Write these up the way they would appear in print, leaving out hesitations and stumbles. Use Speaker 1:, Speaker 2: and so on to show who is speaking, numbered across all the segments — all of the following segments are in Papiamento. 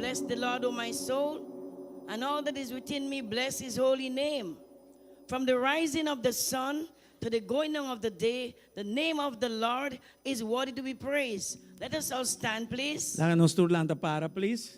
Speaker 1: Bless the Lord, O my soul, and all that is within me, bless his holy name. From the rising of the sun to the going down of the day, the name of the Lord is worthy to be praised. Let us all stand, please.
Speaker 2: Laga nos tur lanta para, please.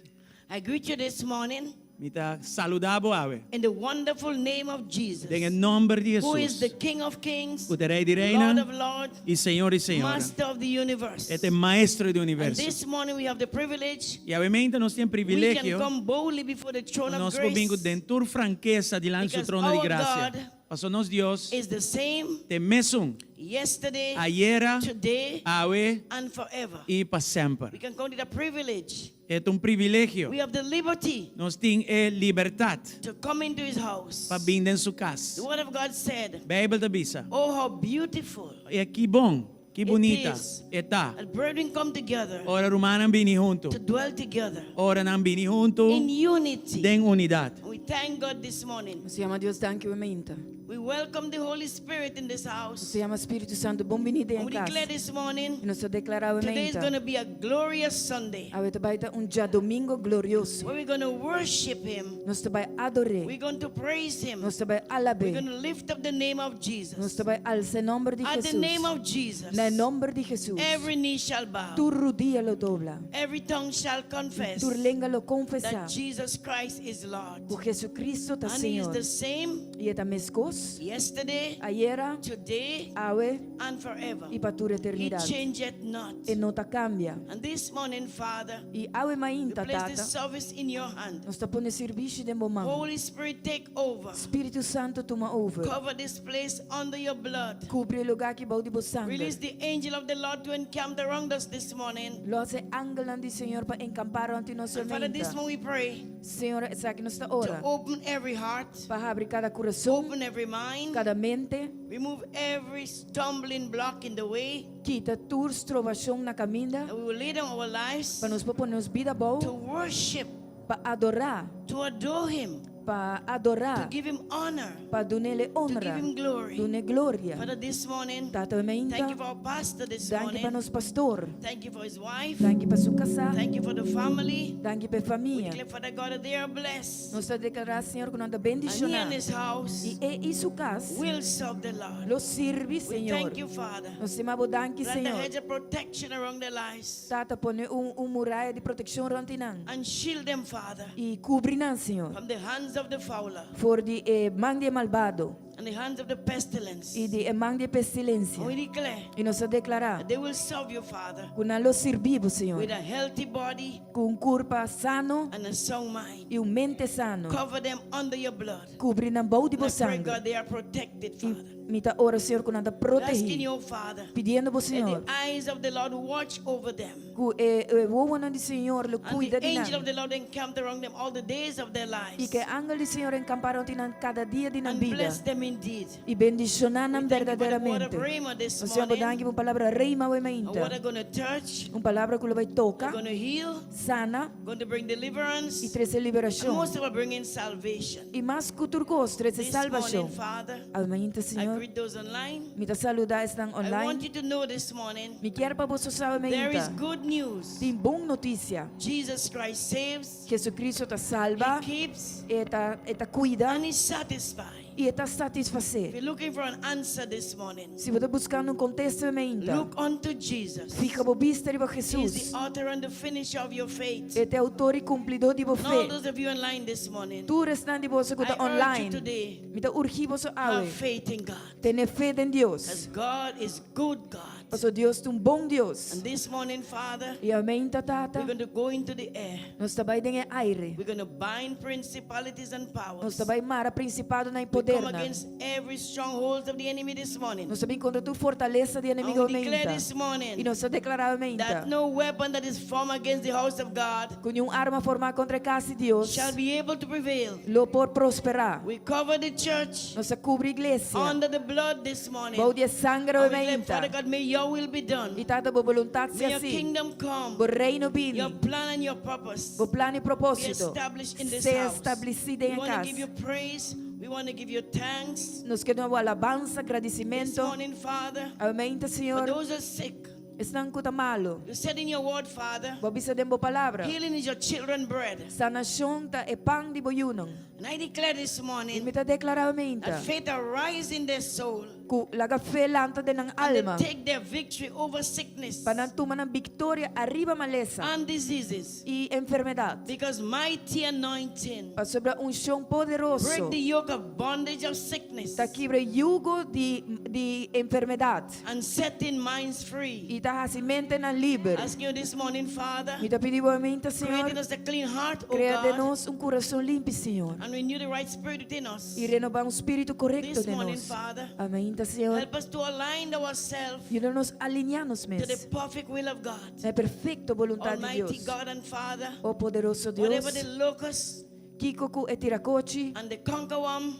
Speaker 1: I greet you this morning
Speaker 2: Mi ta saludá bo awe.
Speaker 1: in the wonderful name of Jesus,
Speaker 2: Den nòmber di
Speaker 1: who is
Speaker 2: Jesus.
Speaker 1: the King of kings,
Speaker 2: Ku ta Rei di
Speaker 1: Lord
Speaker 2: Reinan
Speaker 1: of lords,
Speaker 2: i Señor di señora.
Speaker 1: Master of the universe.
Speaker 2: E ta maestro di
Speaker 1: And
Speaker 2: universo.
Speaker 1: this morning we have the privilege,
Speaker 2: I awe mainta nos tin
Speaker 1: we can
Speaker 2: privilegio.
Speaker 1: come boldly before the throne of
Speaker 2: Nos por bin
Speaker 1: grace.
Speaker 2: den tur frankesa dilanti
Speaker 1: Because
Speaker 2: trono di
Speaker 1: our
Speaker 2: grasia.
Speaker 1: God
Speaker 2: Paso nos Dios
Speaker 1: Is the same
Speaker 2: ta mesun.
Speaker 1: yesterday,
Speaker 2: Ayera,
Speaker 1: today,
Speaker 2: awe
Speaker 1: and forever.
Speaker 2: i pa semper.
Speaker 1: We can count it a privilege.
Speaker 2: E ta un privilegio.
Speaker 1: We have the liberty
Speaker 2: Nos tin e libertat
Speaker 1: to come into his house.
Speaker 2: pa bin den su kas.
Speaker 1: The word of God said,
Speaker 2: Beibel ta bisa.
Speaker 1: Oh, how beautiful
Speaker 2: I ki bon, ki bunita
Speaker 1: is.
Speaker 2: e ta.
Speaker 1: that brethren come together
Speaker 2: Ora rumannan bini huntu.
Speaker 1: to dwell together
Speaker 2: Ora nan bini huntu
Speaker 1: in unity.
Speaker 2: den unidat.
Speaker 1: We thank God this morning.
Speaker 3: Nos ta yama Dios danki awe mainta.
Speaker 1: We welcome the Holy Spirit in this house.
Speaker 3: Nos ta yama Spiritu Santu bon biní
Speaker 1: And
Speaker 3: den
Speaker 1: we
Speaker 3: kas.
Speaker 1: declare this morning,
Speaker 3: I nos ta deklará
Speaker 1: today is
Speaker 3: mainta.
Speaker 1: going to be a glorious Sunday
Speaker 3: Awe ta bai ta un djadumingu glorioso.
Speaker 1: where we're going to worship Him.
Speaker 3: Nos ta bai ador'é.
Speaker 1: We're going to praise Him.
Speaker 3: Nos ta bai
Speaker 1: We're
Speaker 3: alab'é.
Speaker 1: going to lift up the name of
Speaker 3: Nos
Speaker 1: Jesus.
Speaker 3: ta bai alsa nòmber di
Speaker 1: At the name
Speaker 3: Jesus.
Speaker 1: of Jesus,
Speaker 3: Na nòmber di Jesus.
Speaker 1: every knee shall bow,
Speaker 3: Tur rudia lo dobla.
Speaker 1: every tongue shall confess
Speaker 3: Tur lenga lo konfesá.
Speaker 1: that Jesus Christ is Lord.
Speaker 3: Ku Jesucristo ta
Speaker 1: And He is
Speaker 3: Señor.
Speaker 1: the same
Speaker 3: I e ta meskos.
Speaker 1: yesterday,
Speaker 3: Ayera,
Speaker 1: today,
Speaker 3: awe
Speaker 1: and forever.
Speaker 3: i pa tur
Speaker 1: He
Speaker 3: eternidat.
Speaker 1: changeth not.
Speaker 3: E no ta kambia.
Speaker 1: And this morning, Father,
Speaker 3: I awe
Speaker 1: we
Speaker 3: mainta
Speaker 1: place
Speaker 3: tata.
Speaker 1: this service in your hand.
Speaker 3: Nos ta pone servisio den bo man.
Speaker 1: Holy Spirit, take over.
Speaker 3: Spiritu Santu tuma over.
Speaker 1: Cover this place under your blood.
Speaker 3: Kubri e lugá aki bou di bo sanger.
Speaker 1: Release the angel of the Lord to encamp around us this morning.
Speaker 3: Lòs e angelnan di Señor pa enkampá rònt di nos
Speaker 1: And Father, this
Speaker 3: mainta.
Speaker 1: morning we pray
Speaker 3: Señor, esaki nos ta
Speaker 1: to
Speaker 3: ora.
Speaker 1: open every heart,
Speaker 3: Pa habri kada kurason,
Speaker 1: open every mind,
Speaker 3: kada mente.
Speaker 1: remove every stumbling block in the way,
Speaker 3: Kita tur strobashon na kaminda.
Speaker 1: that we will lay down our lives
Speaker 3: Pa nos por pone nos bida abou.
Speaker 1: to worship,
Speaker 3: Pa adorá.
Speaker 1: to adore Him,
Speaker 3: Pa
Speaker 1: to
Speaker 3: adorá.
Speaker 1: give Him honor,
Speaker 3: Pa dun'É
Speaker 1: to
Speaker 3: honra.
Speaker 1: give Him glory.
Speaker 3: Dun'É gloria.
Speaker 1: Father, this morning,
Speaker 3: Tata mainta.
Speaker 1: thank you for our pastor this
Speaker 3: Danki pa
Speaker 1: morning.
Speaker 3: nos pastor.
Speaker 1: Thank you for his wife.
Speaker 3: Danki pa su kasá.
Speaker 1: Thank you for the family.
Speaker 3: Danki pa e
Speaker 1: We
Speaker 3: famia.
Speaker 1: declare, Father God, that they are blessed.
Speaker 3: Nos ta deklará, Señor, ku nan ta
Speaker 1: And he
Speaker 3: bendishoná.
Speaker 1: and his house
Speaker 3: I e i su kas
Speaker 1: will serve the Lord.
Speaker 3: lo sirbi
Speaker 1: We
Speaker 3: Señor.
Speaker 1: thank you, Father.
Speaker 3: Nos ta yama bo danki,
Speaker 1: Plant a
Speaker 3: Señor.
Speaker 1: hedge of protection around their lives
Speaker 3: Tata pone un un muraya di protekshon rònt di nan.
Speaker 1: and shield them, Father,
Speaker 3: I kubri nan, Señor.
Speaker 1: from the hands of the fowler
Speaker 3: For di e man di e malbado
Speaker 1: and the hands of the pestilence.
Speaker 3: i di e man di e pestilensia.
Speaker 1: And we declare
Speaker 3: I nos ta deklará
Speaker 1: that they will serve you, Father,
Speaker 3: ku nan lo sirbi bo, Señor,
Speaker 1: with a healthy body
Speaker 3: ku un kurpa sano
Speaker 1: and a sound mind.
Speaker 3: i un mente sano.
Speaker 1: Cover them under your blood.
Speaker 3: Kubri nan bou di
Speaker 1: And
Speaker 3: bo
Speaker 1: I pray,
Speaker 3: sanger.
Speaker 1: God, they are protected,
Speaker 3: I
Speaker 1: Father.
Speaker 3: mi ta ora, Señor, ku nan ta
Speaker 1: Asking
Speaker 3: protegí.
Speaker 1: you, Father,
Speaker 3: Pidiendo bo,
Speaker 1: that
Speaker 3: Señor,
Speaker 1: the eyes of the Lord watch over them.
Speaker 3: ku e e wowonan di Señor lo
Speaker 1: And
Speaker 3: kuida
Speaker 1: the
Speaker 3: di
Speaker 1: angel of
Speaker 3: nan.
Speaker 1: the Lord encamp around them all the days of their
Speaker 3: I
Speaker 1: lives.
Speaker 3: ku e angel di Señor enkampá rònt di nan kada dia di nan
Speaker 1: And
Speaker 3: bida.
Speaker 1: bless them indeed.
Speaker 3: I bendishoná nan
Speaker 1: We thank you for the word of
Speaker 3: berdaderamente.
Speaker 1: Rhema this
Speaker 3: Nos Señor, bo danki
Speaker 1: morning.
Speaker 3: pa un palabra Rhema awe
Speaker 1: And
Speaker 3: mainta.
Speaker 1: what are going to touch,
Speaker 3: Un palabra ku lo bai toka,
Speaker 1: going to heal,
Speaker 3: sana
Speaker 1: going to bring
Speaker 3: i
Speaker 1: deliverance,
Speaker 3: trese
Speaker 1: and
Speaker 3: liberashon.
Speaker 1: most of all, bring in salvation.
Speaker 3: I mas ku tur kos, trese
Speaker 1: This morning,
Speaker 3: salbashon.
Speaker 1: Father,
Speaker 3: Awe mainta,
Speaker 1: I
Speaker 3: Señor,
Speaker 1: greet those online.
Speaker 3: mi ta saludá esnan
Speaker 1: I want
Speaker 3: online.
Speaker 1: you to know this morning
Speaker 3: Mi kier pa boso sa awe
Speaker 1: there is
Speaker 3: mainta.
Speaker 1: good news.
Speaker 3: Tin bon notisia.
Speaker 1: Jesus Christ saves,
Speaker 3: Jesucristo ta salba,
Speaker 1: He keeps,
Speaker 3: E ta e ta kuida
Speaker 1: and He satisfies.
Speaker 3: i E ta
Speaker 1: If
Speaker 3: satisfasé.
Speaker 1: you're looking for an answer this morning,
Speaker 3: Si bo ta buskando un kontesta awe mainta,
Speaker 1: look unto Jesus.
Speaker 3: fija bo bista riba
Speaker 1: He is
Speaker 3: Jesus.
Speaker 1: the author and the finisher of your faith.
Speaker 3: E ta e outor i kumplidó di bo
Speaker 1: And all
Speaker 3: fe.
Speaker 1: those of you online this morning,
Speaker 3: Tur esnan di boso ku
Speaker 1: I
Speaker 3: ta
Speaker 1: urge you
Speaker 3: online,
Speaker 1: today,
Speaker 3: mi ta urgí boso
Speaker 1: have
Speaker 3: awe,
Speaker 1: faith in God.
Speaker 3: tene fe den Dios.
Speaker 1: Because God is good God.
Speaker 3: Paso Dios ta un bon Dios.
Speaker 1: And this morning, Father,
Speaker 3: I awe mainta, Tata,
Speaker 1: we're going to go into the air.
Speaker 3: nos ta bai den e aire.
Speaker 1: We're going to bind principalities and powers.
Speaker 3: Nos ta bai mara principadonan i
Speaker 1: We come
Speaker 3: podernan.
Speaker 1: against every stronghold of the enemy this morning.
Speaker 3: Nos ta bin kontra tur fortalesa di
Speaker 1: And
Speaker 3: enemigo
Speaker 1: we declare
Speaker 3: mainta.
Speaker 1: this morning
Speaker 3: I nos ta deklará mainta
Speaker 1: that no weapon that is formed against the house of God
Speaker 3: ku niun arma formá kontra e kas di Dios
Speaker 1: shall be able to prevail.
Speaker 3: lo por prosperá.
Speaker 1: We cover the church
Speaker 3: Nos ta kubri iglesia
Speaker 1: under the blood this morning.
Speaker 3: bou di e sanger
Speaker 1: And we declare,
Speaker 3: mainta.
Speaker 1: Father God, may your will be done.
Speaker 3: I Tata bo boluntat
Speaker 1: May
Speaker 3: sea
Speaker 1: your
Speaker 3: así.
Speaker 1: kingdom come.
Speaker 3: Bo reino bini.
Speaker 1: Your plan and your purpose
Speaker 3: Bo plan i
Speaker 1: be
Speaker 3: propósito
Speaker 1: established in this
Speaker 3: sea
Speaker 1: house.
Speaker 3: establesí
Speaker 1: We
Speaker 3: den e
Speaker 1: want to
Speaker 3: kas.
Speaker 1: give you praise. We want to give you thanks.
Speaker 3: Nos ke duna bo alabansa,
Speaker 1: This
Speaker 3: gradisimentu.
Speaker 1: morning, Father,
Speaker 3: Awe mainta,
Speaker 1: for
Speaker 3: Señor,
Speaker 1: those who are sick,
Speaker 3: Esnan ku ta malu.
Speaker 1: You said in your word, Father,
Speaker 3: Bo a bisa den bo palabra.
Speaker 1: healing is your children bread.
Speaker 3: Sanashon ta e pan di bo yunan.
Speaker 1: And I declare this
Speaker 3: I
Speaker 1: morning
Speaker 3: mi ta deklará mainta
Speaker 1: that faith arise in their soul
Speaker 3: ku laga fe lanta den nan
Speaker 1: and
Speaker 3: alma
Speaker 1: they take their victory over sickness
Speaker 3: pa nan tuma nan viktoria ariba malesa
Speaker 1: and diseases.
Speaker 3: i enfermedat.
Speaker 1: Because mighty anointing
Speaker 3: Pasobra unshon
Speaker 1: break
Speaker 3: poderoso
Speaker 1: the yoke of bondage of sickness
Speaker 3: ta kibra yugo di di enfermedat
Speaker 1: and setting minds free.
Speaker 3: i ta hasi mentenan liber.
Speaker 1: Asking you this morning, Father,
Speaker 3: Mi ta pidi bo mainta,
Speaker 1: create in
Speaker 3: Señor,
Speaker 1: us a clean heart, O
Speaker 3: krea den
Speaker 1: God,
Speaker 3: nos un kurason limpi, Señor,
Speaker 1: and renew the right spirit within us.
Speaker 3: i renobá un spiritu korekto
Speaker 1: This
Speaker 3: den
Speaker 1: morning,
Speaker 3: nos.
Speaker 1: Father,
Speaker 3: Mainta, Señor,
Speaker 1: help us to align ourselves
Speaker 3: yuda nos alineá nos
Speaker 1: to
Speaker 3: mes
Speaker 1: the perfect will of God.
Speaker 3: na e perfekto boluntat di
Speaker 1: Almighty
Speaker 3: Dios.
Speaker 1: God and Father,
Speaker 3: O poderoso Dios,
Speaker 1: whatever the locusts
Speaker 3: kiko ku e tirakochi
Speaker 1: and the conquerworm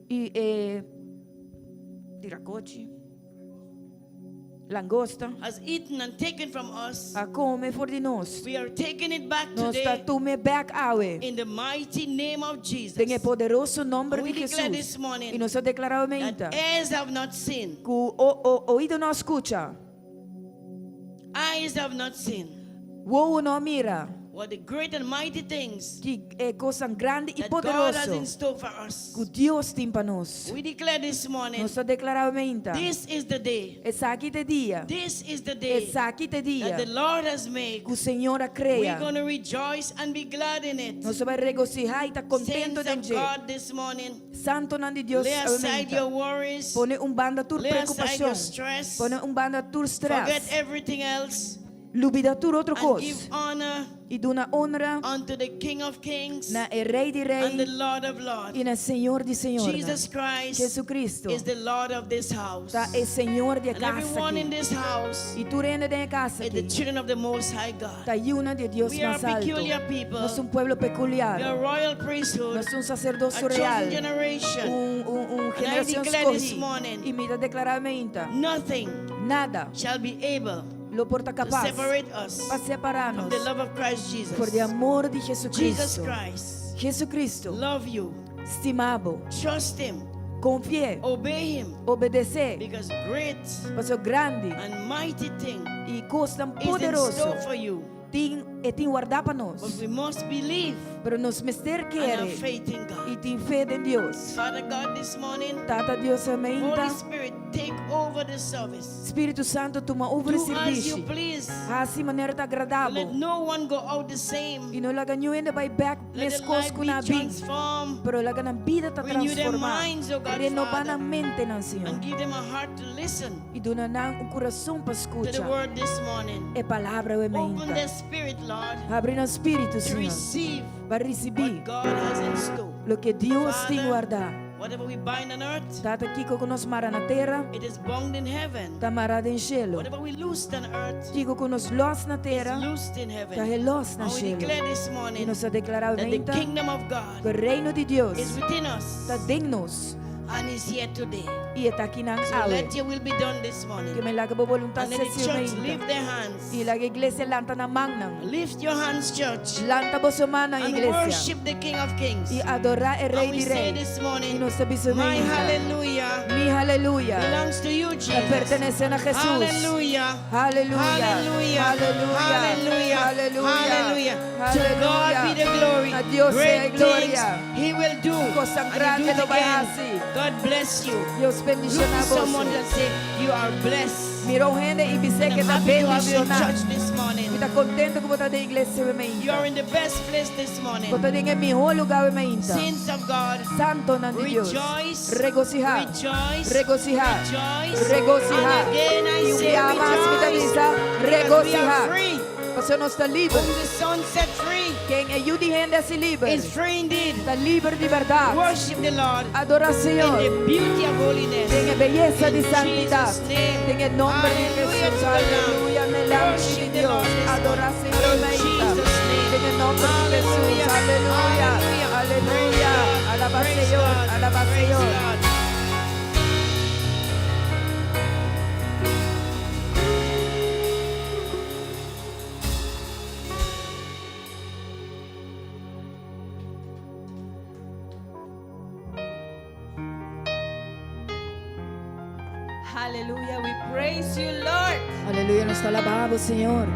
Speaker 3: i e tirakochi, langosta,
Speaker 1: has eaten and taken from us,
Speaker 3: a kome for di nos.
Speaker 1: we are taking it back
Speaker 3: Nos ta
Speaker 1: today
Speaker 3: tum'é bèk awe
Speaker 1: in the mighty name of Jesus.
Speaker 3: den e poderoso nòmber
Speaker 1: And we
Speaker 3: di
Speaker 1: declare
Speaker 3: Hesus.
Speaker 1: this morning
Speaker 3: I nos ta deklará mainta
Speaker 1: that ears have not seen,
Speaker 3: ku o, o, oido no a skucha,
Speaker 1: eyes have not seen
Speaker 3: wowo no a mira
Speaker 1: what the great and mighty things
Speaker 3: ki e kosnan grandi i
Speaker 1: that God has in
Speaker 3: poderoso
Speaker 1: store for us.
Speaker 3: ku Dios tin pa nos.
Speaker 1: We declare this morning,
Speaker 3: Nos ta deklará mainta.
Speaker 1: this is the day.
Speaker 3: Esaki ta e dia.
Speaker 1: This is the day
Speaker 3: Esaki ta e dia
Speaker 1: that the Lord has made.
Speaker 3: ku Señor a
Speaker 1: We're
Speaker 3: krea.
Speaker 1: going to rejoice and be glad in it.
Speaker 3: Nos ta bai regosihá i ta kontentu
Speaker 1: Saints
Speaker 3: den
Speaker 1: of
Speaker 3: dje.
Speaker 1: God this morning,
Speaker 3: Santonan di Dios
Speaker 1: lay aside
Speaker 3: mainta.
Speaker 1: your worries,
Speaker 3: Pone un banda tur
Speaker 1: lay aside your
Speaker 3: preokupashon.
Speaker 1: stress,
Speaker 3: Pone un banda tur
Speaker 1: forget
Speaker 3: strès.
Speaker 1: everything else,
Speaker 3: Lubidá tur otro
Speaker 1: and
Speaker 3: kos.
Speaker 1: give honor
Speaker 3: I duna honra
Speaker 1: unto the King of Kings
Speaker 3: na e Rei di
Speaker 1: and the
Speaker 3: Rei
Speaker 1: Lord of Lords.
Speaker 3: i na Señor di Señornan.
Speaker 1: Jesus Christ
Speaker 3: Jesucristo
Speaker 1: is the Lord of this house.
Speaker 3: ta e Señor di e
Speaker 1: And
Speaker 3: kas
Speaker 1: everyone in
Speaker 3: aki.
Speaker 1: this house
Speaker 3: I tur hende den e kas
Speaker 1: is the
Speaker 3: aki
Speaker 1: children of the Most High God.
Speaker 3: ta yunan di e Dios
Speaker 1: We are
Speaker 3: mas altu.
Speaker 1: peculiar people.
Speaker 3: Nos ta un pueblo
Speaker 1: We are
Speaker 3: pekuliar.
Speaker 1: royal priesthood,
Speaker 3: Nos ta un
Speaker 1: a
Speaker 3: saserdoso
Speaker 1: chosen
Speaker 3: real.
Speaker 1: generation.
Speaker 3: Un, un, un
Speaker 1: And I
Speaker 3: generashon
Speaker 1: declare this
Speaker 3: skohí.
Speaker 1: morning,
Speaker 3: I mi ta deklará mainta.
Speaker 1: Nothing
Speaker 3: Nada
Speaker 1: shall be able
Speaker 3: lo por ta
Speaker 1: to
Speaker 3: kapas
Speaker 1: separate us
Speaker 3: pa separá
Speaker 1: from
Speaker 3: nos
Speaker 1: the love of Christ
Speaker 3: for di
Speaker 1: Jesus.
Speaker 3: amor di
Speaker 1: Jesus
Speaker 3: Jesucristo.
Speaker 1: Christ
Speaker 3: Jesucristo
Speaker 1: love you.
Speaker 3: stima bo.
Speaker 1: Trust Him.
Speaker 3: Konfi'é.
Speaker 1: Obey Him.
Speaker 3: Obedesé.
Speaker 1: Because great
Speaker 3: Pasobra grandi
Speaker 1: and mighty thing
Speaker 3: i kosnan
Speaker 1: is in
Speaker 3: poderoso
Speaker 1: store for you.
Speaker 3: tin e tin wardá pa
Speaker 1: But
Speaker 3: nos.
Speaker 1: we must believe
Speaker 3: Pero nos mester
Speaker 1: and have
Speaker 3: kere
Speaker 1: faith in
Speaker 3: i
Speaker 1: God.
Speaker 3: tin fe den Dios.
Speaker 1: Father God, this morning,
Speaker 3: Tata Dios
Speaker 1: Holy
Speaker 3: mainta.
Speaker 1: Spirit, take over the service.
Speaker 3: Spiritu Santu tuma over e
Speaker 1: Do as you
Speaker 3: sirbishi.
Speaker 1: please.
Speaker 3: Hasi manera ta
Speaker 1: Let
Speaker 3: agradá bo.
Speaker 1: no one go out the same.
Speaker 3: I no laga niun hende bai bèk
Speaker 1: Let their
Speaker 3: meskos
Speaker 1: life
Speaker 3: ku
Speaker 1: be
Speaker 3: nan a bin.
Speaker 1: transformed
Speaker 3: Pero laga nan bida ta
Speaker 1: Renew their
Speaker 3: transformá.
Speaker 1: minds, O God,
Speaker 3: Renobá
Speaker 1: Father.
Speaker 3: nan mentenan, Señor.
Speaker 1: and give them a heart to listen
Speaker 3: I duna nan un kurason pa
Speaker 1: to the
Speaker 3: skucha
Speaker 1: word this morning.
Speaker 3: e palabra awe
Speaker 1: Open
Speaker 3: mainta.
Speaker 1: their spirit, Lord,
Speaker 3: Habri nan spiritu,
Speaker 1: to
Speaker 3: Señor,
Speaker 1: receive
Speaker 3: pa risibí
Speaker 1: what God has in store.
Speaker 3: loke Dios tin
Speaker 1: Father,
Speaker 3: wardá.
Speaker 1: Whatever we bind on earth,
Speaker 3: Tata kiko ku nos mara na tera,
Speaker 1: it is bound in heaven.
Speaker 3: ta mará den shelu.
Speaker 1: Whatever we loose on earth,
Speaker 3: Kiko ku nos lòs na
Speaker 1: is
Speaker 3: tera,
Speaker 1: loosed in
Speaker 3: ta
Speaker 1: heaven.
Speaker 3: relòs na
Speaker 1: And we
Speaker 3: shelu.
Speaker 1: declare this
Speaker 3: I
Speaker 1: morning
Speaker 3: nos ta deklará
Speaker 1: that the
Speaker 3: mainta
Speaker 1: kingdom of
Speaker 3: ku
Speaker 1: God
Speaker 3: e reino di Dios
Speaker 1: is within us
Speaker 3: ta den nos
Speaker 1: and is here today.
Speaker 3: i e ta akinan
Speaker 1: So
Speaker 3: awe.
Speaker 1: let your will be done this morning.
Speaker 3: Ke men laga bo boluntat
Speaker 1: And let the
Speaker 3: ser
Speaker 1: church
Speaker 3: mainta.
Speaker 1: lift their hands.
Speaker 3: I laga iglesia lanta nan mannan.
Speaker 1: Lift your hands, church,
Speaker 3: Lanta boso mannan,
Speaker 1: and
Speaker 3: iglesia.
Speaker 1: worship the King of Kings.
Speaker 3: I adorá e
Speaker 1: And
Speaker 3: Rei
Speaker 1: we
Speaker 3: di
Speaker 1: say
Speaker 3: Rei.
Speaker 1: this
Speaker 3: I
Speaker 1: morning,
Speaker 3: nos ta bisa
Speaker 1: my
Speaker 3: mainta.
Speaker 1: hallelujah
Speaker 3: Mi haleluya
Speaker 1: belongs to you,
Speaker 3: ta
Speaker 1: Jesus.
Speaker 3: pertenesé na Hesus.
Speaker 1: Hallelujah.
Speaker 3: Haleluya.
Speaker 1: Hallelujah.
Speaker 3: Haleluya.
Speaker 1: Hallelujah.
Speaker 3: Haleluya.
Speaker 1: Hallelujah. To God be the glory.
Speaker 3: Na Dios sea
Speaker 1: Great
Speaker 3: gloria.
Speaker 1: things He will do.
Speaker 3: Kosnan
Speaker 1: And He'll
Speaker 3: grandi
Speaker 1: do it
Speaker 3: lo bai
Speaker 1: again.
Speaker 3: hasi.
Speaker 1: God bless you.
Speaker 3: Dios
Speaker 1: Look
Speaker 3: bendishoná
Speaker 1: to someone
Speaker 3: boso.
Speaker 1: and say, You are blessed.
Speaker 3: Mira un hende i bis'é
Speaker 1: And
Speaker 3: ku
Speaker 1: I'm
Speaker 3: ta
Speaker 1: happy to have you in
Speaker 3: bendishoná.
Speaker 1: church this morning.
Speaker 3: Mi ta kontentu ku bo ta den iglesia
Speaker 1: You
Speaker 3: mainta.
Speaker 1: are in the best place this morning.
Speaker 3: Bo ta den e mihó lugá mainta.
Speaker 1: Saints of God,
Speaker 3: Santonan di Dios.
Speaker 1: rejoice,
Speaker 3: Regosihá.
Speaker 1: rejoice,
Speaker 3: Regosihá.
Speaker 1: rejoice.
Speaker 3: Regosihá.
Speaker 1: And again I
Speaker 3: I un
Speaker 1: say
Speaker 3: bia mas mi ta
Speaker 1: rejoice.
Speaker 3: bisa
Speaker 1: Because we
Speaker 3: regosihá.
Speaker 1: are free.
Speaker 3: Pasobra nos ta liber.
Speaker 1: Whom the Son set free
Speaker 3: Ken e Yu di hende hasi liber
Speaker 1: is free indeed.
Speaker 3: ta liber di bèrdat.
Speaker 1: Worship the Lord
Speaker 3: Adorá
Speaker 1: in
Speaker 3: Señor
Speaker 1: the beauty of holiness.
Speaker 3: den e beyesa di
Speaker 1: In
Speaker 3: santidat.
Speaker 1: Jesus' name.
Speaker 3: Den e nòmber di
Speaker 1: Hallelujah
Speaker 3: Hesus.
Speaker 1: to the Lamb.
Speaker 3: Aleluya na e Lamchi di
Speaker 1: Worship the
Speaker 3: Dios.
Speaker 1: Lord this
Speaker 3: Adorá
Speaker 1: morning.
Speaker 3: Señor
Speaker 1: In
Speaker 3: mainta.
Speaker 1: Jesus' name.
Speaker 3: Den e nòmber di Hesus.
Speaker 1: Hallelujah.
Speaker 3: Aleluya.
Speaker 1: Hallelujah.
Speaker 3: Aleluya.
Speaker 1: Praise God.
Speaker 3: Alabá
Speaker 1: Praise
Speaker 3: Señor.
Speaker 1: God.
Speaker 3: Alabá
Speaker 1: Praise
Speaker 3: Señor.
Speaker 1: God.
Speaker 3: Hallelujah. We praise you, Lord.
Speaker 4: Aleluya, nos ta alabá bo, Señor.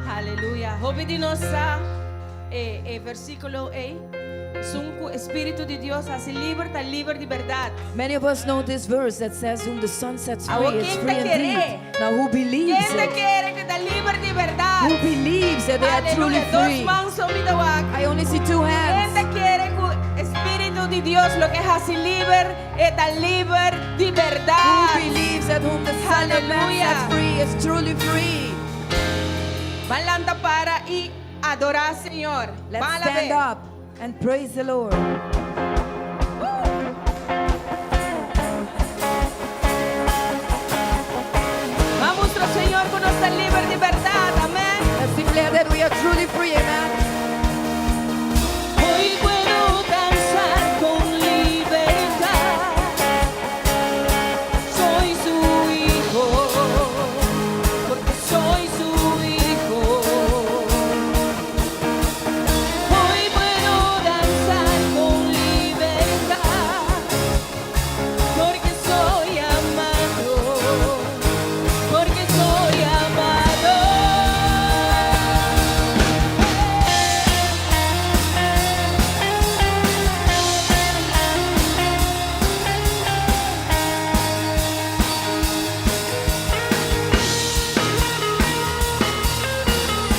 Speaker 3: Hallelujah. Hopi di nos sa e versíkulo ei. Esun ku Spiritu di Dios hasi liber, ta liber di bèrdat.
Speaker 4: Many of us know this verse that says, "Whom the Son sets free
Speaker 3: Awor
Speaker 4: is
Speaker 3: ken
Speaker 4: free
Speaker 3: ta kere?
Speaker 4: indeed." Now, who believes
Speaker 3: Ken ta
Speaker 4: it?
Speaker 3: kere ku ta liber di bèrdat?
Speaker 4: Who believes that they are truly
Speaker 3: Aleluya. Dos
Speaker 4: free?
Speaker 3: man so mi ta wak.
Speaker 4: I only see two
Speaker 3: Ken
Speaker 4: hands.
Speaker 3: ta kere ku Spiritu di Dios loke hasi liber, e ta liber di
Speaker 4: Who
Speaker 3: bèrdat?
Speaker 4: believes that whom the Son of Man
Speaker 3: Hallelujah.
Speaker 4: sets free is truly free?
Speaker 3: Ban lanta para i adorá Señor.
Speaker 4: Let's
Speaker 3: Ban
Speaker 4: stand
Speaker 3: alab'é.
Speaker 4: up and praise the Lord.
Speaker 3: Ban mustra Señor ku nos ta liber di bèrdat. Amèn.
Speaker 4: Let's declare that we are truly free. Amen.
Speaker 1: Hoy puedo danzar con libertad. Soy su hijo, porque soy su hijo. Hoy puedo danzar con libertad, porque soy amado, porque soy amado.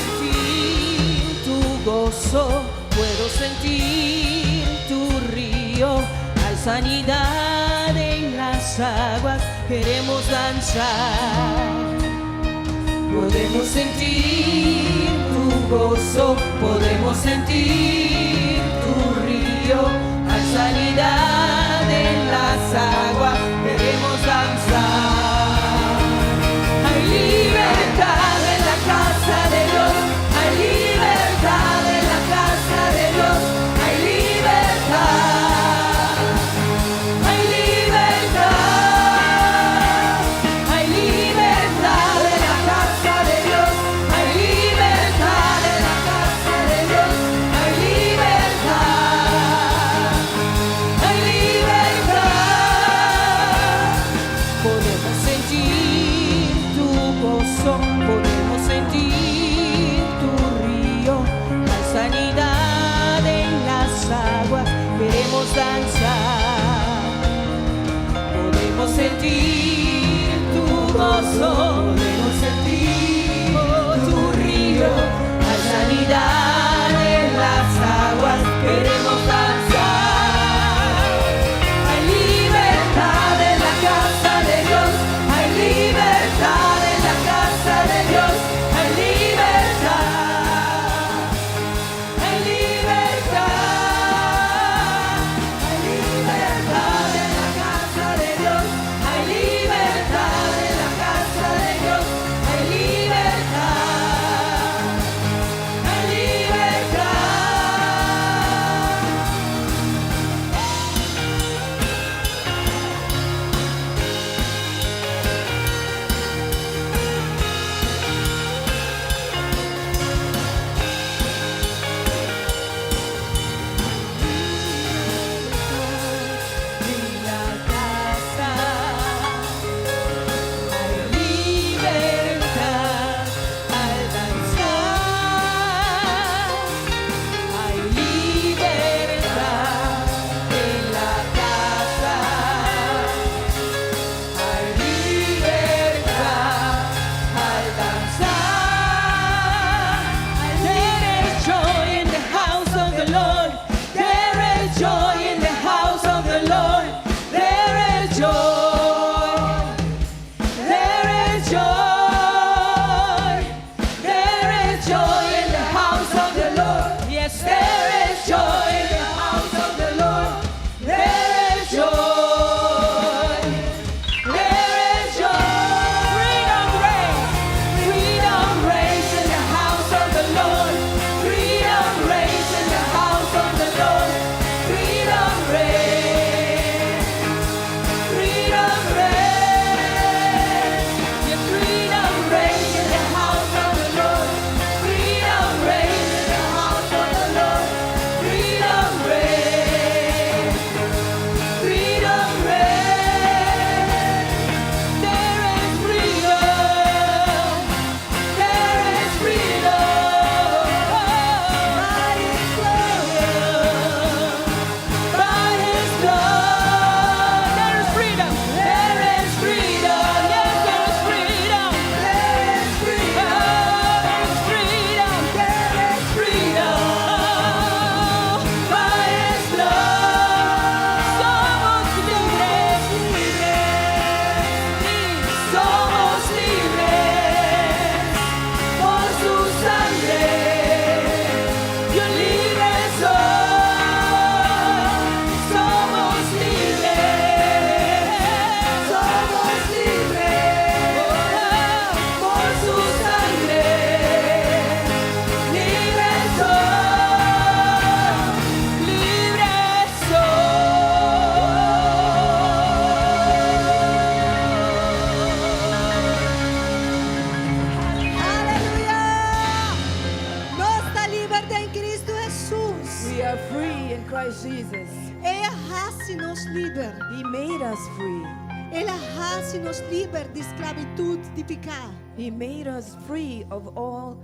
Speaker 1: Sentir tu gozo, puedo sentir tu río. Hay sanidad en las aguas, queremos danzar. Podemos sentir tu gozo, podemos sentir tu río. Hay sanidad en las aguas, queremos danzar. Hay libertad en la casa de Dios, hay libertad en la casa de Dios, hay libertad. Hay libertad, hay libertad en la casa de Dios, hay libertad en la casa de Dios, hay libertad, hay libertad. Podemos sentir tu gozo, podemos sentir tu río, hay sanidad en las aguas, queremos danzar. Podemos sentir tu gozo, podemos sentir tu río, hay sanidad en las aguas, queremos danzar. Hay libertad en la casa de Dios, hay libertad en la casa de Dios, hay libertad. Hay libertad, hay libertad en la casa de Dios, hay libertad en la casa de Dios, hay libertad, hay libertad. En la casa hay libertad al danzar. Hay libertad en la casa. Hay libertad al danzar. There is joy in the house of the Lord. There is joy in the house of the Lord. There is joy. There is joy. There is joy in the house of the Lord. Yes, there is joy in the house of the Lord. There is joy. There is joy. Freedom reigns. Freedom reigns in the house of the Lord. Freedom reigns in the house of the Lord. Freedom reigns. Freedom reigns. Yeah, freedom reigns in the house of the Lord. Freedom reigns in the house of the Lord.
Speaker 4: free in Christ Jesus.
Speaker 5: El a hasi nos liber.
Speaker 4: He made us free.
Speaker 5: El a hasi nos liber di sklabitut di piká.
Speaker 4: He made us free of all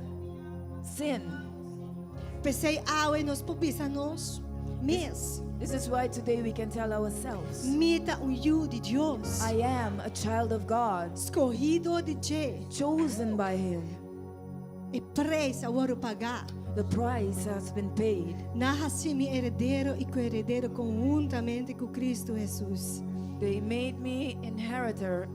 Speaker 4: sin.
Speaker 5: P'esei awe nos por bisa nos mes.
Speaker 4: This is why today we can tell ourselves,
Speaker 5: Mi ta un yu di Dios.
Speaker 4: I am a child of God,
Speaker 5: Skohí di dje.
Speaker 4: Chosen by Him.
Speaker 5: E preis a wòrdu pagá.
Speaker 4: The price has been paid.
Speaker 5: Nan a hasi mi heredero i koheredero konhuntamente ku Kristu Hesus.
Speaker 4: They made me inheritor,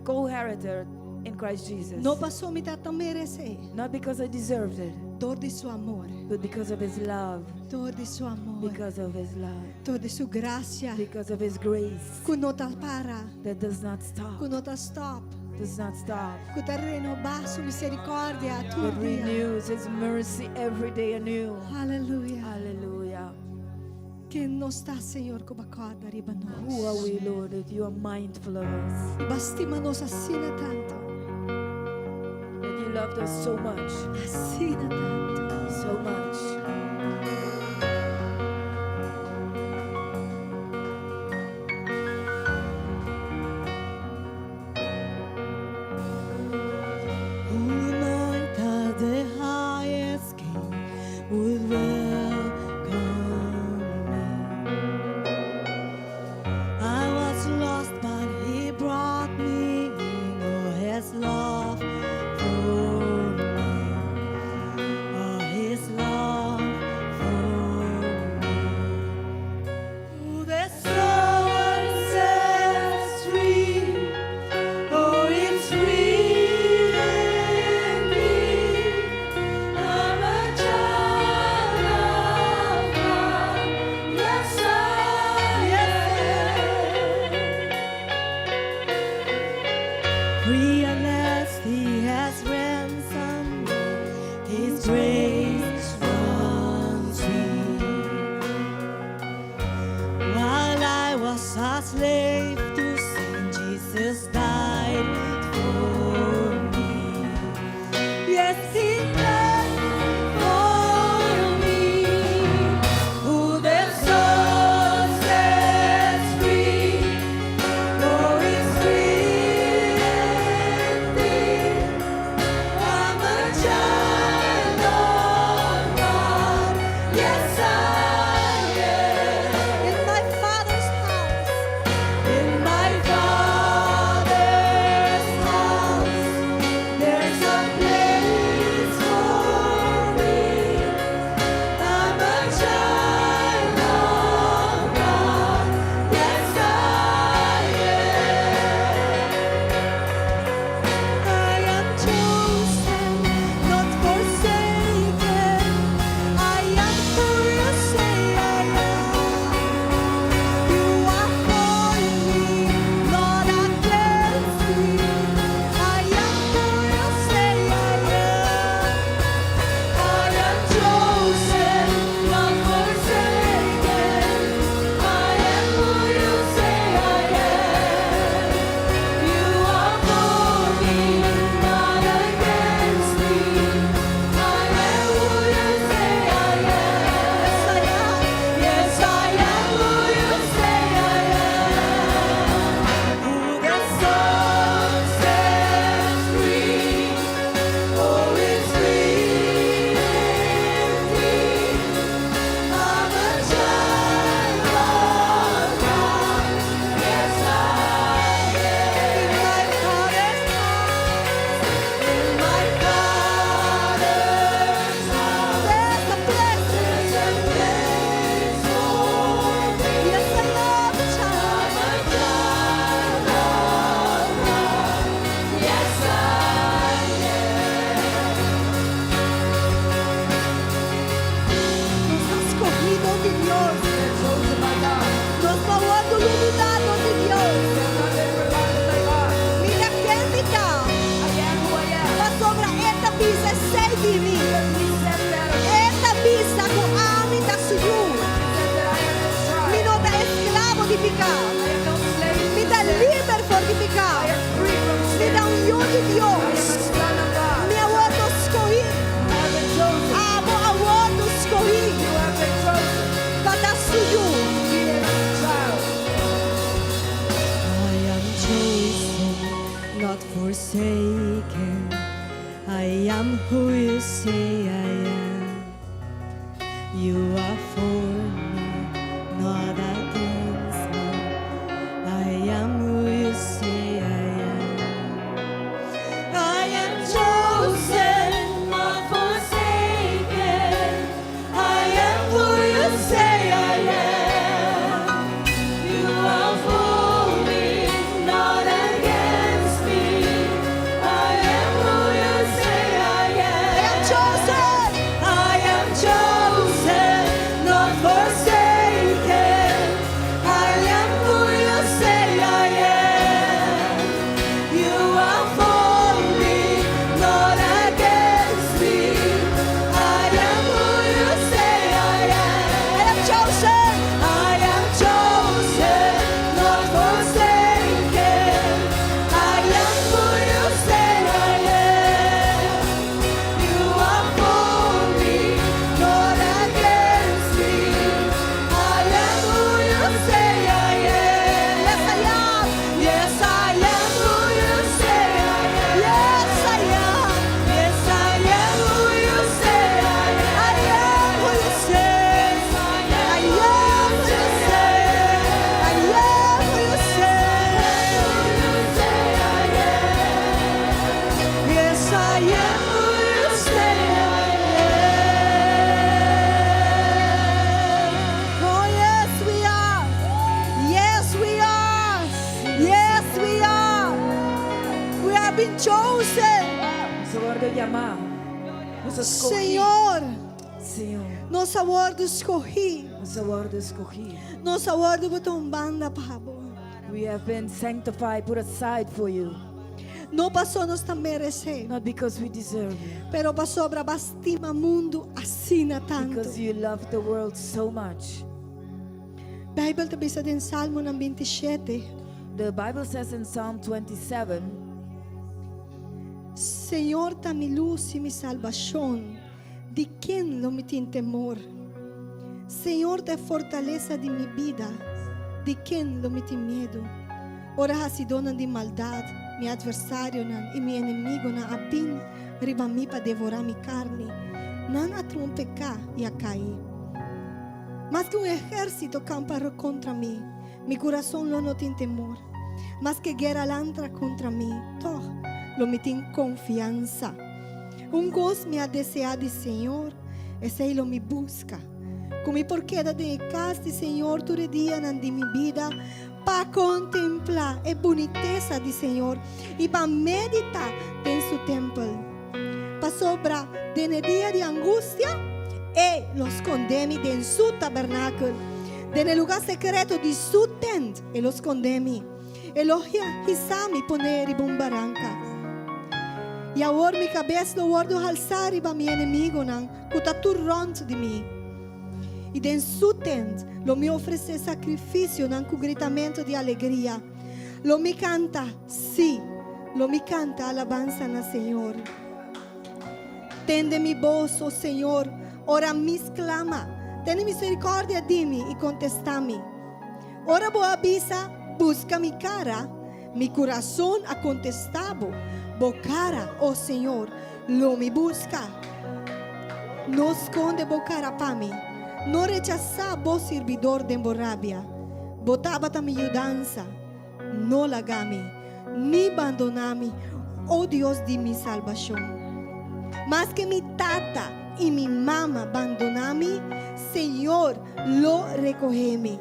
Speaker 4: co-inheritor in Christ Jesus.
Speaker 5: No paso mi tabata meresé.
Speaker 4: Not because I deserved it,
Speaker 5: Dor di su amor.
Speaker 4: But because of His love.
Speaker 5: Dor di su amor.
Speaker 4: Because of His love.
Speaker 5: Dor di su grasia.
Speaker 4: Because of His grace
Speaker 5: Ku no ta para.
Speaker 4: That does not stop.
Speaker 5: Ku no ta stòp.
Speaker 4: Does not stop.
Speaker 5: Ku ta renobá su miserikòrdia tur
Speaker 4: But
Speaker 5: dia.
Speaker 4: Renews His mercy every day anew.
Speaker 5: Aleluya.
Speaker 4: Hallelujah.
Speaker 5: Ken nos ta, Señor, ku Bo a kòrda riba nos.
Speaker 4: Who are we, Lord, that you are mindful of us?
Speaker 5: Bo a stima nos asina tantu.
Speaker 4: That you loved us so much.
Speaker 5: Asina tantu.
Speaker 4: So much.
Speaker 1: Who am I the highest king would welcome me? I was lost, but he brought me in. Oh, his love for me. Oh, his love for me. Who the Son sets free, oh, it's free indeed. I'm a child of God. Yes, I am. Free at last, He has ransomed me. His grace runs free. While I was a slave to sin, Jesus died for me. Yes, He died for me. Who the Son sets free, oh, is free indeed. I'm a child of God. Yes, I am.
Speaker 5: In my Father's house.
Speaker 1: In my Father's house, there's a place for me. I'm a child of God. Yes, I am.
Speaker 5: I am chosen, not forsaken. I am who you say I am. You are for me, not against me. I am who you say I am.
Speaker 1: I am chosen, not forsaken. I am who you say I am. You are for me, not against me. I am who you say I am.
Speaker 5: Yes, I am.
Speaker 1: Yes, I am who you say I am. Who the Son sets free, oh, is free indeed. I'm a child of God. Yes, I am.
Speaker 5: In my Father's house,
Speaker 1: In my Father's house,
Speaker 5: there's a place.
Speaker 1: There's a place for me.
Speaker 5: Yes, I am a child.
Speaker 1: I'm a child of God. Yes, I am.
Speaker 5: Nos ta skohí di Dios.
Speaker 4: Chosen by God.
Speaker 5: Nos no a wòrdu lubidá di Dios.
Speaker 4: We have not been forgotten by God.
Speaker 5: Mira ken mi ta.
Speaker 4: I am who I am.
Speaker 5: Pasobra E ta bisa esei di mi.
Speaker 4: He said that of me.
Speaker 5: E ta bisa ku ami ta su yu.
Speaker 4: He said that I am his child.
Speaker 5: Mi no ta esklabo di piká.
Speaker 4: I am no slave to
Speaker 5: Mi ta
Speaker 4: sin.
Speaker 5: Liber for di piká.
Speaker 4: I am free from
Speaker 5: Mi
Speaker 4: sin.
Speaker 5: ta un yu di
Speaker 4: I am
Speaker 5: Dios.
Speaker 4: a son of God.
Speaker 5: Mi a wòrdu skohí.
Speaker 4: I have been chosen.
Speaker 5: Abo a wòrdu skohí.
Speaker 4: You have been
Speaker 5: forsaken. I am who you say I am. You are for me, not against me. I am who you say I am. I am chosen, not forsaken. I am who you say I am. You are for me, not against me. I am who you say I am.
Speaker 4: I am chosen.
Speaker 5: I am chosen, not forsaken. I am who you say I am. You are for me, not against me. I am who you say I am.
Speaker 4: I am chosen.
Speaker 5: I am chosen, not forsaken. I am who you say I am. You are for me, not against me. I am who you say I am.
Speaker 4: Yes, I am.
Speaker 5: Yes, I am who you say I am.
Speaker 4: Yes, I am.
Speaker 5: Yes, I am who you say I am.
Speaker 4: I am who you say. I am who you say. I am who you say.
Speaker 5: Yes, I am who you say I am.
Speaker 4: Oh, yes, we are. Yes, we are. Yes, we are. We have been chosen.
Speaker 3: Nos a wòrdu yamá. Nos a skohí.
Speaker 4: Señor,
Speaker 3: Señor,
Speaker 4: nos a wòrdu skohí.
Speaker 3: nos a wòrdu skohí.
Speaker 4: Nos a wòrdu bota un banda pa bo.
Speaker 3: We have been sanctified, put aside for you.
Speaker 4: No paso nos ta meresé,
Speaker 3: Not because we deserve it,
Speaker 4: pero pasobra Bo a stima mundu asina tantu.
Speaker 3: because you love the world so much.
Speaker 4: Beibel ta bisa den Salmo 27.
Speaker 3: The Bible says in Psalm 27,
Speaker 4: Señor ta mi lus i mi salbashon. Di ken lo mi tin temor? Señor ta fortalesa di mi bida. Di ken lo mi tin miedu? Ora hasidónan di maldat, mi atversarionan i mi enemigunan a bin riba mi pa devorá mi karni. Nan a trompeká i a kai. Maske un ehérsito kampa kontra mi, mi kurason lo no tin temor. Maske guera lanta kontra mi, toch lo mi tin konfiansa. Un kos mi a deseá di Señor, esei lo mi buska. Ku mi por keda den kas di Señor tur dianan di mi bida, pa kontemplá e bunitesa di Señor i pa meditá den su tèmpel. Pasobra den dia di angustia, E lo skonde mi den su tabernakel. Den lugá sekreto di su tènt, E lo skonde mi. E lo hisa mi pone riba un baranka. I awor mi kabes lo wòrdu halsá riba mi enemigunan, ku ta tur rònt di mi. I den su tènt lo mi ofresé sakrifisionan ku gritamentu di alegria. Lo mi kanta, sí, lo mi kanta alabansa na Señor. Tende mi bos, o Señor, ora mi sklama. Tene miserikòrdia di mi i kontestá mi. Ora bo a bisa, buska mi kara, mi kurason a kontestá bo. Bo kara, o Señor, lo mi buska. No skonde bo kara pa mi. No rechasá bo sirbidó den bo rabia. Bo tabata mi yudansa. No laga mi, ni bandoná mi, o Dios di mi salbashon. Maske mi tata i mi mama bandoná mi, Señor lo rekohé mi.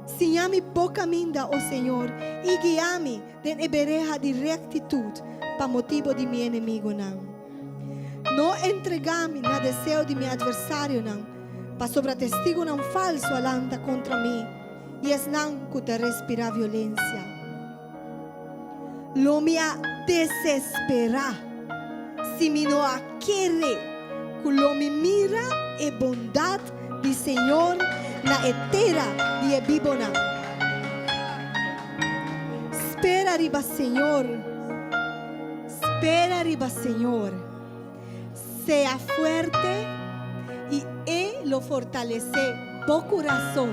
Speaker 4: Siña mi bo kaminda, o Señor, i guia mi den e bereha di rektitut pa motibu di mi enemigunan. No entregá mi na deseo di mi atversarionan, pasobra testigunan falsu a lanta kontra mi, i esnan ku ta respirá violensia. Lo mi a desesperá si mi no a kere ku lo mi mira e bondat di Señor na e tera di e bibunan. Spera riba Señor. Spera riba Señor. Sea fuerte i E lo fortalesé bo kurason.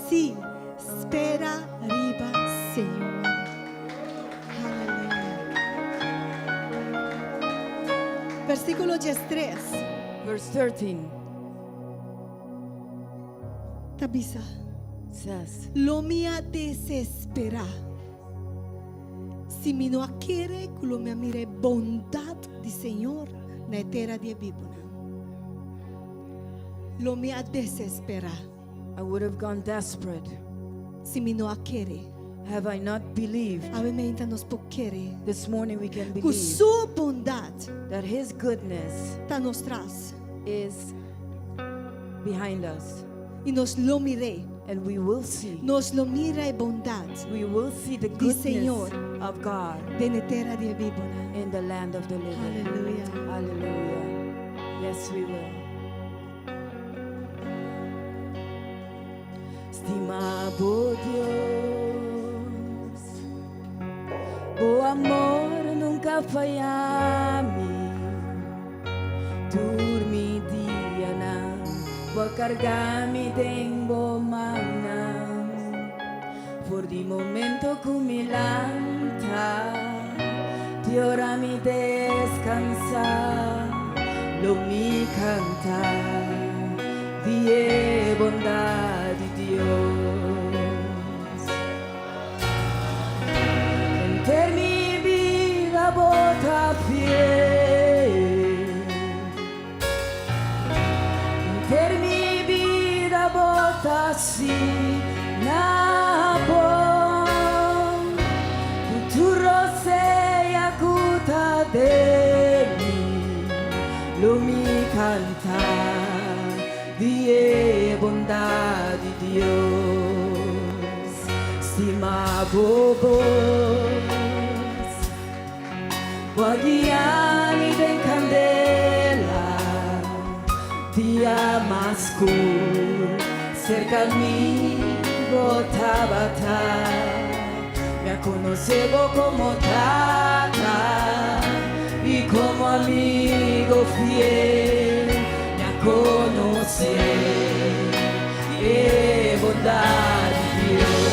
Speaker 4: Sí, spera riba Señor. Aleluya. Versíkulo 13.
Speaker 6: Verse 13
Speaker 4: Ta bisa.
Speaker 6: Says,
Speaker 4: Lo mi a desesperá. Si mi no a kere ku lo mi a mira e bondat di Señor na tera di bibunan. Lo mi a desesperá.
Speaker 6: I would have gone desperate
Speaker 4: Si mi no a kere.
Speaker 6: have I not believed.
Speaker 4: Awe mainta nos por kere.
Speaker 6: This morning we can
Speaker 4: Ku
Speaker 6: believe
Speaker 4: su bondat
Speaker 6: that His goodness
Speaker 4: ta nos tras.
Speaker 6: Is behind us.
Speaker 4: I nos lo mir'é.
Speaker 6: And we will see.
Speaker 4: Nos lo mira e bondat
Speaker 6: We will see the
Speaker 4: di
Speaker 6: goodness
Speaker 4: Señor
Speaker 6: of God
Speaker 4: den tera di bibunan.
Speaker 6: In the land of the living.
Speaker 4: Hallelujah.
Speaker 6: Hallelujah. Yes, we will. Stima bo Dios, bo amor nunca a faya mi. Tur mi dianan, bo a karga mi den bo mannan. For di momento ku mi lanta, te ora mi deskansá, lo mi kanta, di e bondat di Dios. Henter mi bida bo ta fiel. Henter mi bida bo ta asina bon. Futuro sea ku ta den mi, lo mi kanta di e bondat di Dios. Stima bo bos, bo a guia mi den kandela, dia mas skur, serka mi bo tabata. Mi a konosé bo komo tata i komo amigu fiel. Mi a konosé e bondat di Dios.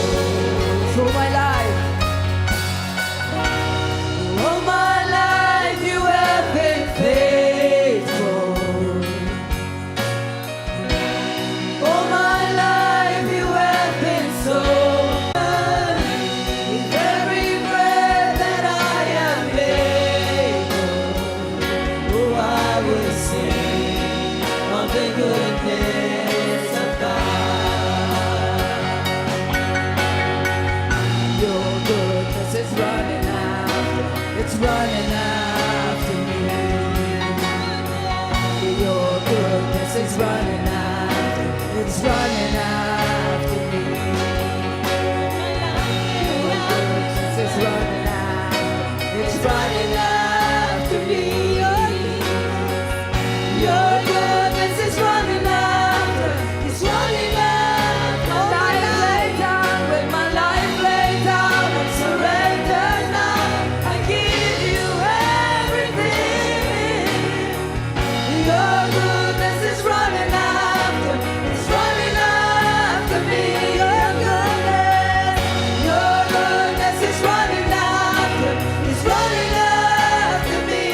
Speaker 6: All my life, all my life you have been faithful. All my life you have been so good. With every breath that I am able, oh, I will sing of the goodness of God. Your goodness is running after, it's running after me. Your goodness is running after, it's running after me. Your goodness is running after, it's running after me. Your goodness is running after, it's running after. My life lay down, with my life laid down and surrender now. I give you everything. Your goodness is running after, it's running after me. Your goodness is running after, it's running after me.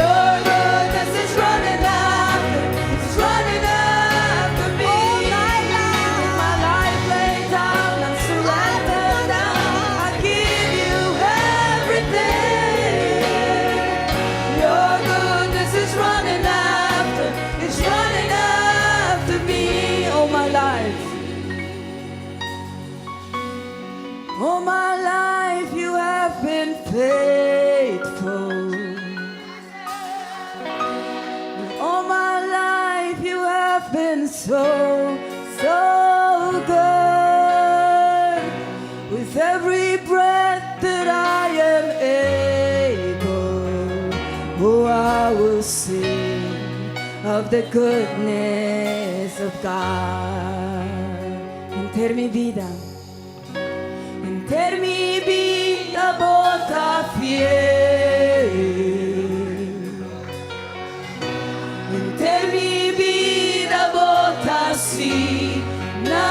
Speaker 6: Your goodness is running after, it's running after me. With my life laid down, I'm surrendered now. I give you everything. Your goodness is running after, it's running after me all my life. All my life you have been faithful. All my life you have been so, so good. With every breath that I am able, oh, I will sing of the goodness of God. Henter mi bida, henter mi bida, bo ta fiel. Henter mi bida bo ta asina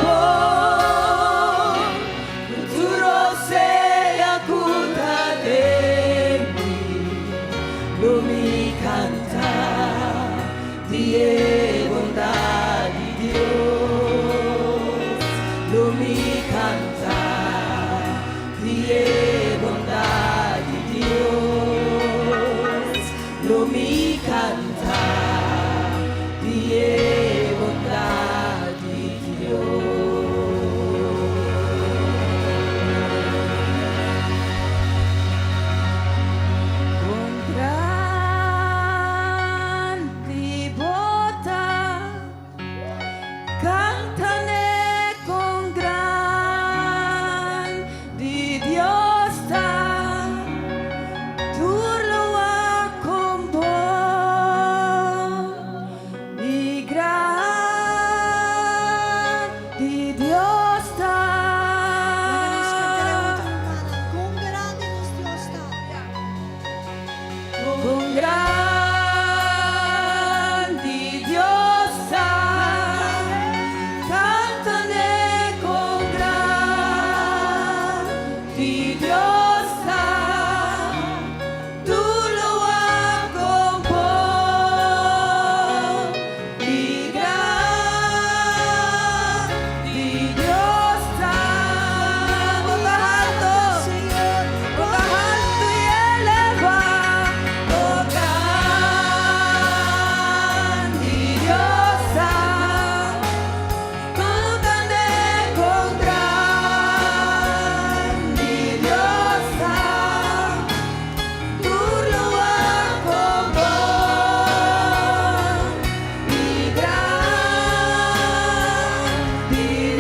Speaker 6: bon. Futuro sea ku ta den mi. Di e bondat di Dios. Lo mi kanta di e bondat di Dios. Lo mi kanta di e bondat di Dios. Kon grandi Bo ta, kant'E kon grandi Dios ta, tur lo wak kon bon i grandi Dios ta.
Speaker 4: Kon grandi nos Dios ta.
Speaker 6: Kon grandi Dios ta, kant'E kon grandi Dios ta, tur lo wak kon bon i grandi Dios ta. Bo ta haltu, Bo ta haltu i elevá, kon grandi Dios ta. Kant'E kon grandi Dios ta. Tur lo wak kon bon i grandi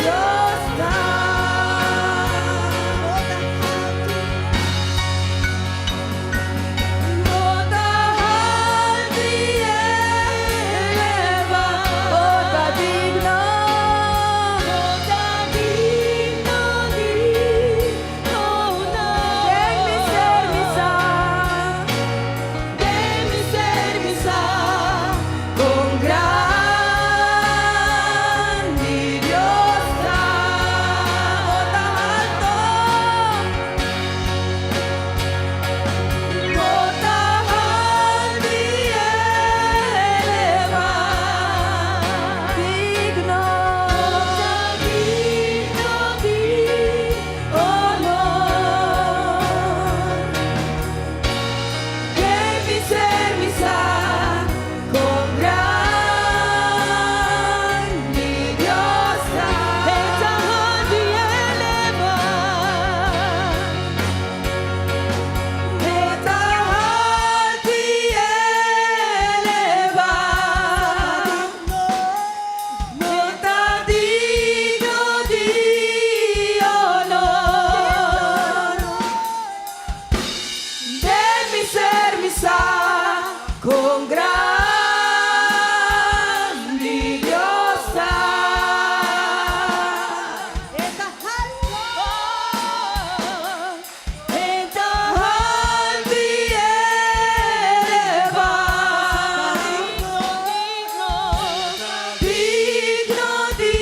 Speaker 6: Dios ta.
Speaker 4: Bo ta haltu.
Speaker 6: Bo ta haltu i elevá, Bo ta digno, Bo ta digno di honor. Den mi ser mi sa, den mi ser mi sa, kon grandi Dios ta. Bo ta haltu. Bo ta haltu i elevá, digno, digno di honor. Den mi ser mi sa, kon grandi Dios ta. E ta haltu i elevá. E ta haltu i elevá. Bo ta digno di honor. Den mi ser mi sa, kon grandi Dios ta.
Speaker 4: E ta haltu.
Speaker 6: E ta haltu i elevá. Digno di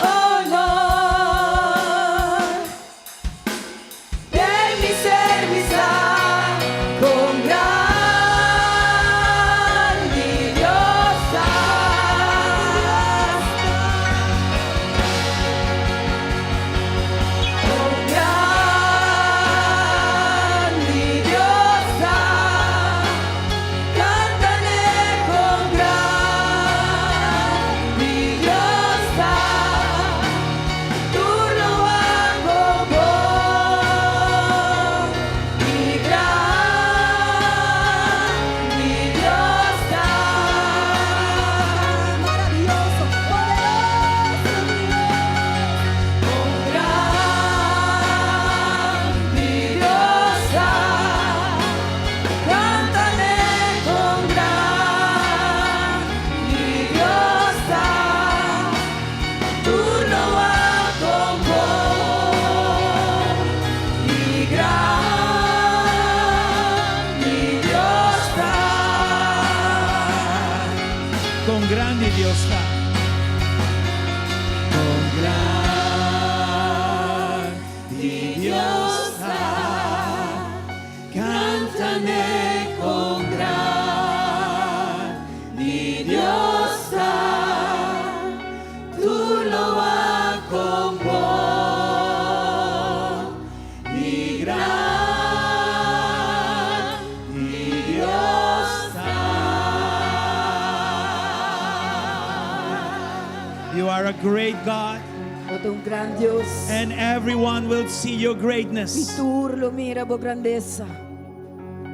Speaker 6: honor. Den mi ser mi sa, kon grandi Dios ta. Kon grandi Dios ta, kant'E kon grandi Dios ta, tur lo wak kon bon i grandi Dios ta.
Speaker 4: Maravioso, poderoso Dios.
Speaker 6: Kon grandi Dios ta, kant'E kon grandi Dios ta, tur lo wak kon bon i grandi Dios ta.
Speaker 2: Kon grandi Dios ta. Kon grandi Dios ta. Kant'E kon grandi. are a great God,
Speaker 6: Bo ta un gran Dios.
Speaker 2: and everyone will see your
Speaker 6: I
Speaker 2: greatness.
Speaker 6: tur lo mira bo grandesa.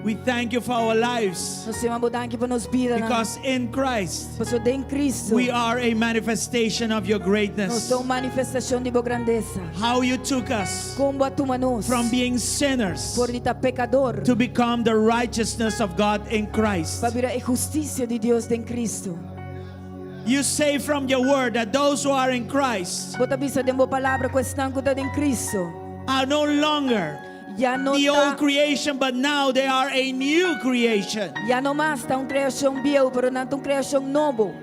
Speaker 2: We thank you for our lives
Speaker 6: Nos ta yama bo danki pa nos bida.
Speaker 2: because in Christ
Speaker 6: Paso den Cristo.
Speaker 2: we are a manifestation of your
Speaker 6: Nos
Speaker 2: greatness.
Speaker 6: ta un manifestashon di bo grandesa.
Speaker 2: How you took us
Speaker 6: Kon bo a tuma nos.
Speaker 2: from being sinners
Speaker 6: For di ta pekadó.
Speaker 2: to become the righteousness of God in Christ.
Speaker 6: Pa bira e hustisia di Dios den Cristo.
Speaker 2: You say from your word that those who are in Christ
Speaker 6: Bo ta bisa den bo palabra ku esnan ku ta den Cristo.
Speaker 2: are no longer
Speaker 6: Ya no
Speaker 2: the
Speaker 6: ta,
Speaker 2: old creation, but now they are a new creation.
Speaker 6: ya no mas ta un kreashon bieu, pero nan ta un kreashon nobo.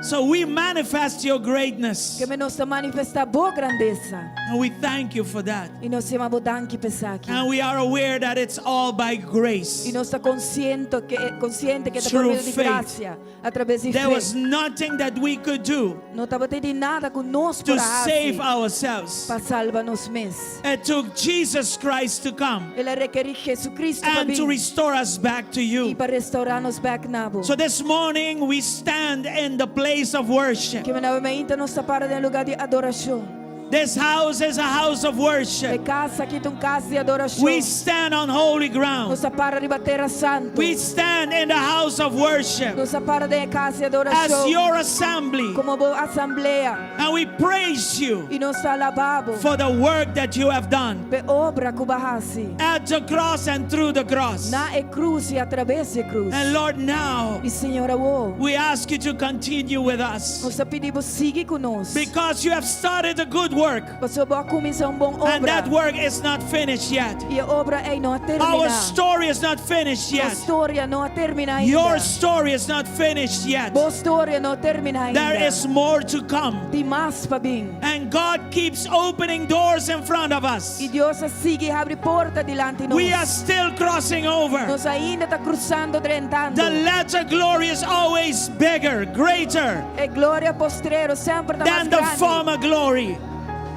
Speaker 2: So we manifest your greatness.
Speaker 6: Ke men nos ta manifestá bo grandesa.
Speaker 2: And we thank you for that.
Speaker 6: I nos ta yama bo danki p'esaki.
Speaker 2: And we are aware that it's all by grace.
Speaker 6: I nos ta konsiente ku ta pa
Speaker 2: Through
Speaker 6: medio di
Speaker 2: faith.
Speaker 6: grasia, atraves di
Speaker 2: There
Speaker 6: fe.
Speaker 2: was nothing that we could do
Speaker 6: No tabatin nada ku nos
Speaker 2: to
Speaker 6: por
Speaker 2: save
Speaker 6: hasi
Speaker 2: ourselves.
Speaker 6: pa salba nos mes.
Speaker 2: It took Jesus Christ to come
Speaker 6: El a rekerí Jesucristo pa
Speaker 2: and to
Speaker 6: bin
Speaker 2: restore us back to
Speaker 6: i
Speaker 2: you.
Speaker 6: pa restourá nos bèk na bo.
Speaker 2: So this morning we stand in the place of worship.
Speaker 6: Ke men awe mainta nos ta para den lugá di adorashon.
Speaker 2: This house is a house of
Speaker 6: E
Speaker 2: worship.
Speaker 6: kas aki ta un kas di adorashon.
Speaker 2: We stand on holy ground.
Speaker 6: Nos ta para riba tera santu.
Speaker 2: We stand in the house of worship
Speaker 6: Nos ta para den kas di
Speaker 2: as
Speaker 6: adorashon.
Speaker 2: your assembly
Speaker 6: Komo bo asamblea.
Speaker 2: and we praise you
Speaker 6: I nos ta alabá bo.
Speaker 2: for the work that you have done
Speaker 6: P'e obra ku bo a hasi.
Speaker 2: at the cross and through the cross.
Speaker 6: Na e krus i atraves di e krus.
Speaker 2: And Lord, now
Speaker 6: I Señor awor.
Speaker 2: we ask you to continue with us
Speaker 6: Nos ta pidi bo sigui ku nos.
Speaker 2: because you have started a good work
Speaker 6: Paso bo a kuminsá un bon
Speaker 2: and
Speaker 6: obra.
Speaker 2: that work is not finished yet.
Speaker 6: I e obra ei no a
Speaker 2: Our
Speaker 6: terminá.
Speaker 2: story is not finished
Speaker 6: Nos
Speaker 2: yet.
Speaker 6: historia no a terminá ainda.
Speaker 2: Your story is not finished yet.
Speaker 6: Bo historia no a terminá ainda.
Speaker 2: There is more to come.
Speaker 6: Tin mas pa bin.
Speaker 2: And God keeps opening doors in front of us.
Speaker 6: I Dios ta sigui habri porta dilanti nos.
Speaker 2: We are still crossing over.
Speaker 6: Nos ainda ta krusando drentando.
Speaker 2: The latter glory is always bigger, greater
Speaker 6: E gloria postrero semper ta mas
Speaker 2: than the
Speaker 6: grandi.
Speaker 2: former glory.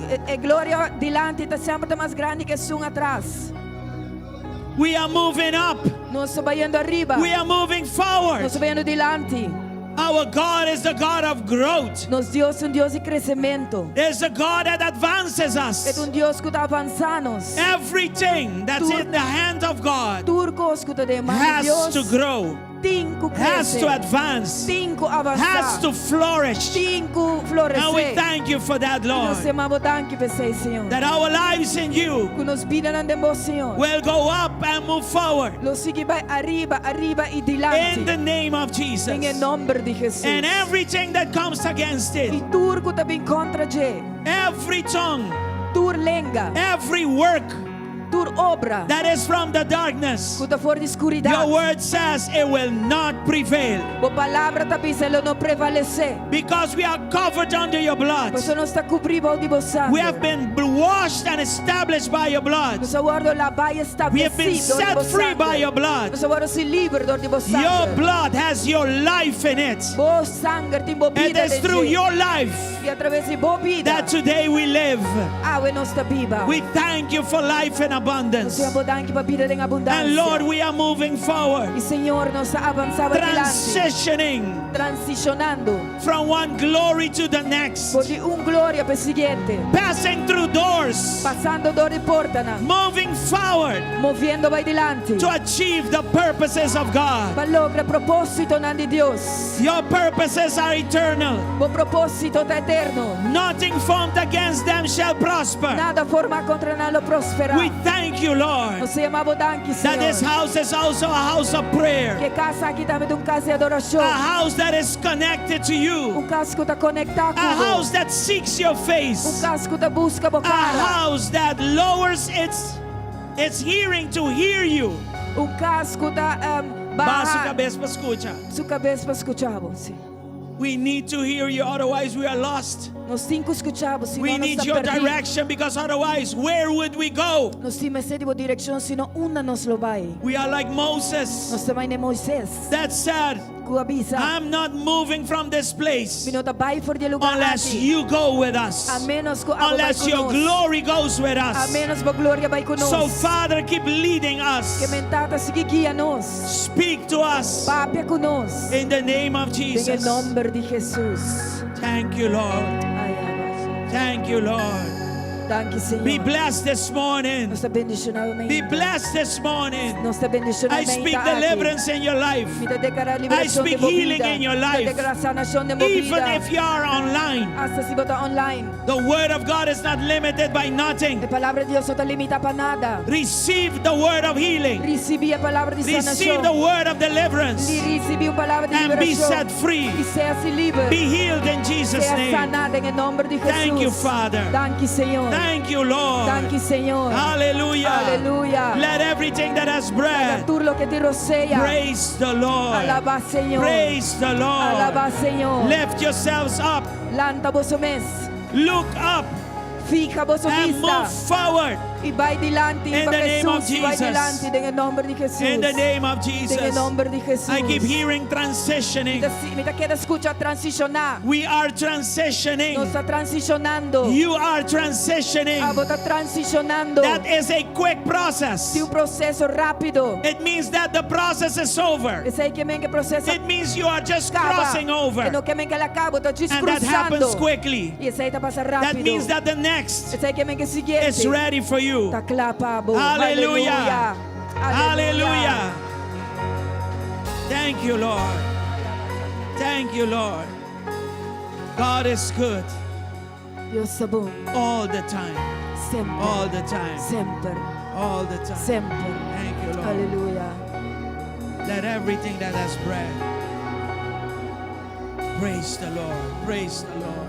Speaker 6: E, e gloria dilanti ta semper ta mas grandi ku esun atras.
Speaker 2: We are moving up.
Speaker 6: Nos ta bayendo ariba.
Speaker 2: We are moving forward.
Speaker 6: Nos ta bayendo dilanti.
Speaker 2: Our God is the God of growth.
Speaker 6: Nos Dios ta un Dios di kresementu.
Speaker 2: There's a God that advances
Speaker 6: E
Speaker 2: us.
Speaker 6: un Dios ku ta avansá nos.
Speaker 2: Everything that's in the hand of God
Speaker 6: Tur kos ku ta den man di
Speaker 2: has
Speaker 6: Dios
Speaker 2: to grow,
Speaker 6: tin ku
Speaker 2: has
Speaker 6: krese.
Speaker 2: to advance,
Speaker 6: Tin ku avansá.
Speaker 2: has to flourish.
Speaker 6: Tin ku
Speaker 2: And we
Speaker 6: floresé.
Speaker 2: thank you for that,
Speaker 6: I nos
Speaker 2: Lord.
Speaker 6: ta yama bo danki p'esei, Señor.
Speaker 2: That our lives in you
Speaker 6: Ku nos bidanan den bo, Señor.
Speaker 2: will go up and move forward
Speaker 6: Lo sigui bai ariba, ariba i
Speaker 2: in
Speaker 6: dilanti.
Speaker 2: the name of Jesus.
Speaker 6: Den nòmber di Jesus.
Speaker 2: And everything that comes against
Speaker 6: I
Speaker 2: it,
Speaker 6: tur ku ta bin kontra dje.
Speaker 2: every tongue,
Speaker 6: Tur lenga,
Speaker 2: every work
Speaker 6: tur obra.
Speaker 2: that is from the darkness,
Speaker 6: Ku ta for di skuridat.
Speaker 2: your word says it will not prevail
Speaker 6: Bo palabra ta bisa lo no prevalesé.
Speaker 2: because we are covered under your blood.
Speaker 6: Paso nos ta kubrí bou di bo sanger.
Speaker 2: We have been washed and established by your blood.
Speaker 6: Nos a wòrdu labá i
Speaker 2: We have been
Speaker 6: establesí dor di
Speaker 2: set
Speaker 6: bo
Speaker 2: free by
Speaker 6: sanger.
Speaker 2: your blood.
Speaker 6: Nos a wòrdu hasí liber dor di bo
Speaker 2: Your
Speaker 6: sanger.
Speaker 2: blood has your life in it.
Speaker 6: Bo sanger tin bo
Speaker 2: It
Speaker 6: bida
Speaker 2: is through
Speaker 6: den dje.
Speaker 2: your life
Speaker 6: I atraves di bo bida.
Speaker 2: that today we live.
Speaker 6: Awe nos ta biba.
Speaker 2: We thank you for life in abundance.
Speaker 6: Nos ta yama bo danki pa bida den abundansia.
Speaker 2: And Lord, we are moving forward,
Speaker 6: I Señor, nos ta avansá dilanti.
Speaker 2: transitioning
Speaker 6: Transishonando.
Speaker 2: from one glory to the next,
Speaker 6: For di un gloria pa e siguiente.
Speaker 2: passing through doors,
Speaker 6: Pasando dor di portanan.
Speaker 2: moving forward
Speaker 6: Moviendo bai dilanti.
Speaker 2: to achieve the purposes of God.
Speaker 6: Pa logra propósitonan di Dios.
Speaker 2: Your purposes are eternal.
Speaker 6: Bo propósito ta eterno.
Speaker 2: Nothing formed against them shall prosper.
Speaker 6: Nada formá kontra nan lo prosperá.
Speaker 2: We thank you, Lord,
Speaker 6: Nos ta yama bo danki,
Speaker 2: that this
Speaker 6: Señor.
Speaker 2: house is also a house of prayer,
Speaker 6: Ku e kas aki tambe ta un kas di adorashon.
Speaker 2: a house that is connected to you,
Speaker 6: Un kas ku ta konektá
Speaker 2: a
Speaker 6: ku bo.
Speaker 2: house that seeks your
Speaker 6: Un
Speaker 2: face,
Speaker 6: kas ku ta buska bo
Speaker 2: a
Speaker 6: kara.
Speaker 2: house that lowers its hearing to hear you.
Speaker 6: Un kas ku ta
Speaker 2: Baha su
Speaker 6: baha
Speaker 2: kabes pa skucha.
Speaker 6: su kabes pa skucha bo. Si.
Speaker 2: We need to hear you, otherwise we are lost.
Speaker 6: Nos tin ku skucha bo, sino
Speaker 2: We
Speaker 6: nos
Speaker 2: need
Speaker 6: ta
Speaker 2: your
Speaker 6: pèrdí.
Speaker 2: direction because otherwise, where would we go?
Speaker 6: Nos tin mester di bo direkshon, sino unda nos lo bai.
Speaker 2: We are like Moses
Speaker 6: Nos ta manera Moises.
Speaker 2: that said,
Speaker 6: Ku a bisa.
Speaker 2: I'm not moving from this place
Speaker 6: Mi no ta bai for di e lugá
Speaker 2: unless
Speaker 6: aki.
Speaker 2: you go with us,
Speaker 6: A ménos ku abo bai
Speaker 2: unless
Speaker 6: ku
Speaker 2: your
Speaker 6: nos.
Speaker 2: glory goes with
Speaker 6: A
Speaker 2: us.
Speaker 6: ménos bo gloria bai ku nos.
Speaker 2: So, Father, keep leading
Speaker 6: Ke
Speaker 2: us,
Speaker 6: men Tata sigui guia nos.
Speaker 2: speak to us
Speaker 6: Papia ku nos.
Speaker 2: in the name of
Speaker 6: Den
Speaker 2: Jesus.
Speaker 6: nòmber di Jesus.
Speaker 2: Thank you, Lord.
Speaker 6: Ai,
Speaker 2: Thank you, Lord.
Speaker 6: Danki, Señor.
Speaker 2: Be blessed this morning.
Speaker 6: Nos ta bendishoná
Speaker 2: Be blessed this morning.
Speaker 6: Nos ta bendishoná
Speaker 2: I speak deliverance in your life.
Speaker 6: Mi ta deklará
Speaker 2: I
Speaker 6: liberashon
Speaker 2: speak
Speaker 6: den bo
Speaker 2: healing
Speaker 6: bida.
Speaker 2: in your
Speaker 6: Mi ta
Speaker 2: life.
Speaker 6: deklará sanashon den bo
Speaker 2: Even
Speaker 6: bida.
Speaker 2: if you are online,
Speaker 6: Asta si bo ta online.
Speaker 2: the word of God is not limited by nothing.
Speaker 6: E palabra di Dios no ta limitá pa nada.
Speaker 2: Receive the word of healing.
Speaker 6: Risibí e palabra di
Speaker 2: Receive
Speaker 6: sanashon.
Speaker 2: the word of deliverance.
Speaker 6: Risibí un palabra di
Speaker 2: And be
Speaker 6: liberashon.
Speaker 2: set free.
Speaker 6: I sea liber.
Speaker 2: Be healed in Jesus'
Speaker 6: Sea
Speaker 2: name.
Speaker 6: saná den nòmber di Jesus.
Speaker 2: Thank you, Father.
Speaker 6: Danki, Señor.
Speaker 2: Thank you, Lord.
Speaker 6: Danki, Señor.
Speaker 2: Hallelujah.
Speaker 6: Aleluya.
Speaker 2: Let everything that has
Speaker 6: Laga
Speaker 2: breath
Speaker 6: tur loke tin rosea.
Speaker 2: praise the Lord.
Speaker 6: Alabá Señor.
Speaker 2: Praise the Lord.
Speaker 6: Alabá Señor.
Speaker 2: Lift yourselves up.
Speaker 6: Lanta boso mes.
Speaker 2: Look up
Speaker 6: Fiha boso
Speaker 2: and
Speaker 6: vista.
Speaker 2: move forward
Speaker 6: I bai dilanti.
Speaker 2: In
Speaker 6: Pa
Speaker 2: the name of
Speaker 6: Jesus. Bai
Speaker 2: Jesus.
Speaker 6: dilanti. Den nòmber di Jesus.
Speaker 2: in the name of
Speaker 6: Den
Speaker 2: Jesus.
Speaker 6: nòmber di Jesus.
Speaker 2: I keep hearing transitioning.
Speaker 6: Mi ta keda skucha transishoná.
Speaker 2: We are transitioning.
Speaker 6: Nos ta transishonando.
Speaker 2: You are transitioning.
Speaker 6: Abo ta transishonando.
Speaker 2: That is a quick process.
Speaker 6: Tin un proseso rápido.
Speaker 2: It means that the process is over.
Speaker 6: Esei ke men ku e proseso
Speaker 2: It means you are just
Speaker 6: kaba.
Speaker 2: crossing over.
Speaker 6: E no ke men ku el a kaba, ta
Speaker 2: And that happens
Speaker 6: krusando.
Speaker 2: quickly.
Speaker 6: I esei ta pasa
Speaker 2: That
Speaker 6: rápido.
Speaker 2: means that the next
Speaker 6: Esei ke men ku e siguiente.
Speaker 2: is ready for you.
Speaker 6: Ta kla pa bo.
Speaker 2: Hallelujah.
Speaker 6: Aleluya.
Speaker 2: Hallelujah. Thank you, Lord. Thank you, Lord. God is good
Speaker 6: Dios ta bon.
Speaker 2: all the time.
Speaker 6: Semper.
Speaker 2: All the time.
Speaker 6: Semper.
Speaker 2: All the time.
Speaker 6: Semper.
Speaker 2: Thank you, Lord.
Speaker 6: Aleluya.
Speaker 2: Let everything that has breath praise the Lord. Praise the Lord.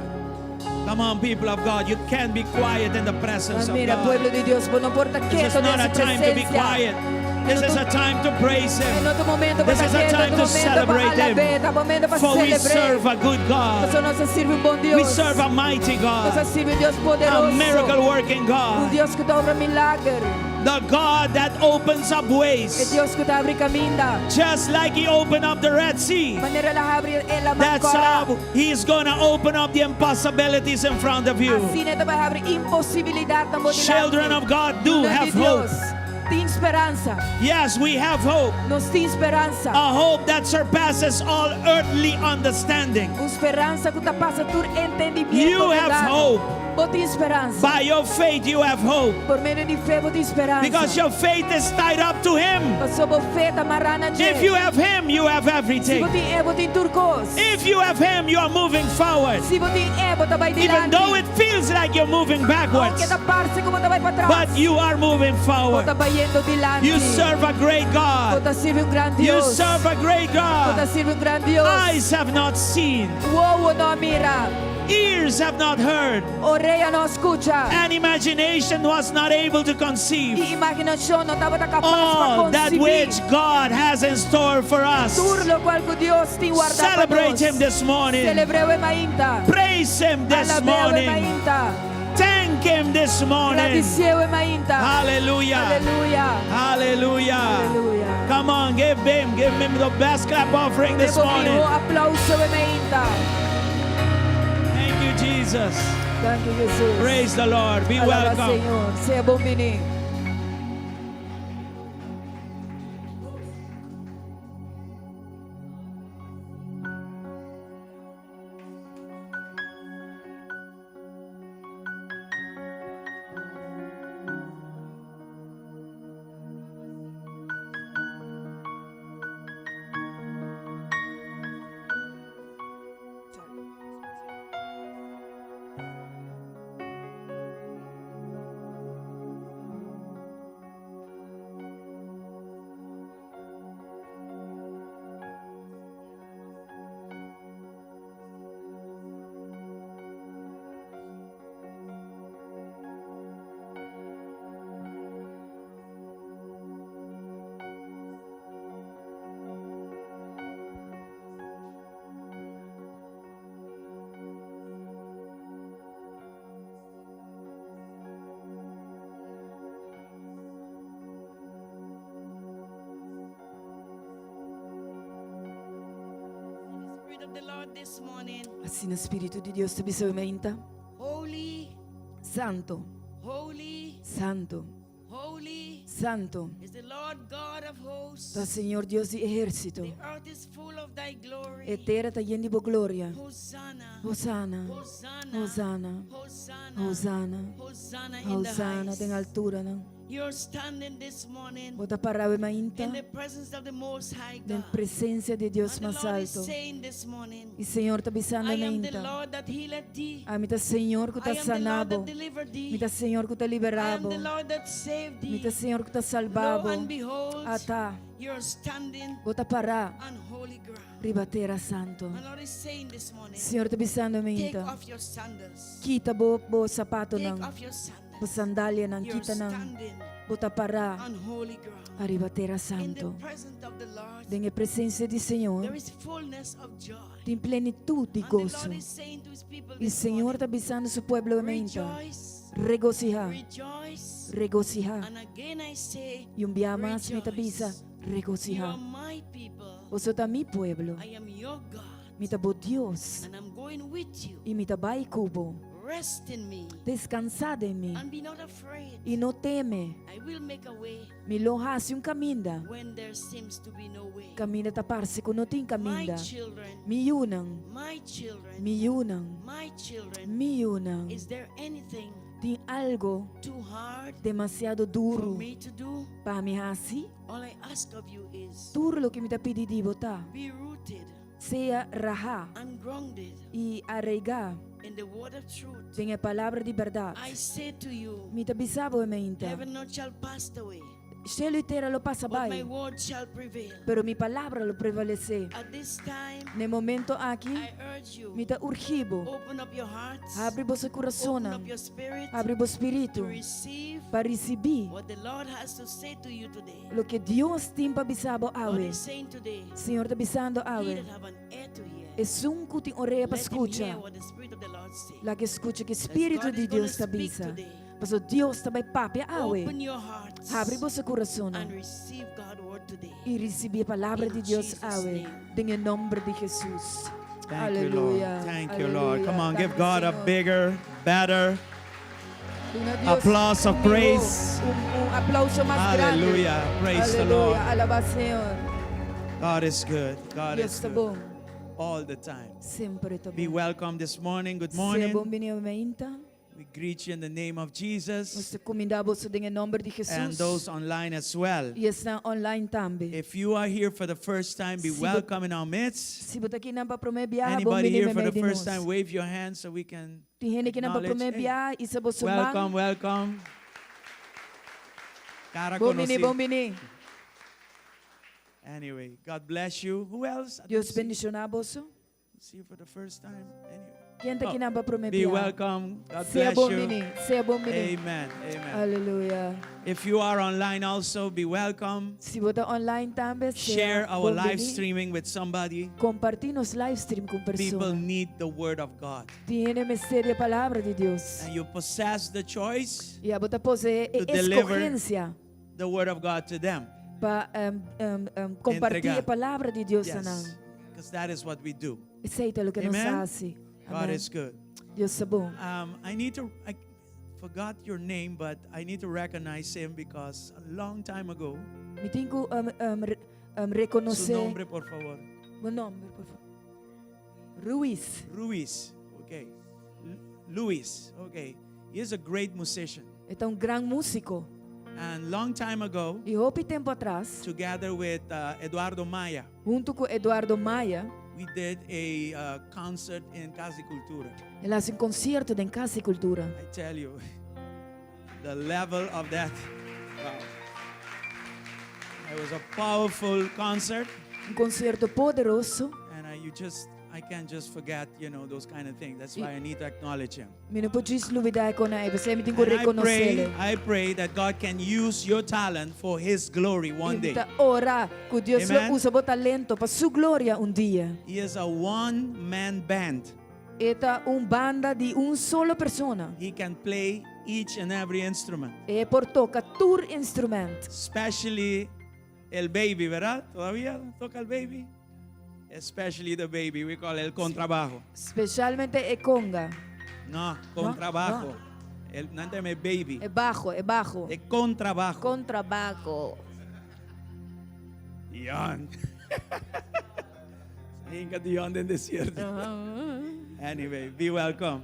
Speaker 2: Come on, people of God. You can't be quiet in the presence of
Speaker 6: Mira,
Speaker 2: God.
Speaker 6: pueblo di Dios, bo no por ta
Speaker 2: This is
Speaker 6: ketu
Speaker 2: not
Speaker 6: den
Speaker 2: a time to be
Speaker 6: presensia.
Speaker 2: quiet. This is a time to praise
Speaker 6: E
Speaker 2: Him.
Speaker 6: no ta momento pa
Speaker 2: This is a
Speaker 6: ketu,
Speaker 2: time
Speaker 6: ta
Speaker 2: to
Speaker 6: momento pa
Speaker 2: celebrate
Speaker 6: alab'é, ta momento
Speaker 2: Him.
Speaker 6: pa
Speaker 2: For we
Speaker 6: selebrá.
Speaker 2: serve a good God.
Speaker 6: Pasobra nos ta sirbi un bon Dios.
Speaker 2: We serve a mighty
Speaker 6: Nos
Speaker 2: God,
Speaker 6: sirbi un Dios
Speaker 2: a
Speaker 6: poderoso.
Speaker 2: miracle working
Speaker 6: Un
Speaker 2: God,
Speaker 6: Dios ku ta obra milager.
Speaker 2: the God that opens up
Speaker 6: E
Speaker 2: ways.
Speaker 6: Dios ku ta habri kaminda.
Speaker 2: Just like He opened up the Red Sea,
Speaker 6: Manera el a habri e laman
Speaker 2: that's
Speaker 6: kòrá.
Speaker 2: how He's going to open up the impossibilities in front of you.
Speaker 6: Asina e ta bai habri imposibilidatnan bo dilanti.
Speaker 2: Children of God do
Speaker 6: Yunan
Speaker 2: have
Speaker 6: di
Speaker 2: hope.
Speaker 6: Dios, Tin speransa.
Speaker 2: Yes, we have hope.
Speaker 6: Nos tin speransa.
Speaker 2: A hope that surpasses all earthly understanding.
Speaker 6: Un speransa ku ta pasa tur entendimentu.
Speaker 2: You have
Speaker 6: mundano.
Speaker 2: hope.
Speaker 6: Bo tin speransa.
Speaker 2: By your faith, you have hope.
Speaker 6: Pa medio di fe, bo tin speransa.
Speaker 2: Because your faith is tied up to Him.
Speaker 6: Pasobra bo fe ta mará na
Speaker 2: If you have Him, you have
Speaker 6: Si
Speaker 2: everything.
Speaker 6: bo tin e, bo tin tur kos.
Speaker 2: If you have Him, you are moving forward.
Speaker 6: Si bo tin e, bo ta bai
Speaker 2: Even
Speaker 6: dilanti.
Speaker 2: though it feels like you're moving backwards,
Speaker 6: Aunke ta parse ku bo ta bai patras.
Speaker 2: but you are moving
Speaker 6: Bo
Speaker 2: forward.
Speaker 6: ta bayendo dilanti.
Speaker 2: You serve a great God.
Speaker 6: Bo ta sirbi un gran
Speaker 2: You
Speaker 6: Dios.
Speaker 2: serve a great
Speaker 6: Bo ta
Speaker 2: God.
Speaker 6: sirbi un gran Dios.
Speaker 2: Eyes have not seen,
Speaker 6: Wowo no a mira.
Speaker 2: ears have not heard,
Speaker 6: Orea no a skucha.
Speaker 2: and imagination was not able to conceive
Speaker 6: I imaginashon no tabata kapas pa
Speaker 2: all that
Speaker 6: konsebí.
Speaker 2: which God has in store for us.
Speaker 6: Tur lokual ku Dios tin wardá pa
Speaker 2: Celebrate
Speaker 6: nos.
Speaker 2: Him this morning.
Speaker 6: Selebr'é mainta.
Speaker 2: Praise Him this
Speaker 6: Alab'é
Speaker 2: morning.
Speaker 6: mainta.
Speaker 2: Thank Him this morning.
Speaker 6: Gradisié mainta.
Speaker 2: Hallelujah.
Speaker 6: Aleluya.
Speaker 2: Hallelujah.
Speaker 6: Hallelujah.
Speaker 2: Come on, give him, give him the best clap offering this
Speaker 6: Duna
Speaker 2: morning.
Speaker 6: mihó aplouso mainta.
Speaker 2: Thank you, Jesus.
Speaker 6: Thank you, Jesus.
Speaker 2: Praise the Lord. Be
Speaker 6: Alabá
Speaker 2: welcome.
Speaker 6: Señor. Sea bon biní.
Speaker 1: Spirit of the Lord this morning.
Speaker 6: Asina Spiritu di Dios ta bisa mainta.
Speaker 1: Holy,
Speaker 6: Santu,
Speaker 1: holy,
Speaker 6: Santu,
Speaker 1: holy
Speaker 6: Santu.
Speaker 1: is the Lord God of hosts.
Speaker 6: Ta Señor Dios di ehérsito.
Speaker 1: The earth earth is full of thy glory.
Speaker 7: E tera ta yen di bo gloria.
Speaker 1: Hosanna.
Speaker 7: Hosana.
Speaker 1: Hosanna.
Speaker 7: Hosana.
Speaker 1: Hosanna.
Speaker 7: Hosana.
Speaker 1: Hosanna in the
Speaker 7: Hosana den
Speaker 1: highest.
Speaker 7: alturanan.
Speaker 1: You're standing this morning
Speaker 7: Bo ta pará awe mainta
Speaker 1: in the presence of the Most High
Speaker 7: den
Speaker 1: God.
Speaker 7: presensia di Dios
Speaker 1: And the
Speaker 7: mas
Speaker 1: Lord is
Speaker 7: alto.
Speaker 1: saying this morning,
Speaker 7: I Señor ta bisando
Speaker 1: I am the
Speaker 7: mainta.
Speaker 1: Lord that healeth thee.
Speaker 7: Ami ta Señor ku
Speaker 1: I
Speaker 7: ta
Speaker 1: am the Lord
Speaker 7: sana bo.
Speaker 1: that delivered
Speaker 7: Mi
Speaker 1: thee.
Speaker 7: ta Señor ku ta
Speaker 1: I
Speaker 7: liberá
Speaker 1: am
Speaker 7: bo.
Speaker 1: the Lord that saved
Speaker 7: Mi ta
Speaker 1: thee.
Speaker 7: Señor ku ta salba
Speaker 1: Lo
Speaker 7: bo.
Speaker 1: and behold,
Speaker 7: Ata,
Speaker 1: you're standing
Speaker 7: bo ta pará
Speaker 1: on holy ground.
Speaker 7: riba tera santu.
Speaker 1: And Lord is saying this morning,
Speaker 7: Señor ta bisando
Speaker 1: take
Speaker 7: mainta.
Speaker 1: off your sandals.
Speaker 7: Kita bo bo
Speaker 1: Take
Speaker 7: sapatonan,
Speaker 1: off your sandals.
Speaker 7: bo sandalianan,
Speaker 1: You're
Speaker 7: kita nan.
Speaker 1: standing
Speaker 7: Bo ta pará
Speaker 1: on holy ground.
Speaker 7: ariba tera
Speaker 1: In the
Speaker 7: santu.
Speaker 1: presence of the Lord,
Speaker 7: Den e presensia di Señor
Speaker 1: there is fullness of joy.
Speaker 7: tin plenitut di
Speaker 1: And the
Speaker 7: goso.
Speaker 1: Lord is saying to his people
Speaker 7: I
Speaker 1: this
Speaker 7: Señor ta
Speaker 1: morning,
Speaker 7: bisando su pueblo mainta,
Speaker 1: rejoice,
Speaker 7: regosihá,
Speaker 1: rejoice.
Speaker 7: regosihá.
Speaker 1: And again I say,
Speaker 7: I un bia mas mi ta bisa,
Speaker 1: rejoice. You
Speaker 7: regosihá.
Speaker 1: are my people.
Speaker 7: Boso ta mi pueblo,
Speaker 1: I am your God.
Speaker 7: mi ta bo Dios
Speaker 1: And I'm going with you.
Speaker 7: i mi ta bai ku bo.
Speaker 1: Rest in me
Speaker 7: Deskansá den mi
Speaker 1: and be not afraid.
Speaker 7: i no teme.
Speaker 1: I will make a way
Speaker 7: Mi lo hasi un kaminda.
Speaker 1: when there seems to be no way.
Speaker 7: Kaminda ta parse ku no tin
Speaker 1: My
Speaker 7: kaminda.
Speaker 1: children,
Speaker 7: Mi yunan,
Speaker 1: my children,
Speaker 7: mi yunan,
Speaker 1: my children,
Speaker 7: mi yunan.
Speaker 1: is there anything
Speaker 7: Tin algu
Speaker 1: too hard
Speaker 7: demasiado
Speaker 1: for
Speaker 7: duru
Speaker 1: me to do?
Speaker 7: pa mi hasi?
Speaker 1: All I ask of you is
Speaker 7: Tur loke mi ta pidi di bo ta,
Speaker 1: be rooted
Speaker 7: sea rahá
Speaker 1: and grounded
Speaker 7: i areigá
Speaker 1: in the word of truth.
Speaker 7: den e palabra di bèrdat.
Speaker 1: I say to you,
Speaker 7: Mi ta bisa bo e mainta,
Speaker 1: heaven not shall pass away,
Speaker 7: Shelu i tera lo pasa
Speaker 1: but my
Speaker 7: bai,
Speaker 1: word shall prevail.
Speaker 7: pero mi palabra lo prevalesé.
Speaker 1: At this time,
Speaker 7: Na e momento aki,
Speaker 1: I urge you,
Speaker 7: mi ta urgí bo,
Speaker 1: open up your hearts,
Speaker 7: habri boso
Speaker 1: open
Speaker 7: kurasonnan,
Speaker 1: up your spirit
Speaker 7: habri bo
Speaker 1: to
Speaker 7: spiritu
Speaker 1: receive
Speaker 7: pa risibí
Speaker 1: what the Lord has to say to you today.
Speaker 7: loke Dios tin pa bisa bo
Speaker 1: God
Speaker 7: awe.
Speaker 1: is saying today,
Speaker 7: Señor ta bisando
Speaker 1: he
Speaker 7: awe,
Speaker 1: that have an ear to hear,
Speaker 7: esun ku tin orea pa
Speaker 1: let him hear
Speaker 7: skucha,
Speaker 1: what the Spirit of the Lord says.
Speaker 7: laga e skucha ku e Spiritu
Speaker 1: God
Speaker 7: di
Speaker 1: is gonna
Speaker 7: Dios ta
Speaker 1: speak
Speaker 7: bisa.
Speaker 1: today.
Speaker 7: Paso Dios ta bai papia awe.
Speaker 1: Open your hearts
Speaker 7: Habri boso
Speaker 1: and
Speaker 7: kurasonnan
Speaker 1: receive God's word today.
Speaker 7: i risibí e palabra
Speaker 1: In
Speaker 7: di Dios
Speaker 1: Jesus'
Speaker 7: awe.
Speaker 1: name.
Speaker 7: Den e nòmber di Jesus.
Speaker 2: Thank you, Lord.
Speaker 7: Aleluya.
Speaker 2: Thank you, Lord.
Speaker 7: Aleluya.
Speaker 2: Come on, give
Speaker 7: Danki,
Speaker 2: God a
Speaker 7: Señor.
Speaker 2: bigger, better
Speaker 7: Duna Dios
Speaker 2: applause of
Speaker 7: un mihó,
Speaker 2: praise.
Speaker 7: Un, un aplauso mas grandi.
Speaker 2: Hallelujah. Praise the Lord.
Speaker 7: Aleluya. Alabá Señor.
Speaker 2: God is good. God
Speaker 7: Dios
Speaker 2: is
Speaker 7: ta
Speaker 2: good.
Speaker 7: bon.
Speaker 2: All the time.
Speaker 7: Semper ta
Speaker 2: Be
Speaker 7: bon.
Speaker 2: welcome this morning. Good
Speaker 7: Sea bon
Speaker 2: morning.
Speaker 7: biní mainta.
Speaker 2: We greet you in the name of Jesus
Speaker 7: Nos ta kumindá boso den e nòmber di
Speaker 2: and
Speaker 7: Jesus.
Speaker 2: those online as well.
Speaker 7: I esnan online tambe.
Speaker 2: If you are here for the first time, be
Speaker 7: Si bo-
Speaker 2: welcome in our midst.
Speaker 7: Si bo ta akinan pa promé biaha, bon
Speaker 2: Anybody
Speaker 7: bini
Speaker 2: here for
Speaker 7: meimei
Speaker 2: the
Speaker 7: di
Speaker 2: first
Speaker 7: nos.
Speaker 2: time, wave your hand so we can
Speaker 7: Tin hende akinan pa
Speaker 2: acknowledge.
Speaker 7: promé
Speaker 2: Hey,
Speaker 7: biaha, hisa boso
Speaker 2: welcome,
Speaker 7: man.
Speaker 2: welcome. Cara
Speaker 7: Bon bini,
Speaker 2: conocí.
Speaker 7: bon bini.
Speaker 2: Anyway, God bless you. Who else? I
Speaker 7: Dios
Speaker 2: didn't see.
Speaker 7: bendishoná boso.
Speaker 2: See you for the first time. Anyway.
Speaker 7: Ken ta
Speaker 2: Oh,
Speaker 7: akinan pa promé
Speaker 2: Be
Speaker 7: biaha?
Speaker 2: welcome. God
Speaker 7: Sea
Speaker 2: bless
Speaker 7: bon
Speaker 2: you.
Speaker 7: bini, sea bon bini.
Speaker 2: Amen. Amen.
Speaker 7: Aleluya.
Speaker 2: If you are online also, be welcome.
Speaker 7: Si bo ta online tambe, sea
Speaker 2: Share our
Speaker 7: bon
Speaker 2: live
Speaker 7: bini.
Speaker 2: streaming with somebody.
Speaker 7: Kompartí nos live stream ku un
Speaker 2: People
Speaker 7: persona.
Speaker 2: need the word of God.
Speaker 7: Tin hende mester di e palabra di Dios.
Speaker 2: And you possess the choice,
Speaker 7: I abo ta poseé e
Speaker 2: To deliver
Speaker 7: eskohensia
Speaker 2: the word of God to them.
Speaker 7: pa kompartí
Speaker 2: Entregá.
Speaker 7: e palabra di Dios na nan.
Speaker 2: Yes. Because that is what we do.
Speaker 7: Esei ta loke nos
Speaker 2: Amen.
Speaker 7: hasi.
Speaker 2: God
Speaker 7: Amen.
Speaker 2: is good.
Speaker 7: Dios ta bon.
Speaker 2: I need to, I forgot your name, but I need to recognize him because a long time ago,
Speaker 7: Mi tin ku
Speaker 2: su
Speaker 7: rekonosé.
Speaker 2: nombre, por favor.
Speaker 7: Bo nòmber, por fabor. Ruiz.
Speaker 2: Ruiz. Okay. Luis. Okay. He is a great musician.
Speaker 7: E ta un gran músiko.
Speaker 2: And long time ago,
Speaker 7: I hopi tempu atras,
Speaker 2: together with Eduardo Maya,
Speaker 7: huntu ku Eduardo Maya,
Speaker 2: we did a concert in Casa de Cultura.
Speaker 7: el a hasi un konsierto den Casa di Kultura.
Speaker 2: I tell you, the level of that. Wow. It was a powerful concert,
Speaker 7: Un konsierto poderoso.
Speaker 2: and I, you just, I can't just forget, those kind of things. That's why I need to acknowledge him.
Speaker 7: Mi no por djis lubidá e kosnan ei, p'esei mi tin ku
Speaker 2: And I pray,
Speaker 7: rekonosé.
Speaker 2: I pray that God can use your talent for His glory one
Speaker 7: I mi
Speaker 2: day.
Speaker 7: ta ora ku Dios lo
Speaker 2: Amen.
Speaker 7: usa bo talento pa su gloria un dia.
Speaker 2: He is a one-man band.
Speaker 7: E ta un banda di un solo persona.
Speaker 2: He can play each and every instrument,
Speaker 7: E por toka tur instrumènt.
Speaker 2: especially el baby, ¿verdad? ¿Todavía toca el baby? Especially the baby, we call el contrabajo.
Speaker 7: Spesialmente e conga.
Speaker 2: No, contrabajo. El, no entiende, baby.
Speaker 7: E bajo, e bajo.
Speaker 2: De contrabajo.
Speaker 7: Contrabajo.
Speaker 2: Yan. Hinka Dion den desierto. Anyway, be welcome.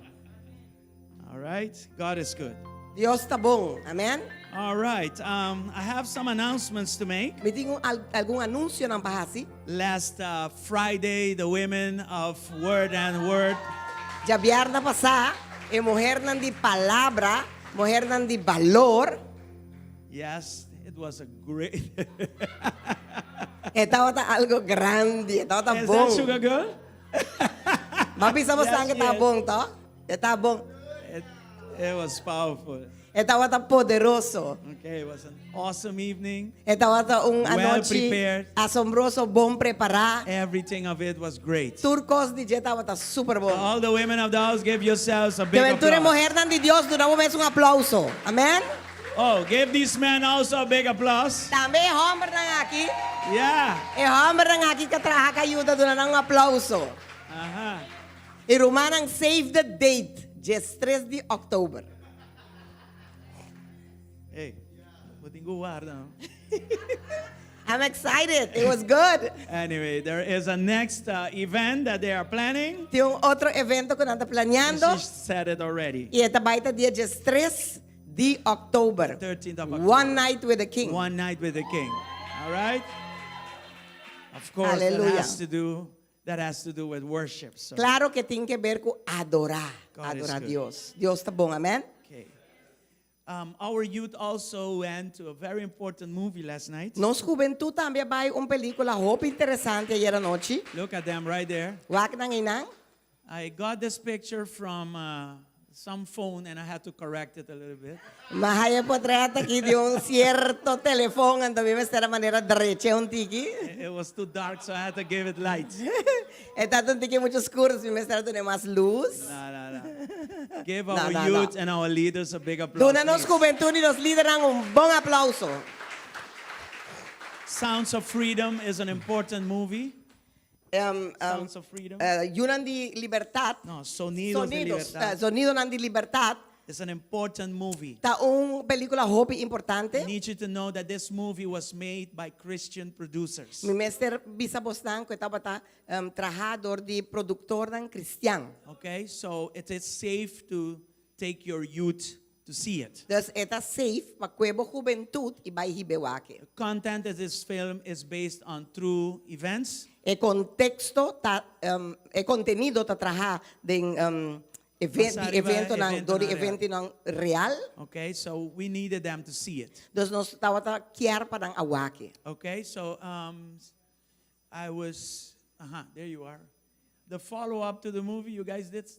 Speaker 2: All right, God is good.
Speaker 8: Dios ta bon. Amen.
Speaker 2: All right, I have some announcements to make.
Speaker 8: Mi tin un, al, algun anunsionan pa hasi.
Speaker 2: Last Friday, the women of Word and Word
Speaker 8: Djabièrnè pasá, e muhernan di palabra, muhernan di balor,
Speaker 2: Yes, it was a great.
Speaker 8: E tabata algo grandi, e tabata
Speaker 2: Is
Speaker 8: bon.
Speaker 2: that Sugar Girl?
Speaker 8: M'a bisa
Speaker 2: Yes,
Speaker 8: boso ku ta
Speaker 2: yes.
Speaker 8: bon, to? E ta bon.
Speaker 2: It was powerful.
Speaker 8: E tabata poderoso.
Speaker 2: Okay, it was an awesome evening.
Speaker 8: E tabata un
Speaker 2: Well
Speaker 8: anochi
Speaker 2: prepared.
Speaker 8: asombroso, bon prepará.
Speaker 2: Everything of it was great.
Speaker 8: Tur kos di dje tabata super bon.
Speaker 2: All the women of the house, give yourselves a big
Speaker 8: Ke tur
Speaker 2: applause.
Speaker 8: muhernan di Dios, duna bo mes un aplouso. Amen.
Speaker 2: Oh, give these men also a big applause.
Speaker 8: Tambe e hòmbernan aki, e hòmbernan aki ku traha ku yuda, duna un aplouso. I rumannan, save the date, 13 di òktober.
Speaker 2: Hey, bo tin ku warda, no?
Speaker 8: I'm excited. It was good.
Speaker 2: Anyway, there is a next event that they are planning.
Speaker 8: Tin un otro evento ku nan ta planiando.
Speaker 2: She said it already.
Speaker 8: I e ta bai ta dia 13 di òktober.
Speaker 2: 13th of October.
Speaker 8: One night with the King.
Speaker 2: One night with the King. All right? Of course, that
Speaker 8: Hallelujah.
Speaker 2: has to do with worship. So,
Speaker 8: Klaro ku tin ku ber ku adorá.
Speaker 2: God is
Speaker 8: Adorá
Speaker 2: good.
Speaker 8: Dios. Dios ta bon, amen?
Speaker 2: Okay. Our youth also went to a very important movie last night.
Speaker 8: Nos hubentut tambe a bai un pelíkula hopi interesante ayera nochi.
Speaker 2: Look at them right there.
Speaker 8: Wak nan einan.
Speaker 2: I got this picture from some phone and I had to correct it a little bit.
Speaker 8: M'a haña e potrèt aki di un sierto telefòn, anto mi mester a manera drech'é un tiki.
Speaker 2: It was too dark, so I had to give it light.
Speaker 8: E tabata un tiki muchu skur, mi mester a dun'é mas lus.
Speaker 2: No. Give
Speaker 8: No,
Speaker 2: our
Speaker 8: no, no.
Speaker 2: youth and our leaders a big applause.
Speaker 8: Duna nos
Speaker 2: please.
Speaker 8: hubentut i nos lidernan un bon aplouso.
Speaker 2: Sounds of Freedom is an important movie. Sounds of Freedom.
Speaker 8: Yunan di Libertat.
Speaker 2: No, Sonidos de
Speaker 8: Sonidos,
Speaker 2: Libertad.
Speaker 8: Sonidonan di Libertat.
Speaker 2: It's an important movie.
Speaker 8: Ta un pelíkula hopi importante.
Speaker 2: I need you to know that this movie was made by Christian producers.
Speaker 8: Mi mester bisa bosnan ku e tabata trahá dor di produktornan kristian.
Speaker 2: Okay, so it is safe to take your youth to see it.
Speaker 8: Dus e ta safe pa kue bo hubentut i bai hib'é wak e.
Speaker 2: The content of this film is based on true events.
Speaker 8: E konteksto ta e kontenido ta trahá den event,
Speaker 2: Basá riba
Speaker 8: eventonan
Speaker 2: evento
Speaker 8: dor di
Speaker 2: nan real.
Speaker 8: eventonan real.
Speaker 2: Okay, so we needed them to see it.
Speaker 8: Dus nos tabata kier pa nan a wak e.
Speaker 2: Okay, so I was, there you are. The follow up to the movie you guys did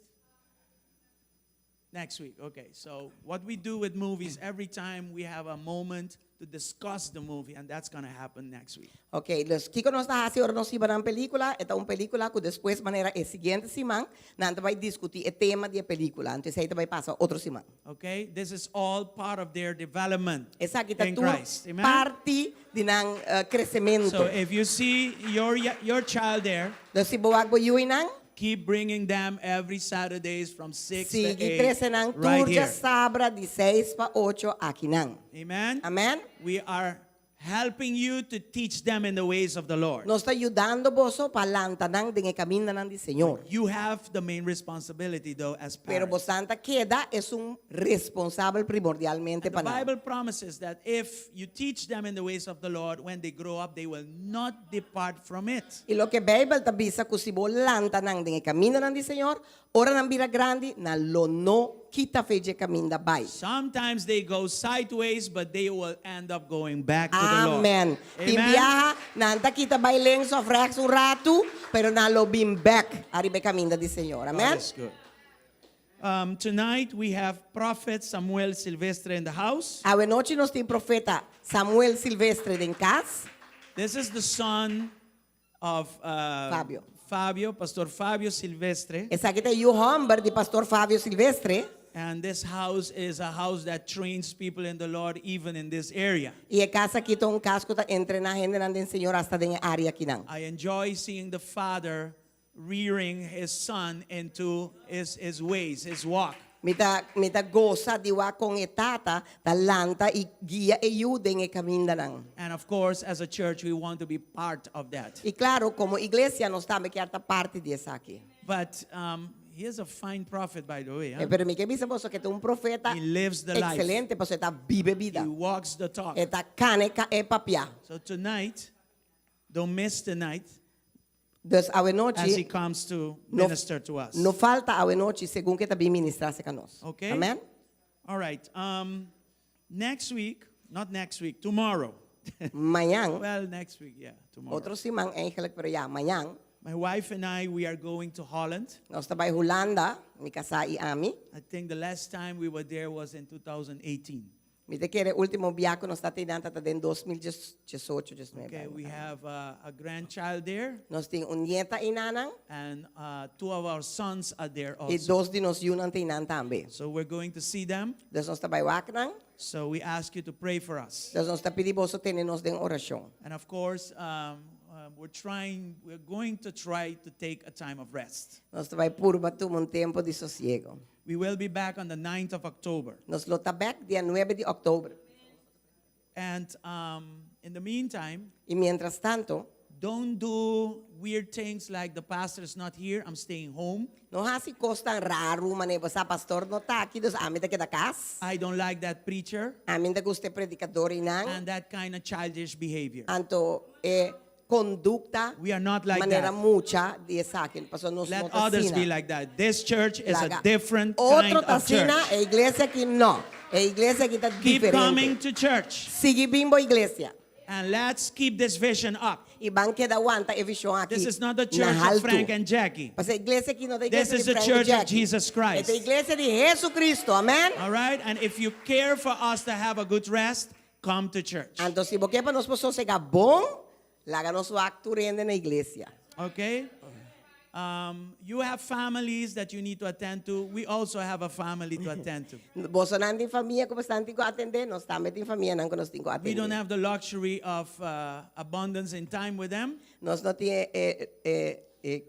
Speaker 2: next week. Okay, so what we do with movies, every time we have a moment to discuss the movie, and that's going to happen next week.
Speaker 8: Ok, dus kiko nos ta hasi ora nos hiba nan pelíkula, e ta un pelíkula ku despues manera e siguiente siman, nan ta bai diskutí e tema di e pelíkula. Anto esei ta bai pasa otro siman.
Speaker 2: Okay, this is all part of their development
Speaker 8: Esaki ta
Speaker 2: in
Speaker 8: tur
Speaker 2: Christ. Amen?
Speaker 8: parti di nan kresementu.
Speaker 2: So if you see your child there,
Speaker 8: Dus si bo wak bo yunan,
Speaker 2: keep bringing them every Saturdays from 6 to
Speaker 8: sigui
Speaker 2: 8
Speaker 8: trese nan
Speaker 2: right
Speaker 8: tur
Speaker 2: here.
Speaker 8: djasabra di 6 pa 8 akinan.
Speaker 2: Amen.
Speaker 8: Amen.
Speaker 2: We are helping you to teach them in the ways of the Lord.
Speaker 8: Nos ta yudando boso pa lanta nan den e kamindanan di Señor.
Speaker 2: You have the main responsibility though as
Speaker 8: Pero
Speaker 2: parents.
Speaker 8: boso ta keda esun responsabel primordialmente
Speaker 2: And the
Speaker 8: pa nan.
Speaker 2: Bible promises that if you teach them in the ways of the Lord, when they grow up, they will not depart from it.
Speaker 8: I loke Beibel ta bisa ku si bo lanta nan den e kamindanan di Señor, ora nan bira grandi, nan lo no kita for di e kaminda bai.
Speaker 2: Sometimes they go sideways, but they will end up going back to the Lord.
Speaker 8: Amen. Tin
Speaker 2: Amen.
Speaker 8: biaha, nan ta kita bai links òf rechts un ratu, pero nan lo bin bèk ariba e kaminda di Señor.
Speaker 2: God
Speaker 8: Amen.
Speaker 2: is good. Tonight we have Prophet Samuel Silvestre in the house.
Speaker 8: Awe nochi nos tin profeta Samuel Silvestre den kas.
Speaker 2: This is the son of
Speaker 8: Fabio.
Speaker 2: Fabio, Pastor Fabio Silvestre.
Speaker 8: Esaki ta e yu hòmber di Pastor Fabio Silvestre.
Speaker 2: And this house is a house that trains people in the Lord even in this area.
Speaker 8: I e kas aki ta un kas ku ta entrená hendenan den Señor asta den e área akinan.
Speaker 2: I enjoy seeing the father rearing his son into his ways, his walk.
Speaker 8: Mi ta, mi ta gosa di wak kon e tata ta lanta i guia e yu den e kamindanan.
Speaker 2: And of course, as a church, we want to be part of that.
Speaker 8: I klaro, komo iglesia nos tambe kier ta parti di esaki.
Speaker 2: But um, he is a fine prophet, by the way. Huh?
Speaker 8: Pero mi ke bisa boso ku e ta un profeta
Speaker 2: He lives the life.
Speaker 8: ekselente, pasobra e ta biba e bida.
Speaker 2: He walks the talk.
Speaker 8: E ta kana e papia.
Speaker 2: So tonight, don't miss tonight
Speaker 8: Dus
Speaker 2: as he
Speaker 8: awenochi,
Speaker 2: comes to
Speaker 8: no,
Speaker 2: minister to us.
Speaker 8: no falta awenochi segun ku e ta bin ministrá serka nos.
Speaker 2: Okay?
Speaker 8: Amen?
Speaker 2: All right. Next week, not next week, tomorrow.
Speaker 8: Mañan,
Speaker 2: Well, next week, yeah, tomorrow.
Speaker 8: otro siman eigenlijk, pero ya, mañan,
Speaker 2: My wife and I, we are going to Holland.
Speaker 8: nos ta bai Hulanda, mi kasá i ami.
Speaker 2: I think the last time we were there was in 2018.
Speaker 8: Mi ta kere último biaha ku nos ta einan ta den 2018, 19.
Speaker 2: Okay, we have a grandchild there,
Speaker 8: Nos tin un nieta einan
Speaker 2: and two of our sons are there
Speaker 8: i
Speaker 2: also.
Speaker 8: dos di nos yunan ta einan tambe.
Speaker 2: So we're going to see them.
Speaker 8: Dus nos ta bai wak nan.
Speaker 2: So we ask you to pray for us.
Speaker 8: Dus nos ta pidi boso tene nos den orashon.
Speaker 2: And of course, we're trying, we're going to try to take a time of rest.
Speaker 8: Nos ta bai purba tuma un tempu di sosiegu.
Speaker 2: We will be back on the 9th of October.
Speaker 8: Nos lo ta bèk dia 9 di òktober.
Speaker 2: And in the meantime,
Speaker 8: I miéntras tantu,
Speaker 2: don't do weird things like the pastor is not here, I'm staying home.
Speaker 8: No hasi kos tan raru manera bo sa pastor no ta aki, dus ami ta keda kas.
Speaker 2: I don't like that preacher.
Speaker 8: Ami no ta gusta e predikador einan.
Speaker 2: And that kind of childish behavior.
Speaker 8: Anto e kondukta
Speaker 2: We are not like
Speaker 8: manera
Speaker 2: that.
Speaker 8: mucha di esaki. Pasobra nos
Speaker 2: Let
Speaker 8: no ta
Speaker 2: others
Speaker 8: asina.
Speaker 2: be like that. This church is a
Speaker 8: Laga
Speaker 2: different kind
Speaker 8: otro ta
Speaker 2: of church.
Speaker 8: asina, e iglesia aki no. E iglesia aki ta
Speaker 2: Keep coming
Speaker 8: diferente.
Speaker 2: to church.
Speaker 8: Sigui bin bo iglesia.
Speaker 2: And let's keep this vision up.
Speaker 8: I ban keda wanta e vishon aki
Speaker 2: This is not the
Speaker 8: na
Speaker 2: church of
Speaker 8: haltu.
Speaker 2: Frank and Jackie.
Speaker 8: Pasobra e iglesia aki no ta
Speaker 2: This
Speaker 8: iglesia
Speaker 2: is
Speaker 8: di
Speaker 2: the
Speaker 8: Frank
Speaker 2: church
Speaker 8: i
Speaker 2: of
Speaker 8: Jackie.
Speaker 2: Jesus Christ.
Speaker 8: E ta iglesia di Jesucristo. Amen?
Speaker 2: All right? And if you care for us to have a good rest, come to church.
Speaker 8: Anto si bo ke pa nos por sosegá bon, laga nos wak tur hende na iglesia.
Speaker 2: Okay? You have families that you need to attend to. We also have a family to attend to.
Speaker 8: Bosonan tin famia ku bosonan tin ku atendé, nos tambe tin famianan ku nos tin ku
Speaker 2: We don't
Speaker 8: atendé.
Speaker 2: have the luxury of abundance in time with them.
Speaker 8: Nos no tin e, e, e, e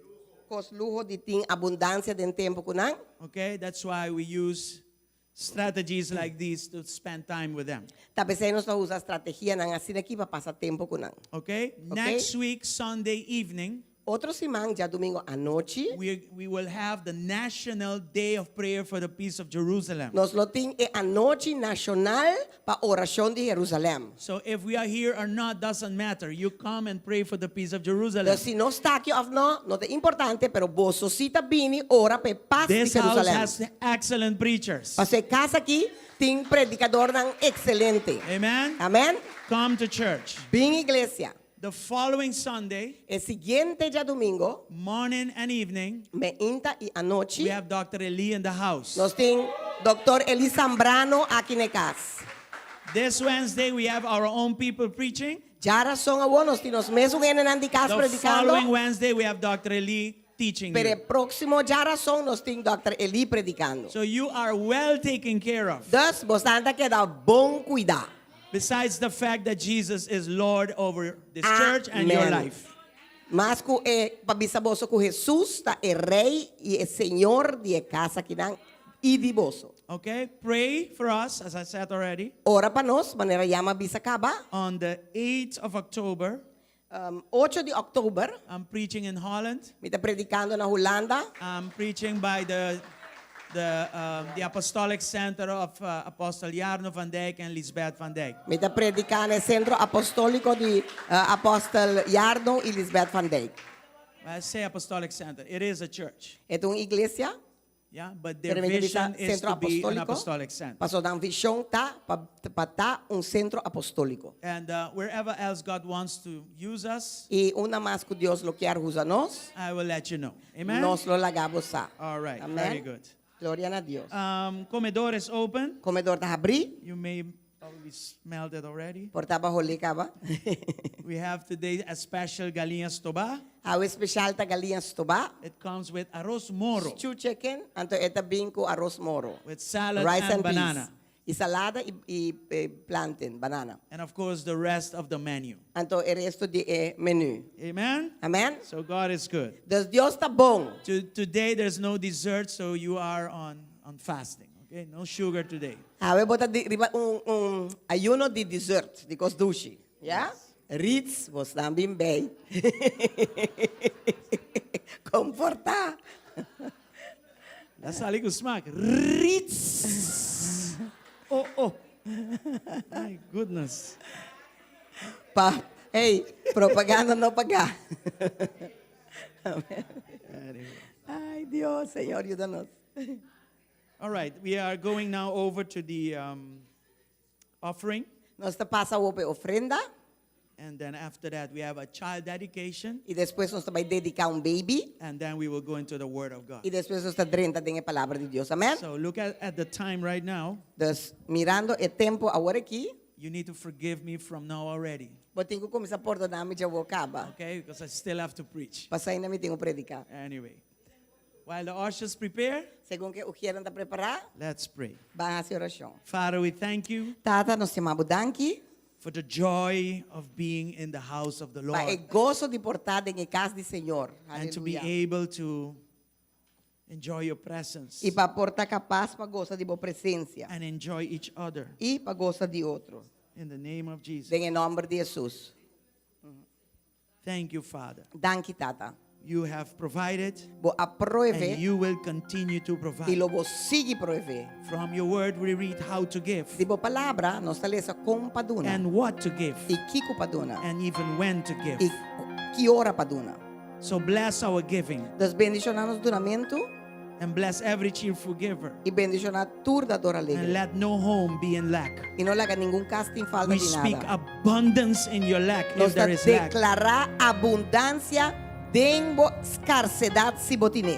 Speaker 8: kos luho di tin abundansia den tempu ku nan.
Speaker 2: Okay? That's why we use strategies like these to spend time with them.
Speaker 8: Ta p'esei nos ta usa strategianan asina aki pa pasa tempu ku nan.
Speaker 2: Okay?
Speaker 8: Okay?
Speaker 2: Next week, Sunday evening,
Speaker 8: Otro siman, djadumingu anochi,
Speaker 2: we will have the National Day of Prayer for the Peace of Jerusalem.
Speaker 8: nos lo tin e anochi nashonal pa orashon di Jerusalèm.
Speaker 2: So if we are here or not doesn't matter. You come and pray for the peace of Jerusalem.
Speaker 8: Entonces, si nos ta aki òf no, no ta importante, pero boso sí ta bini ora pa e pas di
Speaker 2: This house
Speaker 8: Jerusalèm.
Speaker 2: has excellent preachers.
Speaker 8: Pasobra e kas aki tin predikadornan ekselente.
Speaker 2: Amen.
Speaker 8: Amèn.
Speaker 2: Come to church.
Speaker 8: Bin iglesia.
Speaker 2: The following Sunday,
Speaker 8: E siguiente djadumingu,
Speaker 2: morning and evening,
Speaker 8: mainta i anochi,
Speaker 2: we have Dr. Eli in the house.
Speaker 8: nos tin Dr. Eli Zambrano aki na kas.
Speaker 2: This Wednesday, we have our own people preaching.
Speaker 8: Djarason awor nos tin nos mesun hendenan di kas
Speaker 2: The
Speaker 8: predikando.
Speaker 2: following Wednesday, we have Dr. Eli teaching
Speaker 8: Pero
Speaker 2: you.
Speaker 8: e próksimo djarason nos tin Dr. Eli predikando.
Speaker 2: So you are well taken care of.
Speaker 8: Dus boso ta keda bon kuidá.
Speaker 2: Besides the fact that Jesus is Lord over this church and your
Speaker 8: Amen.
Speaker 2: life.
Speaker 8: Mas ku e pa bisa boso ku Jesus ta e Rei i e Señor di e kas akinan i di boso.
Speaker 2: Okay? Pray for us, as I said already.
Speaker 8: Ora pa nos, manera ya m'a bisa kaba.
Speaker 2: On the 8th of October,
Speaker 8: 8 di òktober,
Speaker 2: I'm preaching in Holland.
Speaker 8: mi ta predikando na Hulanda.
Speaker 2: I'm preaching by the the, um, the Apostolic Center of uh, Apostle Jarno van Dijk and Lisbeth van Dijk.
Speaker 8: Mi ta prediká na e Sentro Apostóliko di uh, Apòstel Jarno i Lisbeth van Dijk.
Speaker 2: I say Apostolic Center. It is a church.
Speaker 8: E ta un iglesia.
Speaker 2: Yeah, but their
Speaker 8: Pero mi ta bisa
Speaker 2: vision is
Speaker 8: Sentro
Speaker 2: to be an
Speaker 8: Apostóliko.
Speaker 2: apostolic center.
Speaker 8: Paso nan vishon ta pa pa ta un sentro apostóliko.
Speaker 2: And wherever else God wants to use us,
Speaker 8: I unda mas ku Dios lo kier usa nos,
Speaker 2: I will let you know. Amen.
Speaker 8: nos lo laga bo sa.
Speaker 2: All right.
Speaker 8: Amen.
Speaker 2: Very good.
Speaker 8: Gloria na Dios.
Speaker 2: Comedor is open.
Speaker 8: Comedor ta habrí.
Speaker 2: You may probably smelled it already.
Speaker 8: Por ta bo a hole kaba.
Speaker 2: We have today a special galiña stobá.
Speaker 8: Awe special ta galiña stobá.
Speaker 2: It comes with arroz moro.
Speaker 8: Stew chicken, anto e ta bin ku aros moro.
Speaker 2: With salad
Speaker 8: Rice
Speaker 2: and
Speaker 8: and peas.
Speaker 2: banana.
Speaker 8: I salada i, i, eh, plantain, banana.
Speaker 2: And of course, the rest of the menu.
Speaker 8: Anto e resto di e menu.
Speaker 2: Amen?
Speaker 8: Amen?
Speaker 2: So God is good.
Speaker 8: Dus Dios ta bon.
Speaker 2: To, today there's no dessert, so you are on. on fasting, okay? No sugar today.
Speaker 8: Awe bo ta di, riba un, un ayuno di dessert, di kos dushi. Ya? Ritz, bosnan bin bij. Komportá.
Speaker 2: La sali ku smaak. Ritz! Oh, oh. My goodness.
Speaker 8: Pa, hey, propaganda no pagá. Ay, Dios, Señor, yuda nos.
Speaker 2: All right, we are going now over to the um, offering.
Speaker 8: Nos ta pasa awor pa e ofrenda.
Speaker 2: And then after that, we have a child dedication.
Speaker 8: I despues nos ta bai dediká un baby.
Speaker 2: And then we will go into the Word of God.
Speaker 8: I despues nos ta drenta den e Palabra di Dios. Amen.
Speaker 2: So look at, at the time right now.
Speaker 8: Dus, mirando e tempu awor aki.
Speaker 2: You need to forgive me from now already.
Speaker 8: Bo tin ku kuminsá pordoná mi djawo kaba.
Speaker 2: Okay, because I still have to preach.
Speaker 8: Pasá ainda mi tin ku prediká.
Speaker 2: Anyway, while the ushers prepare,
Speaker 8: Segun ku e ujiernan ta prepará,
Speaker 2: let's pray.
Speaker 8: ban hasi orashon.
Speaker 2: Father, we thank you.
Speaker 8: Tata, nos yama bo danki.
Speaker 2: For the joy of being in the house of the
Speaker 8: Pa e
Speaker 2: Lord.
Speaker 8: goso di por ta den e kas di Señor.
Speaker 2: And to be
Speaker 8: Aleluya.
Speaker 2: able to enjoy your presence.
Speaker 8: I pa por ta kapas pa gosa di bo presensia.
Speaker 2: And enjoy each other.
Speaker 8: I pa gosa di otro.
Speaker 2: In the name of Jesus.
Speaker 8: Den e nòmber di Hesus.
Speaker 2: Thank you, Father.
Speaker 8: Danki, Tata.
Speaker 2: You have provided.
Speaker 8: Bo a proveé.
Speaker 2: And you will continue to provide.
Speaker 8: I lo bo sigui proveé.
Speaker 2: From your word we read how to give.
Speaker 8: Di bo palabra nos ta lesa kon pa duna.
Speaker 2: And what to give.
Speaker 8: I kiko pa duna.
Speaker 2: And even when to give.
Speaker 8: I ki ora pa duna.
Speaker 2: So bless our giving.
Speaker 8: Dus bendishoná nos dunamentu.
Speaker 2: And bless every cheerful giver.
Speaker 8: I bendishoná tur dador alegre.
Speaker 2: And let no home be in lack.
Speaker 8: I no laga ningun kas tin falta
Speaker 2: We
Speaker 8: di nada.
Speaker 2: speak abundance in your lack if
Speaker 8: Nos ta
Speaker 2: there is lack.
Speaker 8: deklará abundansia den bo skarsedat si bo tin'é.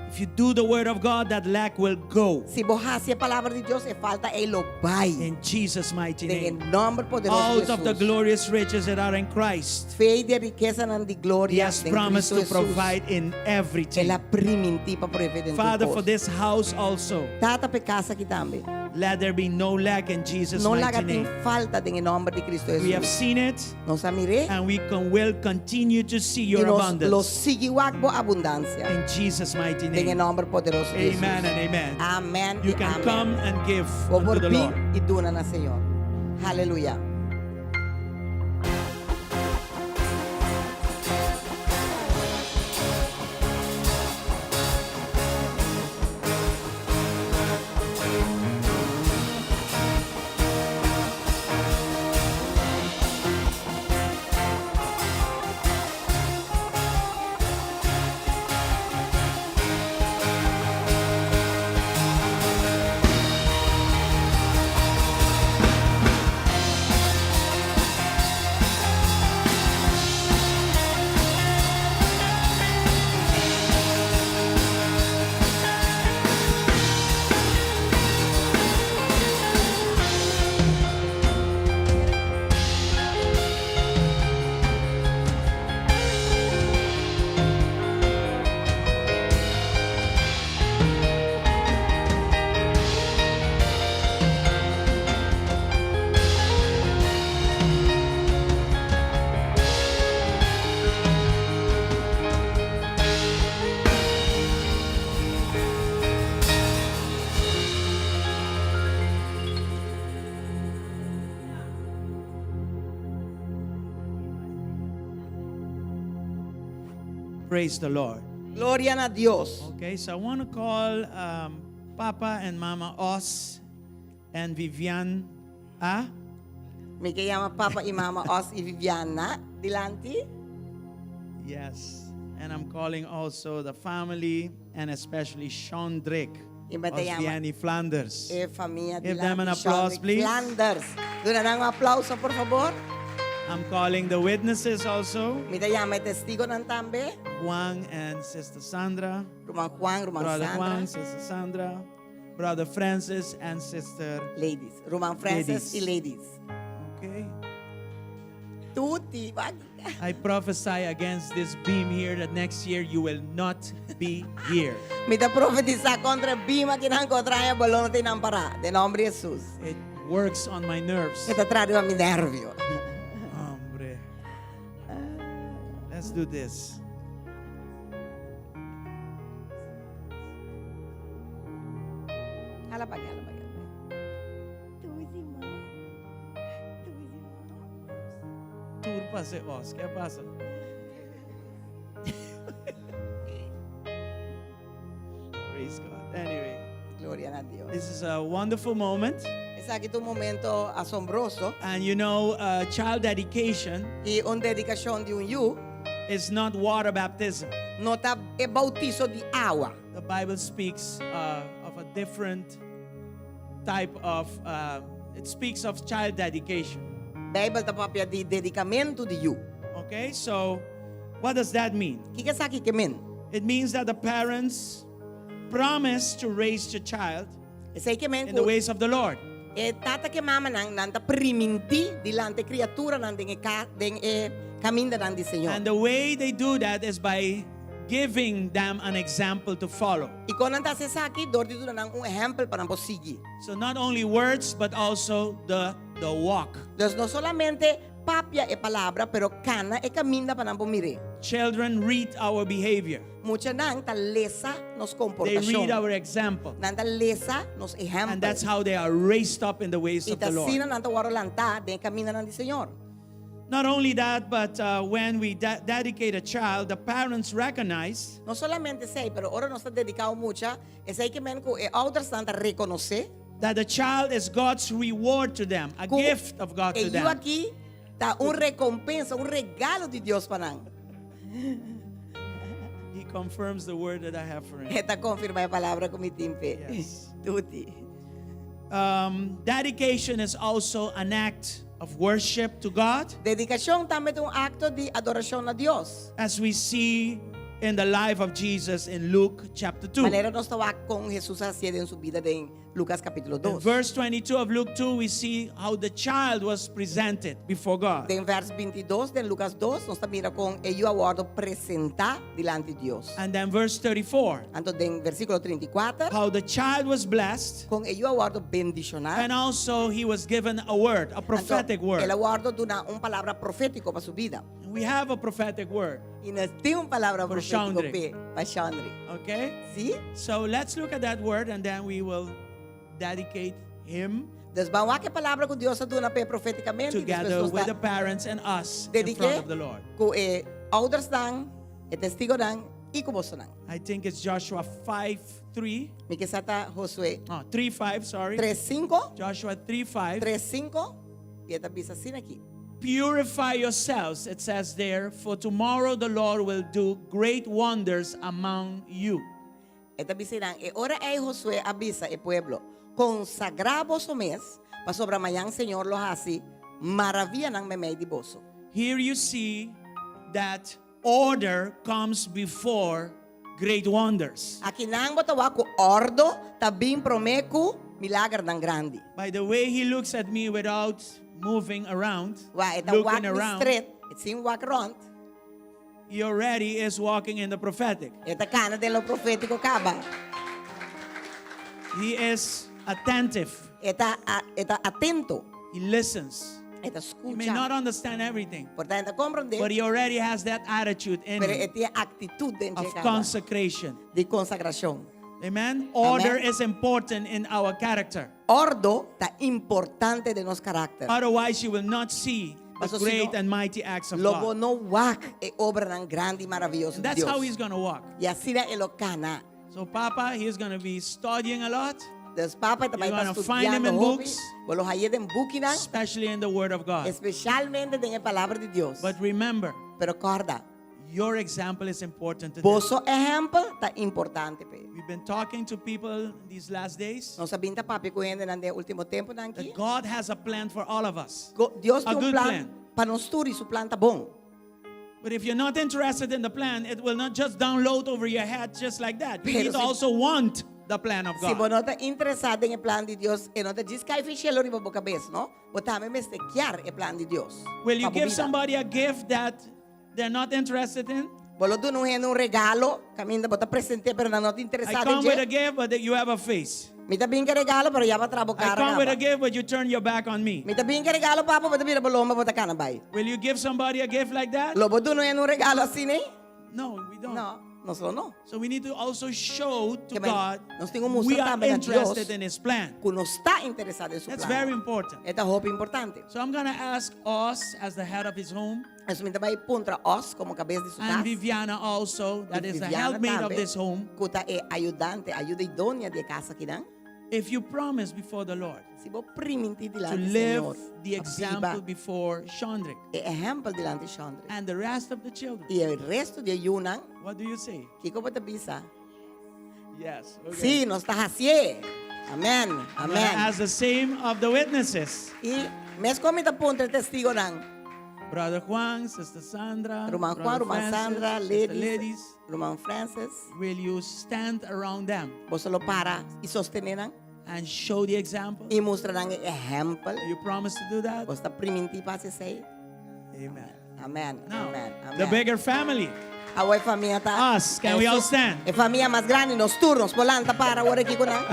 Speaker 2: If you do the word of God, that lack will go.
Speaker 8: Si bo hasi e palabra di Dios, e falta ei lo bai.
Speaker 2: In Jesus' mighty
Speaker 8: Den e
Speaker 2: name.
Speaker 8: nòmber poderoso di
Speaker 2: Out of the
Speaker 8: Hesus.
Speaker 2: glorious riches that are in Christ.
Speaker 8: Fe di e rikesanan di
Speaker 2: He
Speaker 8: gloria
Speaker 2: has
Speaker 8: den
Speaker 2: promised
Speaker 8: Cristo
Speaker 2: to
Speaker 8: Hesus.
Speaker 2: provide in everything.
Speaker 8: El a primintí pa proveé den tur
Speaker 2: Father, for
Speaker 8: kos.
Speaker 2: this house also.
Speaker 8: Tata pa e kas aki tambe.
Speaker 2: Let there be no lack in Jesus'
Speaker 8: No
Speaker 2: mighty
Speaker 8: laga tin
Speaker 2: name.
Speaker 8: falta den e nòmber di Cristo
Speaker 2: We have
Speaker 8: Hesus.
Speaker 2: seen it.
Speaker 8: Nos a mir'é.
Speaker 2: And we can, will continue to see
Speaker 8: I
Speaker 2: your
Speaker 8: nos lo
Speaker 2: abundance.
Speaker 8: sigui wak bo abundansia.
Speaker 2: In Jesus' mighty
Speaker 8: Den e
Speaker 2: name.
Speaker 8: nòmber poderoso di
Speaker 2: Amen
Speaker 8: Hesus.
Speaker 2: and amen.
Speaker 8: Amen
Speaker 2: You
Speaker 8: i
Speaker 2: can
Speaker 8: amen.
Speaker 2: come and give
Speaker 8: Bo
Speaker 2: unto
Speaker 8: por
Speaker 2: the
Speaker 8: bin
Speaker 2: Lord.
Speaker 8: i duna na Señor. Haleluya.
Speaker 2: Praise the Lord.
Speaker 8: Gloria na Dios.
Speaker 2: Okay, so I want to call um, Papa and Mama Os and Vivian A.
Speaker 8: Mi ke yama Papa i Mama Os i Viviana dilanti.
Speaker 2: Yes. And I'm calling also the family and especially Sean Drake.
Speaker 8: I mi ta yama
Speaker 2: Osviani Flanders.
Speaker 8: e famia
Speaker 2: Give them an
Speaker 8: dilanti,
Speaker 2: applause,
Speaker 8: Sean
Speaker 2: please.
Speaker 8: Flanders. Duna nan un aplauso, por fabor.
Speaker 2: I'm calling the witnesses also.
Speaker 8: Mi ta yama e testigonan tambe.
Speaker 2: Juan and Sister Sandra.
Speaker 8: Ruman Juan, Ruman
Speaker 2: Brother
Speaker 8: Sandra.
Speaker 2: Juan, Sister Sandra. Brother Francis and Sister
Speaker 8: Ladies. Ruman Francis
Speaker 2: Ladies.
Speaker 8: y Ladies.
Speaker 2: Okay.
Speaker 8: Tuti, wak.
Speaker 2: I prophesy against this beam here that next year you will not be here.
Speaker 8: Mi ta profetisá kontra e beam akinan ku otro aña bo lo no ta einan pará. Den nòmber di Hesus.
Speaker 2: It works on my nerves.
Speaker 8: E ta traha riba mi nervio.
Speaker 2: Hombre. Let's do this.
Speaker 8: Hala pa aki, hala pa aki.
Speaker 4: Tuzi, mama. Tuzi, mama.
Speaker 2: Tur pase os. Ke pasa? Praise God. Anyway,
Speaker 8: Gloria na Dios.
Speaker 2: this is a wonderful moment.
Speaker 8: Esaki ta un momento asombroso.
Speaker 2: And you know, child dedication
Speaker 8: I un dedikashon di un yu
Speaker 2: is not water baptism.
Speaker 8: no ta e boutiso di awa.
Speaker 2: The Bible speaks of a different type of, it speaks of child dedication.
Speaker 8: Beibel ta papia di dedikamentu di yu.
Speaker 2: Okay, so what does that mean?
Speaker 8: Kiko esaki ke men?
Speaker 2: It means that the parents promise to raise the child
Speaker 8: Esei ke men
Speaker 2: in the ways of the Lord.
Speaker 8: E tata ku mama nan nan ta primintí dilanti kriatura nan den e ka den e kaminda nan di Señor.
Speaker 2: And the way they do that is by giving them an example to follow.
Speaker 8: I kon nan ta hasi esaki dor di duna nan un ehèmpel pa nan por sigui.
Speaker 2: So not only words, but also the walk.
Speaker 8: Dus no solamente papia e palabra, pero kana e kaminda pa nan por mir'é.
Speaker 2: Children read our behavior.
Speaker 8: Muchanan ta lesa nos
Speaker 2: They
Speaker 8: komportashon.
Speaker 2: read our example.
Speaker 8: Nan ta lesa nos ehèmpel.
Speaker 2: And that's how they are raised up in the ways
Speaker 8: I
Speaker 2: of the Lord.
Speaker 8: asina nan ta wòrdu lantá den kaminda nan di Señor.
Speaker 2: Not only that, but when we dedicate a child, the parents recognize
Speaker 8: No solamente esei, pero ora nos ta dediká un mucha, esei ke men ku e oudernan ta rekonosé
Speaker 2: that the child is God's reward to them, a
Speaker 8: ku
Speaker 2: gift of God to
Speaker 8: e yu
Speaker 2: them.
Speaker 8: aki ta un rekompensa, un regalo di Dios pa nan.
Speaker 2: He confirms the word that I have for him.
Speaker 8: E ta konfirmá e palabra ku mi tin p'e.
Speaker 2: Yes.
Speaker 8: Tuti.
Speaker 2: Dedication is also an act of worship to God,
Speaker 8: Dedikashon tambe ta un akto di adorashon na Dios.
Speaker 2: as we see in the life of Jesus in Luke chapter 2.
Speaker 8: Manera nos ta wak kon Hesus a hasi den su bida den Lucas kapítulo
Speaker 2: In
Speaker 8: 2.
Speaker 2: verse 22 of Luke 2, we see how the child was presented before God.
Speaker 8: Den verso 22 di Lucas 2, nos ta mira kon e yu a wòrdu presentá dilanti Dios.
Speaker 2: And then verse 34,
Speaker 8: Anto den versíkulo 34,
Speaker 2: how the child was blessed
Speaker 8: kon e yu a wòrdu bendishoná.
Speaker 2: and also he was given a word, a prophetic
Speaker 8: Anto, el a
Speaker 2: word.
Speaker 8: wòrdu duná un palabra profétiko pa su bida.
Speaker 2: We have a prophetic word,
Speaker 8: I nos tin un palabra
Speaker 2: For
Speaker 8: profétiko
Speaker 2: Shandri.
Speaker 8: p'e, pa Shandri.
Speaker 2: okay?
Speaker 8: Si?
Speaker 2: So let's look at that word and then we will dedicate him
Speaker 8: Dus ban wak e palabra ku Dios a duna p'e profétikamente
Speaker 2: together with the parents and us in
Speaker 8: dediké
Speaker 2: front of the Lord.
Speaker 8: ku e oudernan, e testigunan i ku bosonan.
Speaker 2: I think it's Joshua 5 3.
Speaker 8: Mi ke sa ta Josué
Speaker 2: Oh, 3 5, sorry.
Speaker 8: 3 5
Speaker 2: Joshua 3 5.
Speaker 8: 3 5 i e ta bisa asina aki.
Speaker 2: Purify yourselves, it says there, for tomorrow the Lord will do great wonders among you.
Speaker 8: E ta bisa nan, e ora ei Josué a bisa e pueblo, konsagrá boso mes, pasobra mañan Señor lo hasi maravianan meimei di boso.
Speaker 2: Here you see that order comes before great wonders.
Speaker 8: Akinan bo ta wak ku òrdu ta bin promé ku milagernan grandi.
Speaker 2: By the way he looks at me without moving around,
Speaker 8: Wa e ta wak
Speaker 2: looking
Speaker 8: mi
Speaker 2: around,
Speaker 8: straight, e sin wak rònt,
Speaker 2: he already is walking in the prophetic.
Speaker 8: e ta kana den lo profétiko kaba.
Speaker 2: He is attentive.
Speaker 8: E ta e ta atento,
Speaker 2: He listens.
Speaker 8: e ta
Speaker 2: He may not
Speaker 8: skucha.
Speaker 2: understand everything,
Speaker 8: Por ta e n' ta komprondé,
Speaker 2: but he already has that attitude in
Speaker 8: pero
Speaker 2: him
Speaker 8: e tin aktitut den
Speaker 2: of
Speaker 8: kaba
Speaker 2: consecration.
Speaker 8: di konsagrashon.
Speaker 2: Amen. Order
Speaker 8: Amen.
Speaker 2: is important in our character.
Speaker 8: Òrdu ta importante den nos karakter.
Speaker 2: Otherwise, you will not see the
Speaker 8: Paso si
Speaker 2: great
Speaker 8: no,
Speaker 2: and mighty acts of
Speaker 8: Lo bo
Speaker 2: God.
Speaker 8: no wak e obranan grandi i maravioso
Speaker 2: And
Speaker 8: di
Speaker 2: that's
Speaker 8: Dios.
Speaker 2: how he's going to walk.
Speaker 8: I asina e lo kana.
Speaker 2: So, Papa, he's going to be studying a lot,
Speaker 8: Dus papa tambe
Speaker 2: You're
Speaker 8: ta
Speaker 2: gonna find him
Speaker 8: studiando
Speaker 2: in
Speaker 8: hopi.
Speaker 2: books.
Speaker 8: Bo lo hañ'é den bukinan,
Speaker 2: especially in the Word of God.
Speaker 8: espesialmente den e palabra di Dios.
Speaker 2: But remember,
Speaker 8: Pero kòrda,
Speaker 2: your example is important to them.
Speaker 8: boso ehèmpel ta importante p'e.
Speaker 2: We've been talking to people these last days
Speaker 8: Nos a bin ta papia ku hendenan den último tempunan
Speaker 2: that
Speaker 8: aki.
Speaker 2: God has a plan for all of us.
Speaker 8: Dios
Speaker 2: A
Speaker 8: tin un
Speaker 2: good
Speaker 8: plan
Speaker 2: plan.
Speaker 8: pa nos tur i su plan ta bon.
Speaker 2: But if you're not interested in the plan, it will not just download over your head just like that. You
Speaker 8: Pero
Speaker 2: need to
Speaker 8: si-
Speaker 2: also want the plan of
Speaker 8: Si bo
Speaker 2: God.
Speaker 8: no ta interesá den e plan di Dios, e no ta djis kai for di shelu riba bo kabes, no? Bo tambe mester ke e plan di Dios.
Speaker 2: Will you
Speaker 8: Pa bo
Speaker 2: give
Speaker 8: bida.
Speaker 2: somebody a gift that they're not interested in?
Speaker 8: Bo lo duna un hende un regalo, kaminda bo ta present'é, pero nan no ta
Speaker 2: I
Speaker 8: interesá
Speaker 2: come with a
Speaker 8: den
Speaker 2: gift, but you have a face.
Speaker 8: Mi ta bin ku regalo, pero ya bo a traha bo
Speaker 2: I
Speaker 8: kara.
Speaker 2: come with a gift, but you turn your back on me.
Speaker 8: Mi ta bin ku regalo, papa, bo ta bira bo lomba, bo ta kana bai.
Speaker 2: Will you give somebody a gift like that?
Speaker 8: Lo bo duna un hende un regalo asina, ne?
Speaker 2: No, we don't.
Speaker 8: No. Nos lo no.
Speaker 2: So we need to also show to
Speaker 8: Ke men,
Speaker 2: God
Speaker 8: nos tin ku
Speaker 2: we
Speaker 8: mustra
Speaker 2: are
Speaker 8: tambe na Dios
Speaker 2: interested in His plan.
Speaker 8: ku nos ta interesá den su
Speaker 2: That's
Speaker 8: plan.
Speaker 2: very important.
Speaker 8: E ta hopi importante.
Speaker 2: So I'm going to ask us as the head of his home
Speaker 8: Anto mi ta bai puntra Os komo kabes di su
Speaker 2: and
Speaker 8: kas.
Speaker 2: Viviana also, that
Speaker 8: I
Speaker 2: is the
Speaker 8: Viviana
Speaker 2: helpmate of
Speaker 8: tambe,
Speaker 2: this home.
Speaker 8: Ku ta e ayudante, ayuda idónea di e kas akinan.
Speaker 2: If you promise before the Lord
Speaker 8: Si bo primintí
Speaker 2: to
Speaker 8: dilanti
Speaker 2: live
Speaker 8: Señor,
Speaker 2: the
Speaker 8: pa
Speaker 2: example
Speaker 8: biba
Speaker 2: before Shondrick
Speaker 8: e ehèmpel dilanti Shondrick
Speaker 2: and the rest of the children,
Speaker 8: i e resto di e yunan,
Speaker 2: what do you say?
Speaker 8: kiko bo ta bisa?
Speaker 2: Yes. Okay.
Speaker 8: Sí, nos ta hasié. Amèn.
Speaker 2: I'm gonna
Speaker 8: Amèn.
Speaker 2: ask the same of the witnesses.
Speaker 8: I meskos mi ta puntra e testigonan.
Speaker 2: Brother Juan, Sister Sandra,
Speaker 8: Ruman Juan,
Speaker 2: Brother
Speaker 8: Ruman
Speaker 2: Francis,
Speaker 8: Sandra,
Speaker 2: Sister
Speaker 8: Ladies,
Speaker 2: Ladies,
Speaker 8: Ruman Francis.
Speaker 2: will you stand around them
Speaker 8: Boso lo para i sostené nan
Speaker 2: and show the example?
Speaker 8: i mustra nan e ehèmpel.
Speaker 2: You promise to do that?
Speaker 8: Boso ta primintí pa hasi esei?
Speaker 2: Amen.
Speaker 8: Amen.
Speaker 2: Now,
Speaker 8: Amen. Amen.
Speaker 2: the bigger family.
Speaker 8: Awor e famia ta.
Speaker 2: Us, can we all stand?
Speaker 8: E famia mas grandi, nos tur, nos por lanta para awor aki ku nan.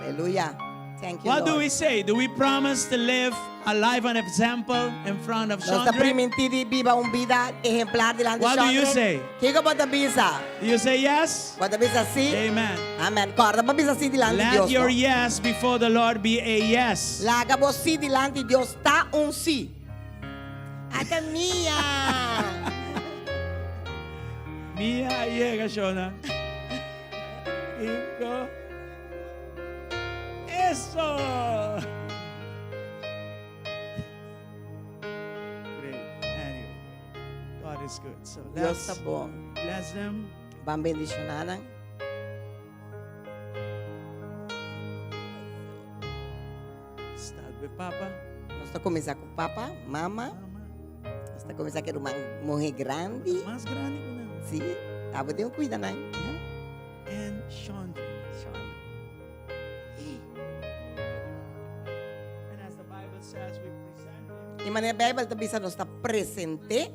Speaker 8: Aleluya. Thank you,
Speaker 2: What do
Speaker 8: Lord.
Speaker 2: we say? Do we promise to live a life and example in front of
Speaker 8: Nos ta
Speaker 2: Chandra?
Speaker 8: primintí di biba un bida ehemplar dilanti
Speaker 2: What do you
Speaker 8: Chandra.
Speaker 2: say?
Speaker 8: Kiko bo ta bisa?
Speaker 2: Do you say yes?
Speaker 8: Bo ta bisa sí?
Speaker 2: Amen.
Speaker 8: Amen. Kòrda pa bisa sí dilanti
Speaker 2: Let
Speaker 8: Dios.
Speaker 2: your
Speaker 8: no?
Speaker 2: yes before the Lord be a yes.
Speaker 8: Laga bo sí dilanti Dios ta un sí. Ata Mia.
Speaker 2: Mia llega, Shona. Cinco. Eso. Great. Anyway, God is good. So
Speaker 8: Dios
Speaker 2: let's
Speaker 8: ta bon.
Speaker 2: bless them.
Speaker 8: Ban bendishoná nan.
Speaker 2: Start with Papa.
Speaker 8: Nos ta kuminsá ku papa, mama.
Speaker 2: Mama.
Speaker 8: Nos ta kuminsá ku ruman muhé grandi.
Speaker 2: Mas grandi ku nan.
Speaker 8: Sí, abo tin ku kuida nan.
Speaker 2: And Chandra.
Speaker 8: Chandra.
Speaker 2: And as the Bible says, we present him.
Speaker 8: I manera Beibel ta bisa nos ta present'é.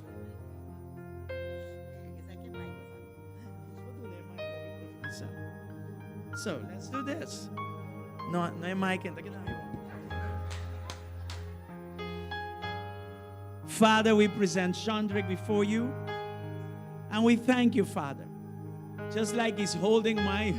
Speaker 2: So, let's do this. No, no e mic ta keda vivo. Father, we present Chandrik before you. And we thank you, Father. Just like he's holding my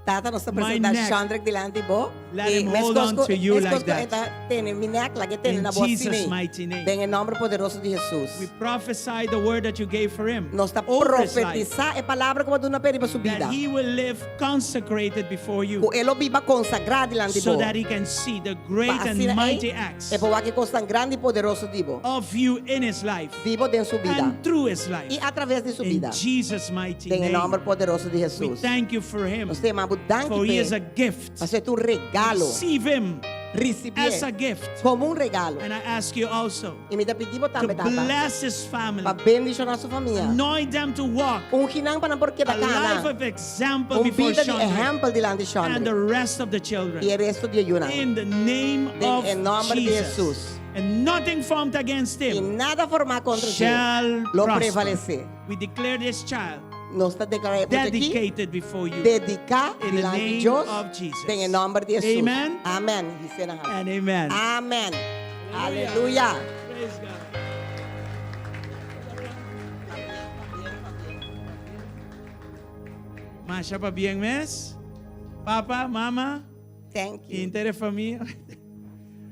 Speaker 8: Tata nos ta
Speaker 2: My
Speaker 8: presentá
Speaker 2: neck.
Speaker 8: Chandrik dilanti bo.
Speaker 2: Let
Speaker 8: I
Speaker 2: him hold
Speaker 8: meskos
Speaker 2: on
Speaker 8: ku
Speaker 2: to you
Speaker 8: meskos
Speaker 2: like
Speaker 8: ku
Speaker 2: that.
Speaker 8: e ta tene mi nek, lag'é tene
Speaker 2: In
Speaker 8: na bo
Speaker 2: Jesus'
Speaker 8: asina.
Speaker 2: mighty name.
Speaker 8: Den e nòmber poderoso di Jesus.
Speaker 2: We prophesy the word that you gave for him.
Speaker 8: Nos ta
Speaker 2: over his life.
Speaker 8: profetisá e palabra ku bo a duna p'e riba su
Speaker 2: That
Speaker 8: bida.
Speaker 2: he will live consecrated before you.
Speaker 8: Ku e lo biba konsagrá dilanti
Speaker 2: So
Speaker 8: bo.
Speaker 2: that he can see the great
Speaker 8: Pa
Speaker 2: and
Speaker 8: asina
Speaker 2: mighty
Speaker 8: ei,
Speaker 2: acts
Speaker 8: e por wak e kosnan grandi i poderoso di bo.
Speaker 2: of you in his life.
Speaker 8: Di bo den su bida.
Speaker 2: And through his life.
Speaker 8: I atraves di su
Speaker 2: In
Speaker 8: bida.
Speaker 2: Jesus' mighty
Speaker 8: Den e
Speaker 2: name.
Speaker 8: nòmber poderoso di
Speaker 2: We
Speaker 8: Jesus.
Speaker 2: thank you for him.
Speaker 8: Nos ta yama bo danki
Speaker 2: For he is
Speaker 8: p'e.
Speaker 2: a gift.
Speaker 8: Pasobra e ta un regalo.
Speaker 2: Receive him
Speaker 8: Risibié
Speaker 2: as a gift.
Speaker 8: komo un regalo.
Speaker 2: And I ask you also
Speaker 8: I mi ta pidi bo
Speaker 2: to
Speaker 8: tambe, Tata,
Speaker 2: bless his family.
Speaker 8: pa bendishoná su famia.
Speaker 2: Anoint them to walk
Speaker 8: Ungi nan pa nan por keda
Speaker 2: a life
Speaker 8: kana.
Speaker 2: of example
Speaker 8: Un
Speaker 2: before
Speaker 8: bida di
Speaker 2: Chandra
Speaker 8: ehèmpel dilanti
Speaker 2: and the
Speaker 8: Chandra
Speaker 2: rest of the children.
Speaker 8: i e resto di e yunan.
Speaker 2: In the name
Speaker 8: Den
Speaker 2: of
Speaker 8: e nòmber di
Speaker 2: Jesus.
Speaker 8: Jesus.
Speaker 2: And nothing formed against
Speaker 8: I
Speaker 2: him
Speaker 8: nada formá kontra dje
Speaker 2: shall
Speaker 8: lo
Speaker 2: prosper.
Speaker 8: prevalesé.
Speaker 2: We declare this child
Speaker 8: Nos ta deklará e mucha aki
Speaker 2: dedicated before you.
Speaker 8: dediká
Speaker 2: In the
Speaker 8: dilanti
Speaker 2: name
Speaker 8: Dios
Speaker 2: of Jesus.
Speaker 8: den e nòmber di Jesus.
Speaker 2: Amen.
Speaker 8: Amèn. Hisena Hal.
Speaker 2: And amen.
Speaker 8: Amèn. Aleluya.
Speaker 2: Praise God. Masha pabien mes. Papa, mama,
Speaker 8: Thank you.
Speaker 2: inter famia.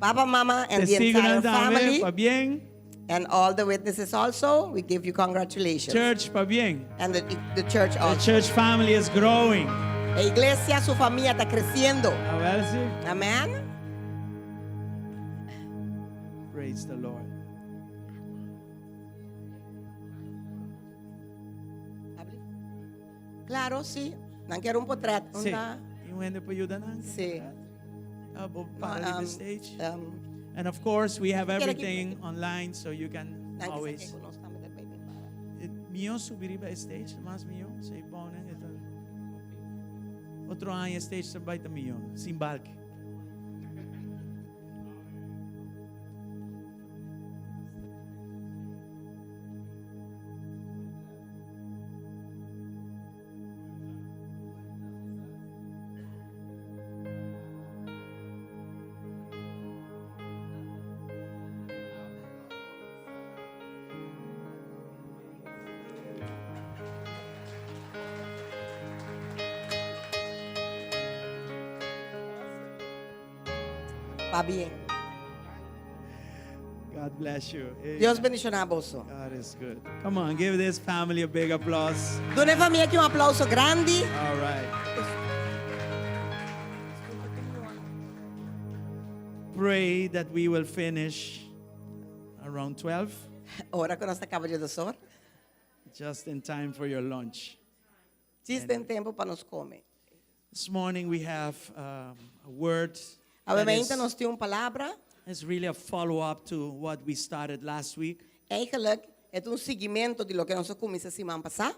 Speaker 8: Papa, mama, and the
Speaker 2: Testigo
Speaker 8: entire
Speaker 2: tambe,
Speaker 8: family
Speaker 2: pabien.
Speaker 8: and all the witnesses also, we give you congratulations.
Speaker 2: Church, pabien.
Speaker 8: And the, the church
Speaker 2: The
Speaker 8: also.
Speaker 2: church family is growing.
Speaker 8: La iglesia, su familia está creciendo.
Speaker 2: A ver si.
Speaker 8: Amén.
Speaker 2: Praise the Lord.
Speaker 8: Claro, sí. Nan kier un potret.
Speaker 2: Sí.
Speaker 8: Unda?
Speaker 2: Y un hende por yuda nan?
Speaker 8: Sí.
Speaker 2: Ah, bo para
Speaker 8: Um,
Speaker 2: the stage.
Speaker 8: um,
Speaker 2: And of course, we have
Speaker 8: Quiere que-
Speaker 2: everything online, so you can
Speaker 8: nan que
Speaker 2: always.
Speaker 8: saque con nos tambe del baby para.
Speaker 2: Eh, Mihó subi riba stage, mas mihó, sei bon, né? Eta- Otro aña stage ta bai ta mihó, sin balki.
Speaker 8: Pabien.
Speaker 2: God bless you. Amen.
Speaker 8: Dios bendishoná boso.
Speaker 2: God is good. Come on, give this family a big applause.
Speaker 8: Duna e famia aki un aplouso grandi.
Speaker 2: All right. Pray that we will finish around 12,
Speaker 8: Ora ku nos ta kaba diesdos or.
Speaker 2: just in time for your lunch.
Speaker 8: Djis den tempu pa nos kome.
Speaker 2: This morning we have a word
Speaker 8: Awe
Speaker 2: that
Speaker 8: mainta
Speaker 2: is,
Speaker 8: nos tin un palabra.
Speaker 2: is really a follow-up to what we started last week.
Speaker 8: Eigenlijk e ta un siguimentu di loke nos a kuminsá siman pasá.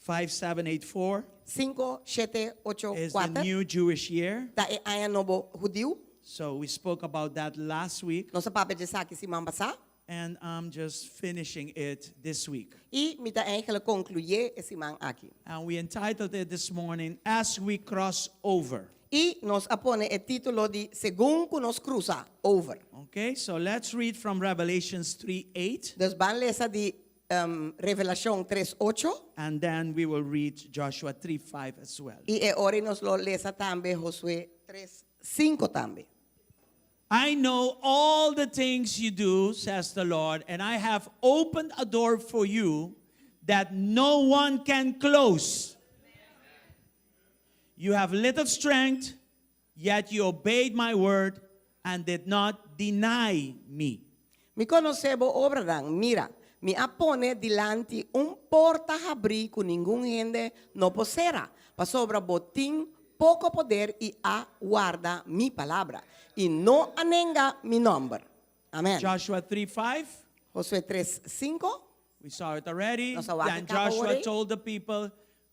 Speaker 2: 5784
Speaker 8: 5, 7, 8,
Speaker 2: is the
Speaker 8: 4.
Speaker 2: new Jewish year.
Speaker 8: Ta e aña nobo hudiu.
Speaker 2: So we spoke about that last week,
Speaker 8: Nos a papia di esaki siman pasá.
Speaker 2: and I'm just finishing it this week.
Speaker 8: I mi ta eigenlijk konkluí e siman aki.
Speaker 2: And we entitled it this morning, As We Cross Over.
Speaker 8: I nos a pone e título di Segun ku nos krusa, over.
Speaker 2: Okay, so let's read from Revelations 3 8,
Speaker 8: Dus ban lesa di um, Revelashon 3, 8.
Speaker 2: and then we will read Joshua 3 5 as well.
Speaker 8: I e ora nos lo lesa tambe Josué 3, 5 tambe.
Speaker 2: I know all the things you do, says the Lord, and I have opened a door for you that no one can close. You have little strength, yet you obeyed my word and did not deny me.
Speaker 8: Mi konosé bo obranan, mira, mi a pone dilanti un porta habrí ku ningun hende no por sera, pasobra bo tin poko poder i a warda mi palabra, i no a nenga mi nòmber. Amèn.
Speaker 2: Joshua 3 5.
Speaker 8: Josué 3, 5.
Speaker 2: We saw it already.
Speaker 8: Nos a wak
Speaker 2: Then
Speaker 8: kaba
Speaker 2: Joshua
Speaker 8: already.
Speaker 2: told the people,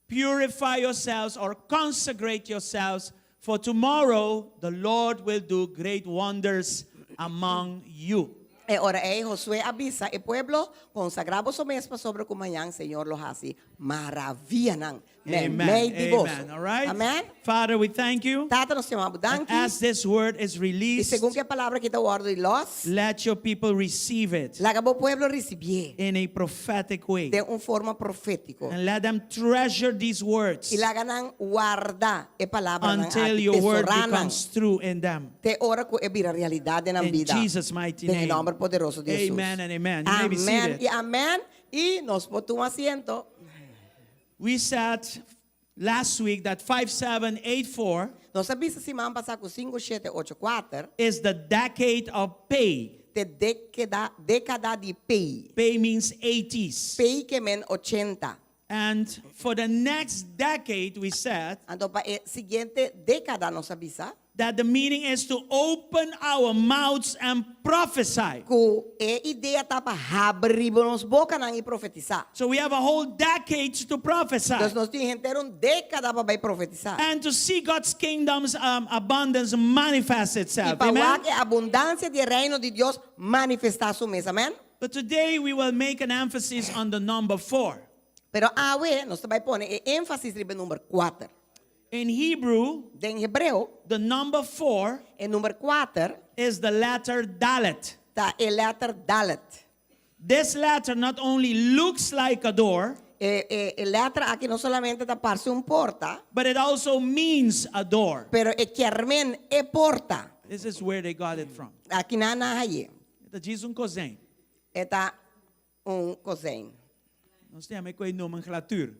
Speaker 2: Purify yourselves or consecrate yourselves, for tomorrow the Lord will do great wonders among you.
Speaker 8: E ora ei Josué a bisa e pueblo, Konsagrá boso mes pasobra ku mañan Señor lo hasi maravianan meimei di boso.
Speaker 2: Amen. All right?
Speaker 8: Amen.
Speaker 2: Father, we thank you.
Speaker 8: Tata, nos ta yama bo
Speaker 2: And
Speaker 8: danki.
Speaker 2: as this word is
Speaker 8: I
Speaker 2: released,
Speaker 8: segun ku e palabra aki ta wòrdu lòs,
Speaker 2: let your people receive it
Speaker 8: laga bo pueblo risibié
Speaker 2: in a prophetic way.
Speaker 8: den un forma profétiko.
Speaker 2: And let them treasure these words
Speaker 8: I laga nan warda e palabranan
Speaker 2: until
Speaker 8: aki,
Speaker 2: your word
Speaker 8: tesorá nan
Speaker 2: becomes true in them.
Speaker 8: te ora ku e bira realidat den nan
Speaker 2: In
Speaker 8: bida.
Speaker 2: Jesus' mighty
Speaker 8: Den e
Speaker 2: name.
Speaker 8: nòmber poderoso di Hesus.
Speaker 2: Amen and amen. You may be
Speaker 8: Amèn
Speaker 2: seated.
Speaker 8: i amèn. I nos por tuma asiento.
Speaker 2: We said last week that 5784
Speaker 8: Nos a bisa siman pasá ku sinku shete ocho kuater
Speaker 2: is the decade of pay.
Speaker 8: ta dékada dékada di pei.
Speaker 2: Pay means 80s.
Speaker 8: Pei ke men ochenta.
Speaker 2: And for the next decade, we said
Speaker 8: Anto pa e siguiente dékada nos a bisa
Speaker 2: that the meaning is to open our mouths and prophesy.
Speaker 8: Ku e idea ta pa habri nos bokanan i profetisá.
Speaker 2: So we have a whole decade to prophesy.
Speaker 8: Dus nos tin henter un dékada pa bai profetisá.
Speaker 2: And to see God's kingdom's um, abundance manifest
Speaker 8: I
Speaker 2: itself.
Speaker 8: pa
Speaker 2: Amen?
Speaker 8: wak e abundansia di e reino di Dios manifestá su mes. Amen?
Speaker 2: But today we will make an emphasis on the number four.
Speaker 8: Pero awe nos ta bai pone e énfasis riba e number kuater.
Speaker 2: In Hebrew,
Speaker 8: Den hebreo,
Speaker 2: the number four
Speaker 8: e number kuater
Speaker 2: is the letter Dalet.
Speaker 8: ta e lèter Dalet.
Speaker 2: This letter not only looks like a door,
Speaker 8: E, e, e lèter aki no solamente ta parse un porta,
Speaker 2: but it also means a door.
Speaker 8: pero e kier men e porta.
Speaker 2: This is where they got it from.
Speaker 8: Aki nan a hay'é.
Speaker 2: Ta djis un kozijn.
Speaker 8: E ta un kozijn.
Speaker 2: Nos ta yama e nomenclatuur.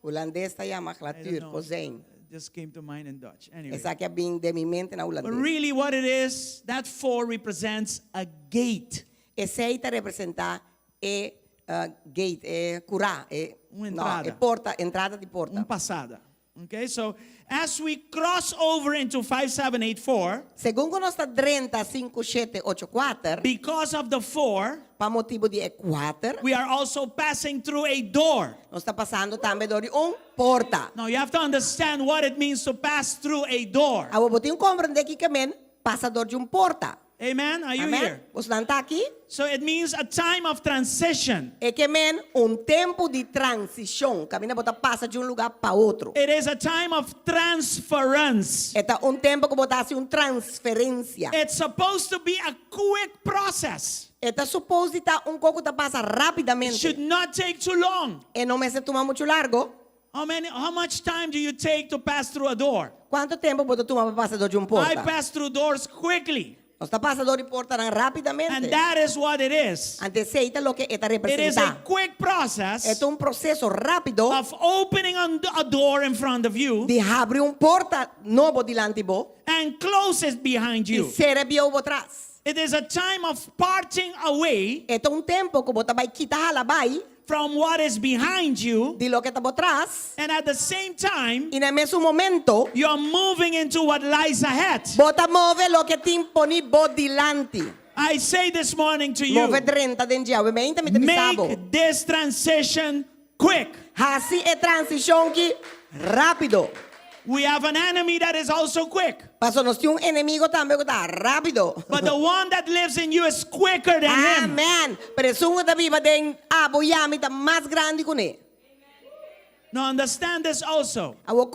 Speaker 8: Hulandes ta yama
Speaker 2: I don't
Speaker 8: glatuur,
Speaker 2: know.
Speaker 8: kozijn.
Speaker 2: It just came to mind in Dutch. Anyway.
Speaker 8: Esaki a bin den mi mente na
Speaker 2: But
Speaker 8: hulandes.
Speaker 2: really what it is, that four represents a gate.
Speaker 8: Esei ta representá e uh, gate, e kurá, e,
Speaker 2: Un
Speaker 8: no,
Speaker 2: entrada.
Speaker 8: e porta, entrada di porta.
Speaker 2: Un pasada. Okay, so as we cross over into 5784,
Speaker 8: Segun ku nos ta drenta sinku shete ocho kuater,
Speaker 2: because of the four,
Speaker 8: pa motibu di e kuater,
Speaker 2: we are also passing through a door.
Speaker 8: nos ta pasando tambe dor di un porta.
Speaker 2: Now you have to understand what it means to pass through a door.
Speaker 8: Awor bo tin ku komprendé kiko ke men pasa dor di un porta.
Speaker 2: Amen? Are you
Speaker 8: Amen?
Speaker 2: here?
Speaker 8: Bosonan ta aki?
Speaker 2: So it means a time of transition.
Speaker 8: E ke men un tempu di transishon. Kaminda bo ta pasa di un lugá pa otro.
Speaker 2: It is a time of transference.
Speaker 8: E ta un tempu ku bo ta hasi un transferensia.
Speaker 2: It's supposed to be a quick process.
Speaker 8: E ta supos di ta un kos ku ta pasa
Speaker 2: It
Speaker 8: rápidamente.
Speaker 2: should not take too long.
Speaker 8: E no mester tuma muchu largu.
Speaker 2: How many how much time do you take to pass through a door?
Speaker 8: Kuantu tempu bo ta tuma pa pasa dor di un
Speaker 2: I
Speaker 8: porta?
Speaker 2: pass through doors quickly.
Speaker 8: Nos ta pasa dor di portanan
Speaker 2: And
Speaker 8: rápidamente.
Speaker 2: that is what it is.
Speaker 8: Anto esei ta loke e ta
Speaker 2: It is a
Speaker 8: representá.
Speaker 2: quick process
Speaker 8: E ta un proseso rápido
Speaker 2: of opening a door in front of you
Speaker 8: di habri un porta nobo dilanti bo
Speaker 2: and close it behind
Speaker 8: i
Speaker 2: you.
Speaker 8: sera bieu bo tras.
Speaker 2: It is a time of parting away
Speaker 8: E ta un tempu ku bo ta bai kita hala bai
Speaker 2: from what is behind you,
Speaker 8: di loke ta bo tras
Speaker 2: and at the same time,
Speaker 8: i na mesun momento
Speaker 2: you are moving into what lies ahead.
Speaker 8: bo ta move loke tin poni bo dilanti.
Speaker 2: I say this morning to you,
Speaker 8: Move drenta den dje. Awe mainta mi ta bisa bo.
Speaker 2: make this transition quick.
Speaker 8: Hasi e transishon ki rápido.
Speaker 2: We have an enemy that is also quick.
Speaker 8: Paso nos tin un enemigo tambe ku ta rápido.
Speaker 2: But the one that lives in you is quicker than him.
Speaker 8: Amen. Pero esun ku ta biba den abo i ami ta mas grandi kuné.
Speaker 2: Now understand this also.
Speaker 8: Awor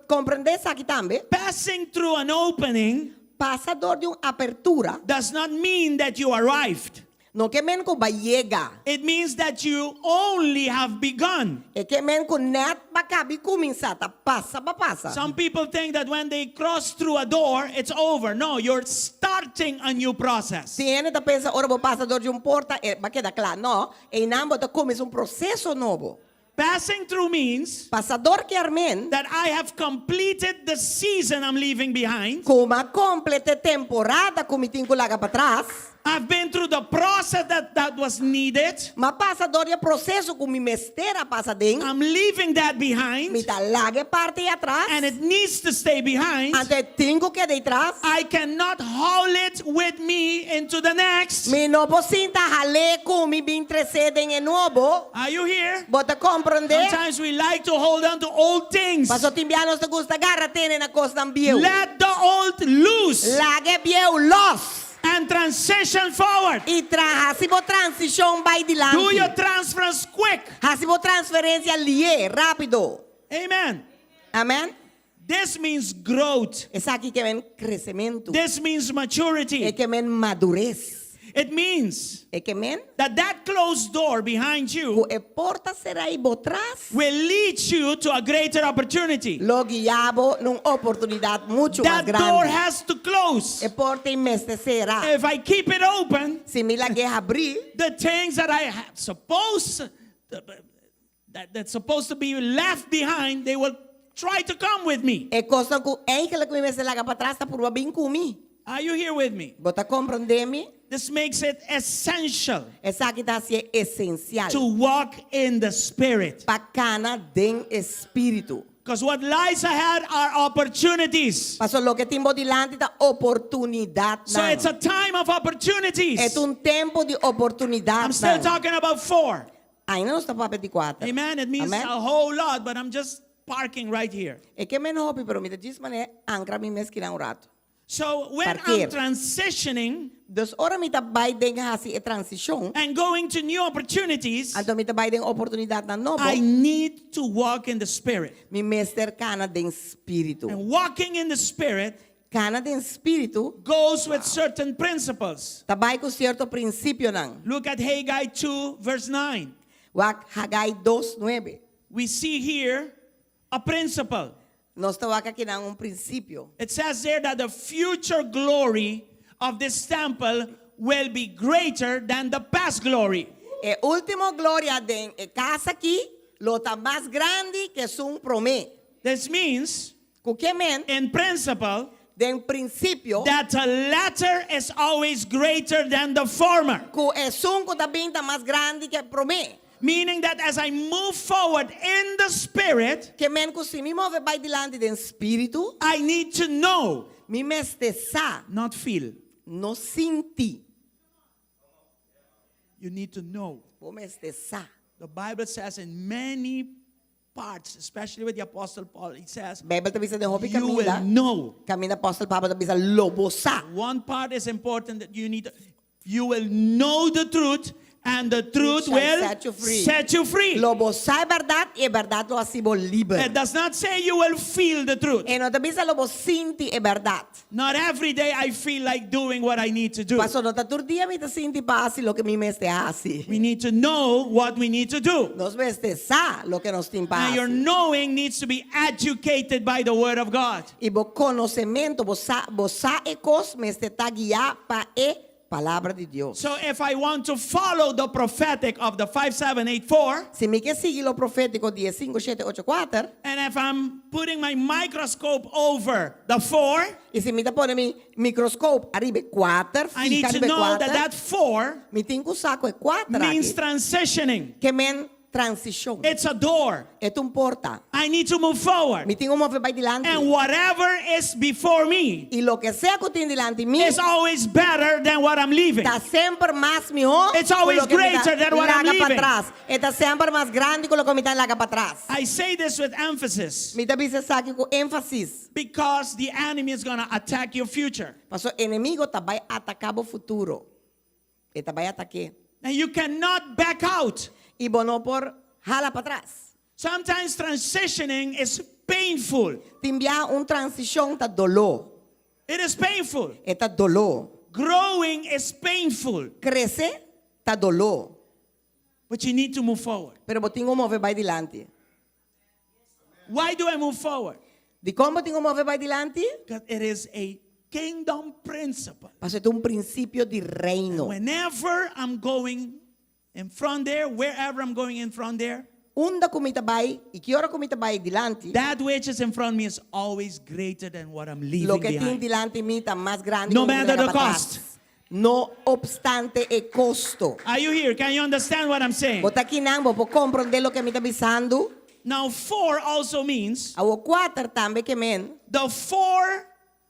Speaker 8: komprendé esaki tambe.
Speaker 2: Passing through an opening
Speaker 8: Pasa dor di un apertura
Speaker 2: does not mean that you arrived.
Speaker 8: No ke men ku b'a yega.
Speaker 2: It means that you only have begun.
Speaker 8: E ke men ku nèt b'a kaba di kuminsá, ta pasa b'a pasa.
Speaker 2: Some people think that when they cross through a door, it's over. No, you're starting a new process.
Speaker 8: Tin hende ta pensa ora bo pasa dor di un porta, e b'a keda kla. No, einan bo ta kuminsá un proseso nobo.
Speaker 2: Passing through means
Speaker 8: Pasa dor kier men
Speaker 2: that I have completed the season I'm leaving behind.
Speaker 8: ku m'a kompletá e temporada ku mi tin ku laga patras.
Speaker 2: I've been through the process that, that was needed.
Speaker 8: M'a pasa dor di e proseso ku mi mester a pasa aden.
Speaker 2: I'm leaving that behind.
Speaker 8: Mi ta laga e parti ei atras.
Speaker 2: And it needs to stay behind.
Speaker 8: Anto e tin ku keda ei tras.
Speaker 2: I cannot haul it with me into the next.
Speaker 8: Mi no por sinta hal'é ku mi bin tres'é den e nobo.
Speaker 2: Are you here?
Speaker 8: Bo ta komprondé?
Speaker 2: Sometimes we like to hold on to old things.
Speaker 8: Paso tin bia nos ta gusta gara tene na kosnan bieu.
Speaker 2: Let the old loose.
Speaker 8: Laga e bieu los.
Speaker 2: And transition forward.
Speaker 8: I tra hasi bo transishon bai dilanti.
Speaker 2: Do your transference quick.
Speaker 8: Hasi bo transferensia lihé, rápido.
Speaker 2: Amen.
Speaker 8: Amen.
Speaker 2: This means growth.
Speaker 8: Esaki ke men kresementu.
Speaker 2: This means maturity.
Speaker 8: E ke men madures.
Speaker 2: It means
Speaker 8: E ke men
Speaker 2: that that closed door behind you
Speaker 8: ku e porta será ei bo tras
Speaker 2: will lead you to a greater opportunity.
Speaker 8: lo guia bo na un oportunidat muchu mas
Speaker 2: That door
Speaker 8: grandi.
Speaker 2: has to close.
Speaker 8: E porta ei mester sera.
Speaker 2: If I keep it open,
Speaker 8: Si mi lag'é habrí,
Speaker 2: the things that I have supposed that, that's supposed to be left behind, they will try to come with me.
Speaker 8: E kosnan ku eigenlijk mi mester laga patras ta purba bin ku mi.
Speaker 2: Are you here with me?
Speaker 8: Bo ta komprondé mi?
Speaker 2: This makes it essential
Speaker 8: Esaki ta hasié esensial.
Speaker 2: to walk in the spirit.
Speaker 8: Pa kana den espíritu.
Speaker 2: Because what lies ahead are opportunities.
Speaker 8: Paso loke tin bo dilanti ta oportunidatnan.
Speaker 2: So it's a time of opportunities.
Speaker 8: E ta un tempu di oportunidatnan.
Speaker 2: I'm still talking about four.
Speaker 8: Ainda nos ta papia di kuater.
Speaker 2: Amen. It means
Speaker 8: Amen.
Speaker 2: a whole lot, but I'm just parking right here.
Speaker 8: E ke men hopi, pero mi ta djis manera ankra mi mes kinan un ratu.
Speaker 2: So when I'm
Speaker 8: Parkeer.
Speaker 2: transitioning
Speaker 8: Dus ora mi ta bai den hasi e transishon,
Speaker 2: and going to new opportunities,
Speaker 8: anto mi ta bai den oportunidatnan nobo,
Speaker 2: I need to walk in the Spirit.
Speaker 8: mi mester kana den spiritu.
Speaker 2: And walking in the Spirit
Speaker 8: Kana den spiritu
Speaker 2: goes with certain principles.
Speaker 8: ta bai ku sierto prinsipionan.
Speaker 2: Look at Haggai 2, verse 9.
Speaker 8: Wak Haggai 2, 9.
Speaker 2: We see here a principle.
Speaker 8: Nos ta wak akinan un prinsipio.
Speaker 2: It says there that the future glory of this temple will be greater than the past glory.
Speaker 8: E último gloria den e kas aki lo ta mas grandi ku esun promé.
Speaker 2: This means,
Speaker 8: Ku ke men,
Speaker 2: in principle,
Speaker 8: den prinsipio,
Speaker 2: that the latter is always greater than the former.
Speaker 8: ku esun ku ta bin ta mas grandi ku e promé.
Speaker 2: Meaning that as I move forward in the spirit,
Speaker 8: Ke men ku si mi move bai dilanti den spiritu,
Speaker 2: I need to know,
Speaker 8: mi mester sa,
Speaker 2: not feel.
Speaker 8: no sinti.
Speaker 2: You need to know.
Speaker 8: Bo mester sa.
Speaker 2: The Bible says in many parts, especially with the Apostle Paul, he says,
Speaker 8: Beibel ta bisa den hopi
Speaker 2: You will
Speaker 8: kaminda.
Speaker 2: know.
Speaker 8: Kaminda apòstel Pablo ta bisa lo bo sa.
Speaker 2: One part is important that you need to, you will know the truth, And the truth
Speaker 8: Shall
Speaker 2: will
Speaker 8: set you free.
Speaker 2: set you free.
Speaker 8: Lo bo sa e bèrdat i e bèrdat lo hasi bo liber.
Speaker 2: It does not say you will feel the truth.
Speaker 8: E no ta bisa lo bo sinti e bèrdat.
Speaker 2: Not every day I feel like doing what I need to do.
Speaker 8: Paso no ta tur dia mi ta sinti pa hasi loke mi mester hasi.
Speaker 2: We need to know what we need to do.
Speaker 8: Nos mester sa loke nos tin pa
Speaker 2: And your
Speaker 8: hasi.
Speaker 2: knowing needs to be educated by the word of God.
Speaker 8: I bo konosementu, bo sa, bo sa e kos mester ta guiá pa e Palabra di Dios.
Speaker 2: So if I want to follow the prophetic of the 5784,
Speaker 8: Si mi ke sigui lo profétiko di e sinku shete ocho kuater,
Speaker 2: and if I'm putting my microscope over the 4,
Speaker 8: i si mi ta pone mi mikroskop ariba e kuater,
Speaker 2: I need
Speaker 8: fika
Speaker 2: to
Speaker 8: ariba e
Speaker 2: know that
Speaker 8: kuater,
Speaker 2: that 4
Speaker 8: mi tin ku sa ku e kuater
Speaker 2: means
Speaker 8: aki
Speaker 2: transitioning.
Speaker 8: ke men transishon.
Speaker 2: It's a door.
Speaker 8: E ta un porta.
Speaker 2: I need to move forward.
Speaker 8: Mi tin ku move bai dilanti.
Speaker 2: And whatever is before me
Speaker 8: I loke sea ku tin dilanti mi
Speaker 2: is always better than what I'm leaving.
Speaker 8: ta semper mas mihó
Speaker 2: It's always
Speaker 8: ku loke mi ta
Speaker 2: greater than what I'm
Speaker 8: laga
Speaker 2: leaving.
Speaker 8: patras. E ta semper mas grandi ku loke mi ta laga patras.
Speaker 2: I say this with emphasis
Speaker 8: Mi ta bisa esaki ku énfasis.
Speaker 2: because the enemy is going to attack your future.
Speaker 8: Paso enemigo ta bai ataká bo futuro. E ta bai atak'é.
Speaker 2: And you cannot back out.
Speaker 8: I bo no por hala patras.
Speaker 2: Sometimes transitioning is painful.
Speaker 8: Tin bia un transishon ta doló.
Speaker 2: It is painful.
Speaker 8: E ta doló.
Speaker 2: Growing is painful.
Speaker 8: Krese ta doló.
Speaker 2: But you need to move forward.
Speaker 8: Pero bo tin ku move bai dilanti.
Speaker 2: Why do I move forward?
Speaker 8: Dikon bo tin ku move bai dilanti?
Speaker 2: Because it is a kingdom principle.
Speaker 8: Pasobra e ta un prinsipio di reino.
Speaker 2: Whenever I'm going in front there, wherever I'm going in front there,
Speaker 8: Unda ku mi ta bai i ki ora ku mi ta bai dilanti,
Speaker 2: that which is in front of me is always greater than what I'm leaving
Speaker 8: loke tin
Speaker 2: behind.
Speaker 8: dilanti mi ta mas grandi
Speaker 2: No
Speaker 8: ku loke mi
Speaker 2: matter
Speaker 8: laga
Speaker 2: the
Speaker 8: patras.
Speaker 2: cost.
Speaker 8: No obstante e kosto.
Speaker 2: Are you here? Can you understand what I'm saying?
Speaker 8: Bo ta akinan, bo por komprondé loke mi ta bisando?
Speaker 2: Now, four also means
Speaker 8: Awor kuater tambe ke men
Speaker 2: the four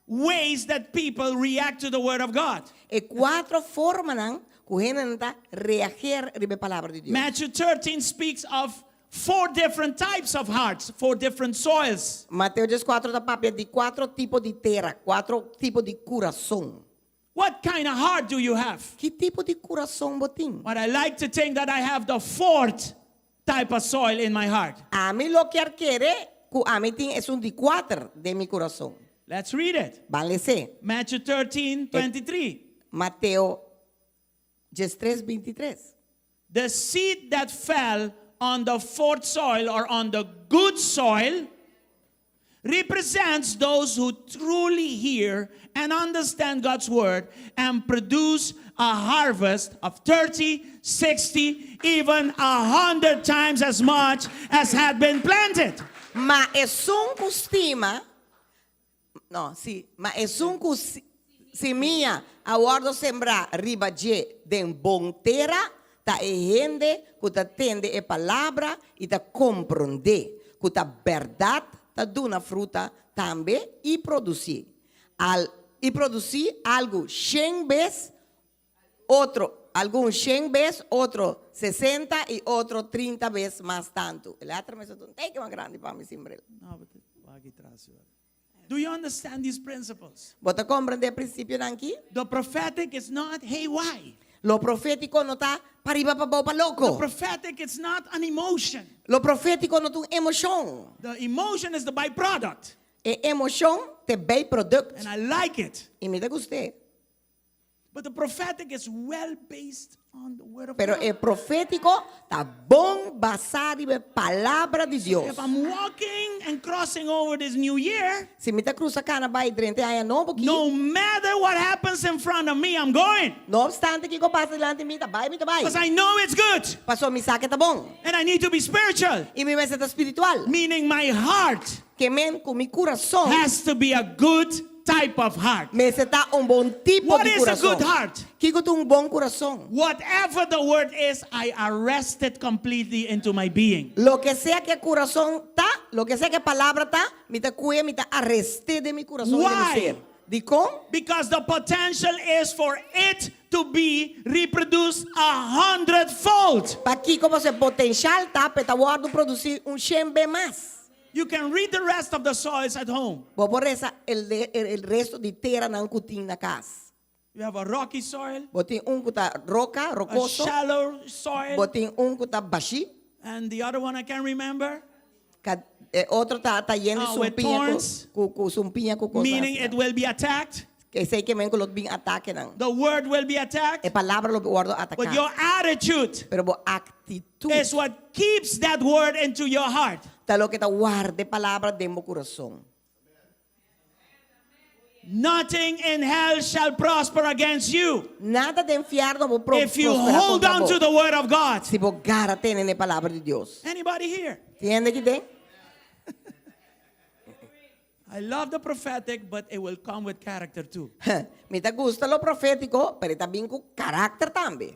Speaker 2: ways that people react to the word of God.
Speaker 8: e kuater formanan ku hendenan ta reageer riba e palabra di Dios.
Speaker 2: Matthew 13 speaks of four different types of hearts, four different soils.
Speaker 8: Mateo 14 ta papia di kuater tipo di tera, kuater tipo di kurason.
Speaker 2: What kind of heart do you have?
Speaker 8: Ki tipo di kurason bo tin?
Speaker 2: But I like to think that I have the fourth type of soil in my heart.
Speaker 8: Ami lo kier kere ku ami tin esun di kuater den mi kurason.
Speaker 2: Let's read it.
Speaker 8: Ban les'é.
Speaker 2: Matthew 13, 23.
Speaker 8: Mateo 13, 23.
Speaker 2: The seed that fell on the fourth soil or on the good soil represents those who truly hear and understand God's word and produce a harvest of 30, 60, even 100 times as much as had been planted.
Speaker 8: Ma esun ku stima, no, si, ma esun ku simia a wòrdu sembrá riba dje den bon tera, ta e hende ku ta tende e palabra i ta komprondé ku ta bèrdat ta duna fruta tambe i produsí al i produsí algu shen bes Otro, algun shen bes, otro sesenta i otro trinta bes mas tantu. E letra mester ta un teke mas grandi pa mi simbrel.
Speaker 2: Do you understand these principles?
Speaker 8: Bo ta komprendé e prinsipionan aki?
Speaker 2: The prophetic is not hey why.
Speaker 8: Lo profétiko no ta pariba pabou pa
Speaker 2: The
Speaker 8: loko.
Speaker 2: prophetic is not an emotion.
Speaker 8: Lo profétiko no ta un emoshon.
Speaker 2: The emotion is the byproduct.
Speaker 8: E emoshon ta e byproduct.
Speaker 2: And I like it.
Speaker 8: I mi ta gust'é.
Speaker 2: But the prophetic is well based on the word of
Speaker 8: Pero
Speaker 2: God.
Speaker 8: e profétiko ta bon basá riba e palabra di Dios.
Speaker 2: If I'm walking and crossing over this new year,
Speaker 8: Si mi ta krusa kana bai drenta e aña nobo ki,
Speaker 2: no matter what happens in front of me, I'm going.
Speaker 8: no obstante kiko pasa dilanti mi, ta bai mi ta bai.
Speaker 2: Because I know it's good.
Speaker 8: Paso mi sa ke ta bon.
Speaker 2: And I need to be spiritual.
Speaker 8: I mi mester ta spiritual.
Speaker 2: Meaning my heart
Speaker 8: Ke men ku mi kurason
Speaker 2: has to be a good type of heart.
Speaker 8: Mester ta un bon tipo
Speaker 2: What
Speaker 8: di
Speaker 2: is a
Speaker 8: kurason.
Speaker 2: good heart?
Speaker 8: Kiko ta un bon kurason?
Speaker 2: Whatever the word is, I arrest it completely into my being.
Speaker 8: Loke sea ku e kurason ta, loke sea ku e palabra ta, mi ta kuye, mi ta arest'é den mi kurason i den mi
Speaker 2: Why?
Speaker 8: ser. Dikon?
Speaker 2: Because the potential is for it to be reproduced a hundredfold.
Speaker 8: Pakiko? Pasobra e potenshal ta pa e ta wòrdu produsí un shen be mas.
Speaker 2: You can read the rest of the soils at home.
Speaker 8: Bo por resa el, el, el resto di teranan ku tin na kas.
Speaker 2: You have a rocky soil,
Speaker 8: Bo tin un ku ta roka,
Speaker 2: a
Speaker 8: rokoso.
Speaker 2: shallow soil,
Speaker 8: Bo tin un ku ta bashí.
Speaker 2: and the other one I can't remember.
Speaker 8: Ka, e otro ta ta yen di
Speaker 2: Ah, with
Speaker 8: sumpiña ku
Speaker 2: thorns.
Speaker 8: ku ku sumpiña ku kos
Speaker 2: Meaning it will be attacked.
Speaker 8: Esei ke men ku lo bin atakenan.
Speaker 2: The word will be attacked.
Speaker 8: E palabra lo wòrdu
Speaker 2: But
Speaker 8: ataká.
Speaker 2: your attitude
Speaker 8: Pero bo aktitut
Speaker 2: is what keeps that word into your heart.
Speaker 8: ta loke ta warda e palabra den bo kurason.
Speaker 2: Nothing in hell shall prosper against you.
Speaker 8: Nada den fièrnu por pro
Speaker 2: If you
Speaker 8: prosperá
Speaker 2: hold
Speaker 8: kontra
Speaker 2: on
Speaker 8: bo.
Speaker 2: to the word of God.
Speaker 8: Si bo gara tene na e palabra di Dios.
Speaker 2: Anybody here?
Speaker 8: Tin hende aki den?
Speaker 2: I love the prophetic, but it will come with character too.
Speaker 8: Mi ta gusta lo profétiko, pero e ta bin ku karakter tambe.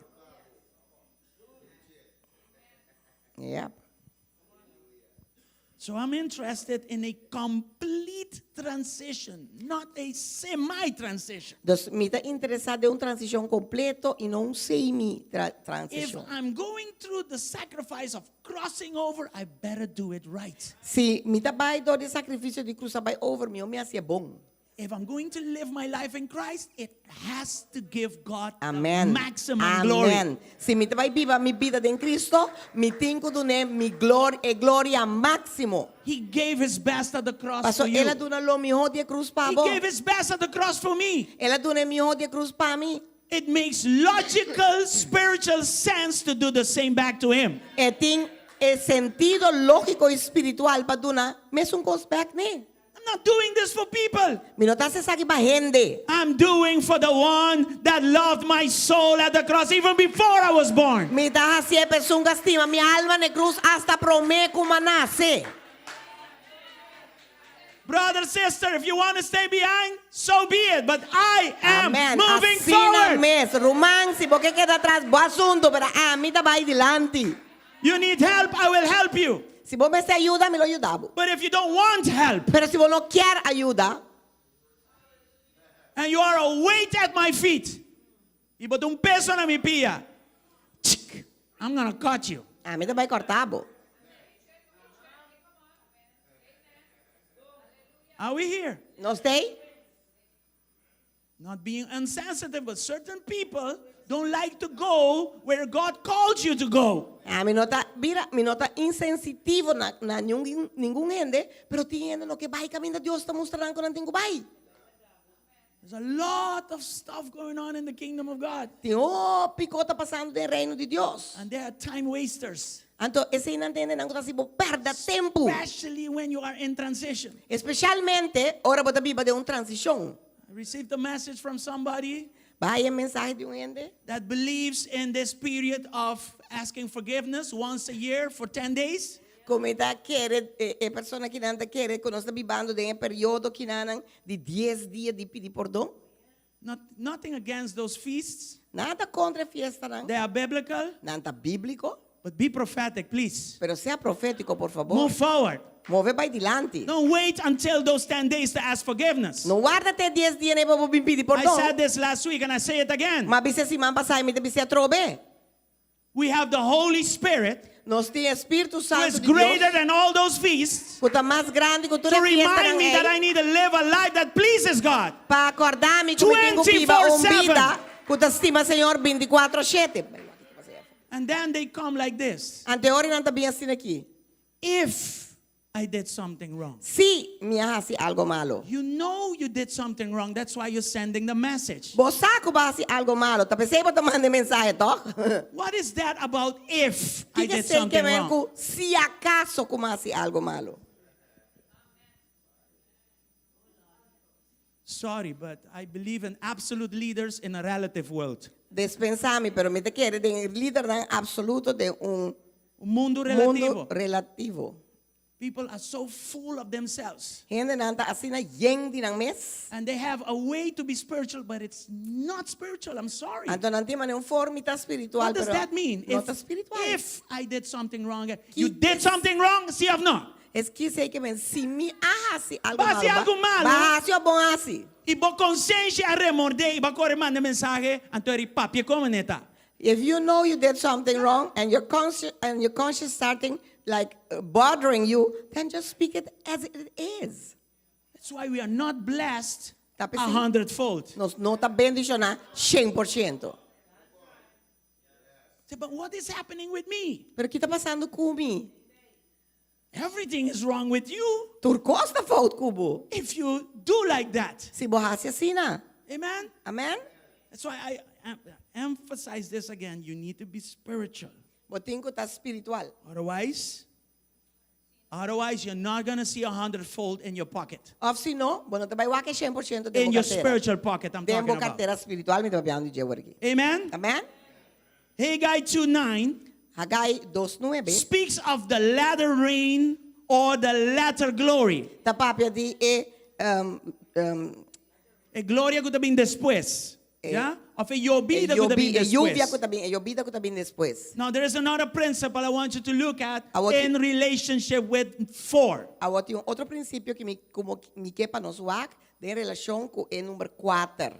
Speaker 8: Yep.
Speaker 2: So I'm interested in a complete transition, not a semi-transition.
Speaker 8: Dus mi ta interesá den un transishon kompleto i no un semi
Speaker 2: If
Speaker 8: transishon.
Speaker 2: I'm going through the sacrifice of crossing over, I better do it right.
Speaker 8: Si mi ta bai dor di sakrifisio di krusa bai over, mihó mi hasié bon.
Speaker 2: If I'm going to live my life in Christ, it has to give God the
Speaker 8: Amen.
Speaker 2: maximum
Speaker 8: Amen.
Speaker 2: glory.
Speaker 8: Si mi ta bai biba mi bida den Cristo, mi tin ku dun'é mi gloria, e gloria máximo.
Speaker 2: He gave his best at the cross
Speaker 8: Paso
Speaker 2: for you.
Speaker 8: el a duna lo mihó di e krus pa
Speaker 2: He
Speaker 8: bo.
Speaker 2: gave his best at the cross for me.
Speaker 8: El a duna e mihó di e krus pa mi.
Speaker 2: It makes logical spiritual sense to do the same back to him.
Speaker 8: E tin e sentido lógiko i spiritual pa duna mesun kos bèk n'e.
Speaker 2: I'm not doing this for people.
Speaker 8: Mi no ta hasi esaki pa hende.
Speaker 2: I'm doing for the one that loved my soul at the cross even before I was born.
Speaker 8: Mi ta hasi e pa esun ku a stima mi alma na e krus asta promé ku mi a nase.
Speaker 2: Brother, sister, if you want to stay behind, so be it. But I am
Speaker 8: Amen.
Speaker 2: moving
Speaker 8: Asina
Speaker 2: forward.
Speaker 8: mes. Ruman, si bo ke keda atras, bo asuntu, pero ami ta bai dilanti.
Speaker 2: You need help, I will help you.
Speaker 8: Si bo mester ayuda, mi lo yuda bo.
Speaker 2: But if you don't want help
Speaker 8: Pero si bo no kier ayuda,
Speaker 2: and you are a weight at my feet, y bo ta un peso na mi pia, tsk, I'm gonna cut you.
Speaker 8: ami ta bai corta bo.
Speaker 2: Are we here?
Speaker 8: Nos t'ei?
Speaker 2: Not being insensitive, but certain people don't like to go where God called you to go.
Speaker 8: Ah, mi no ta, mira, mi no ta insensitivo na, na ningun, ningun hende, pero tin hende no ke bai kaminda Dios ta mustra nan ku nan tin ku bai.
Speaker 2: There's a lot of stuff going on in the kingdom of God.
Speaker 8: Tin hopi kos ta pasando den reino di Dios.
Speaker 2: And they are time wasters.
Speaker 8: Anto eseinan ta hendenan ku ta hasi bo pèrdè tempu.
Speaker 2: Especially when you are in transition.
Speaker 8: Espesialmente ora bo ta biba den un transishon.
Speaker 2: I received a message from somebody
Speaker 8: Bo a haña mensahe di un hende.
Speaker 2: that believes in this period of asking forgiveness once a year for 10 days.
Speaker 8: Ku mi ta kere, e persona kinan ta kere ku nos ta bibando den e periodo kinanan di dies dia di pidi pordon.
Speaker 2: Not, nothing against those feasts.
Speaker 8: Nada kontra e fiestanan.
Speaker 2: They are biblical.
Speaker 8: Nan ta bíbliko.
Speaker 2: But be prophetic, please.
Speaker 8: Pero sea profétiko, por fabor.
Speaker 2: Move forward.
Speaker 8: Move bai dilanti.
Speaker 2: Don't wait until those 10 days to ask forgiveness.
Speaker 8: No warda te dies dia ei pa bo bin pidi
Speaker 2: I
Speaker 8: pordon.
Speaker 2: said this last week and I say it again.
Speaker 8: M'a bis'é siman pasá i mi ta bis'é atrobe.
Speaker 2: We have the Holy Spirit
Speaker 8: Nos tin e Spiritu
Speaker 2: who
Speaker 8: Santu
Speaker 2: is
Speaker 8: di Dios.
Speaker 2: greater than all those feasts
Speaker 8: Ku ta mas grandi ku tur
Speaker 2: to
Speaker 8: e fiestanan
Speaker 2: remind me that I
Speaker 8: ei.
Speaker 2: need to live a life that pleases God.
Speaker 8: Pa kòrda mi ku mi tin ku biba un
Speaker 2: 24/7.
Speaker 8: bida ku ta stima Señor 24 shete.
Speaker 2: And then they come like this.
Speaker 8: Anto e ora nan ta bin asina aki.
Speaker 2: If I did something wrong.
Speaker 8: Si mi a hasi algo malo.
Speaker 2: You know you did something wrong. That's why you're sending the message.
Speaker 8: Bo sa ku bo a hasi algo malo. Ta p'esei bo ta manda e mensahe, toch?
Speaker 2: What is that about if I
Speaker 8: Kiko
Speaker 2: did
Speaker 8: esei
Speaker 2: something
Speaker 8: ke men
Speaker 2: wrong?
Speaker 8: ku si akaso ku m'a hasi algo malo?
Speaker 2: Sorry, but I believe in absolute leaders in a relative world.
Speaker 8: Dispensá mi, pero mi ta kere den lidernan absoluto den un
Speaker 2: Un mundo relativo.
Speaker 8: mundo relativo.
Speaker 2: People are so full of themselves.
Speaker 8: Hendenan ta asina yen di nan mes.
Speaker 2: And they have a way to be spiritual, but it's not spiritual. I'm sorry.
Speaker 8: Anto nan tin manera un forma ta spiritual,
Speaker 2: What does
Speaker 8: pero
Speaker 2: that mean?
Speaker 8: no ta spiritual.
Speaker 2: If I did something wrong, you did something wrong, sí of no?
Speaker 8: Es ki esei ke men si mi a hasi algo
Speaker 2: Bo a hasi
Speaker 8: malo,
Speaker 2: algo malo.
Speaker 8: Bo a hasi o bo no a hasi.
Speaker 2: I bo konsenshi a remordé i bo a kore manda mensahe, anto eri papia komo ne ta.
Speaker 8: If you know you did something wrong and your conscious and your conscience starting like bothering you, then just speak it as it is.
Speaker 2: That's why we are not blessed.
Speaker 8: Ta
Speaker 2: a
Speaker 8: p'esei.
Speaker 2: hundredfold.
Speaker 8: Nos no ta bendishoná 100%.
Speaker 2: Say, but what is happening with me?
Speaker 8: Pero kiko ta pasando ku mi?
Speaker 2: Everything is wrong with you
Speaker 8: Tur kos ta fout ku bo.
Speaker 2: if you do like that.
Speaker 8: Si bo hasi asina.
Speaker 2: Amen?
Speaker 8: Amen?
Speaker 2: That's why I emphasize this again. You need to be spiritual.
Speaker 8: Bo tin ku ta spiritual.
Speaker 2: Otherwise, you're not going to see a hundredfold in your pocket.
Speaker 8: Òf si no, bo no ta bai wak 100% den
Speaker 2: In
Speaker 8: bo
Speaker 2: your
Speaker 8: kartera.
Speaker 2: spiritual pocket, I'm
Speaker 8: Den
Speaker 2: talking
Speaker 8: bo
Speaker 2: about.
Speaker 8: kartera spiritual, mi ta papiando di dje awor aki.
Speaker 2: Amen?
Speaker 8: Amen?
Speaker 2: Haggai 2 9
Speaker 8: Hagai 2.9
Speaker 2: speaks of the latter rain or the latter glory.
Speaker 8: ta papia di e um, um,
Speaker 2: E gloria ku ta bin despues. Yeah? Òf e yobida
Speaker 8: e
Speaker 2: ku ta bin
Speaker 8: yobi- e yubia
Speaker 2: despues.
Speaker 8: ku ta bin, e yobida ku ta bin despues.
Speaker 2: Now there is another principle I want you to look at
Speaker 8: Awor
Speaker 2: in relationship with four.
Speaker 8: Awor tin un otro prinsipio ku mi komo mi ke pa nos wak den relashon ku e number 4.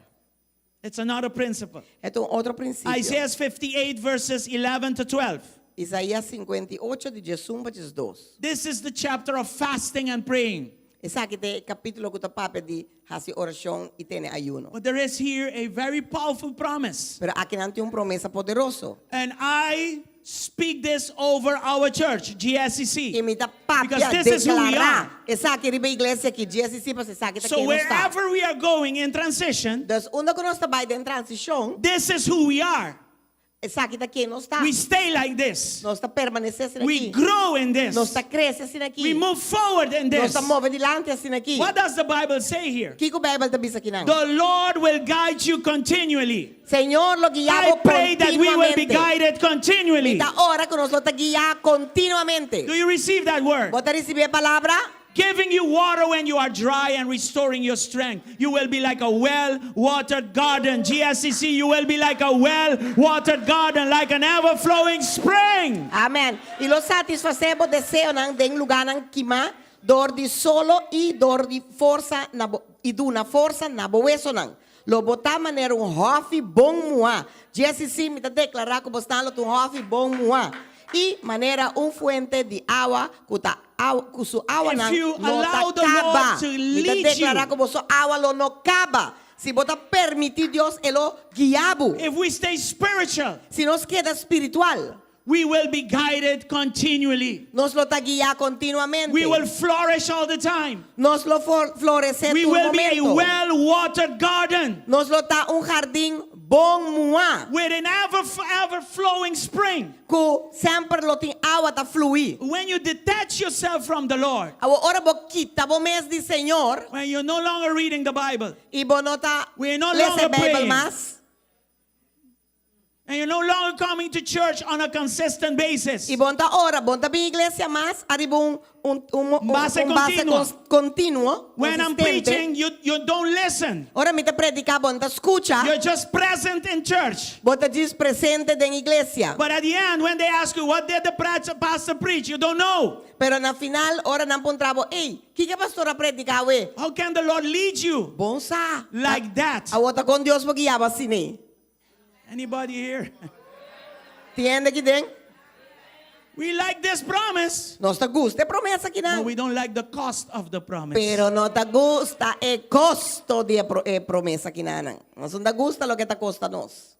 Speaker 2: It's another principle.
Speaker 8: E ta un otro prinsipio.
Speaker 2: Isaiah 58 verses 11 to 12.
Speaker 8: Isaías 58 di 11 pa 12.
Speaker 2: This is the chapter of fasting and praying.
Speaker 8: Esaki ta e kapítulo ku ta papia di hasi orashon i tene ayuno.
Speaker 2: But there is here a very powerful promise.
Speaker 8: Pero akinan tin un promesa poderoso.
Speaker 2: And I speak this over our church, GSCC.
Speaker 8: I mi ta papia
Speaker 2: Because this is who we
Speaker 8: deklará
Speaker 2: are.
Speaker 8: esaki riba e iglesia aki, GSCC, pasobra esaki ta
Speaker 2: So
Speaker 8: ken nos ta.
Speaker 2: wherever we are going in transition,
Speaker 8: Dus unda ku nos ta bai den transishon,
Speaker 2: this is who we are.
Speaker 8: Esaki ta ken nos ta.
Speaker 2: We stay like this.
Speaker 8: Nos ta permanesé asina
Speaker 2: We
Speaker 8: aki.
Speaker 2: grow in this.
Speaker 8: Nos ta krese asina aki.
Speaker 2: We move forward in
Speaker 8: Nos
Speaker 2: this.
Speaker 8: ta move dilanti asina aki.
Speaker 2: What does the Bible say here?
Speaker 8: Kiko Beibel ta bisa akinan?
Speaker 2: The Lord will guide you continually.
Speaker 8: Señor lo guia
Speaker 2: I
Speaker 8: bo
Speaker 2: pray that we will be
Speaker 8: kontinuamente.
Speaker 2: guided continually.
Speaker 8: Mi ta ora ku nos lo ta guiá kontinuamente.
Speaker 2: Do you receive that word?
Speaker 8: Bo ta risibí e palabra?
Speaker 2: Giving you water when you are dry and restoring your strength. You will be like a well watered garden. GSCC, you will be like a well watered garden, like an ever flowing spring.
Speaker 8: Amen. I lo satisfasé bo deseonan den lugánan kimá dor di solo i dor di forsa na bo, i duna forsa na bo wesonan. Lo bo ta manera un hòfi bon muhá. GSCC, mi ta deklará ku bo stan lo ta un hòfi bon muhá. I manera un fuente di awa ku ta awa ku su awanan
Speaker 2: If you
Speaker 8: no ta
Speaker 2: allow the
Speaker 8: kaba.
Speaker 2: Lord to
Speaker 8: Mi ta
Speaker 2: lead
Speaker 8: deklará
Speaker 2: you.
Speaker 8: ku boso awa lo no kaba. Si bo ta permití Dios, e lo guia bo.
Speaker 2: If we stay spiritual,
Speaker 8: Si nos keda spiritual,
Speaker 2: we will be guided continually.
Speaker 8: nos lo ta guiá kontinuamente.
Speaker 2: We will flourish all the time.
Speaker 8: Nos lo for, floresé
Speaker 2: We
Speaker 8: tur
Speaker 2: will be a
Speaker 8: momento.
Speaker 2: well watered garden
Speaker 8: Nos lo ta un hardin bon muhá.
Speaker 2: with an ever, ever flowing spring.
Speaker 8: Ku semper lo tin awa ta flui.
Speaker 2: When you detach yourself from the Lord,
Speaker 8: Awor ora bo kita bo mes di Señor
Speaker 2: when you're no longer reading the Bible,
Speaker 8: i bo no ta
Speaker 2: We are no
Speaker 8: lesa
Speaker 2: longer
Speaker 8: Beibel
Speaker 2: praying.
Speaker 8: mas.
Speaker 2: And you're no longer coming to church on a consistent basis.
Speaker 8: I bo n' ta ora, bo n' ta bin iglesia mas, ariba un un un un
Speaker 2: Base
Speaker 8: un base
Speaker 2: kontinuo.
Speaker 8: kons- kontinuo,
Speaker 2: When I'm
Speaker 8: konsistente.
Speaker 2: preaching, you, you don't listen.
Speaker 8: Ora mi ta prediká, bo n' ta skucha.
Speaker 2: You're just present in church.
Speaker 8: Bo ta djis presente den iglesia.
Speaker 2: But at the end, when they ask you, what did the pastor preach? You don't know.
Speaker 8: Pero na final, ora nan puntra bo, ei, kiko e pastor a prediká awe?
Speaker 2: How can the Lord lead you
Speaker 8: Bo n' sa.
Speaker 2: like that?
Speaker 8: Awor ta kon Dios por guia bo asina.
Speaker 2: Anybody here?
Speaker 8: Tin hende aki den?
Speaker 2: We like this promise,
Speaker 8: Nos ta gusta e promesa
Speaker 2: but
Speaker 8: akinan.
Speaker 2: we don't like the cost of the promise.
Speaker 8: Pero no ta gusta e kosto di e e promesa akinan. Nos no ta gusta loke ta kosta nos.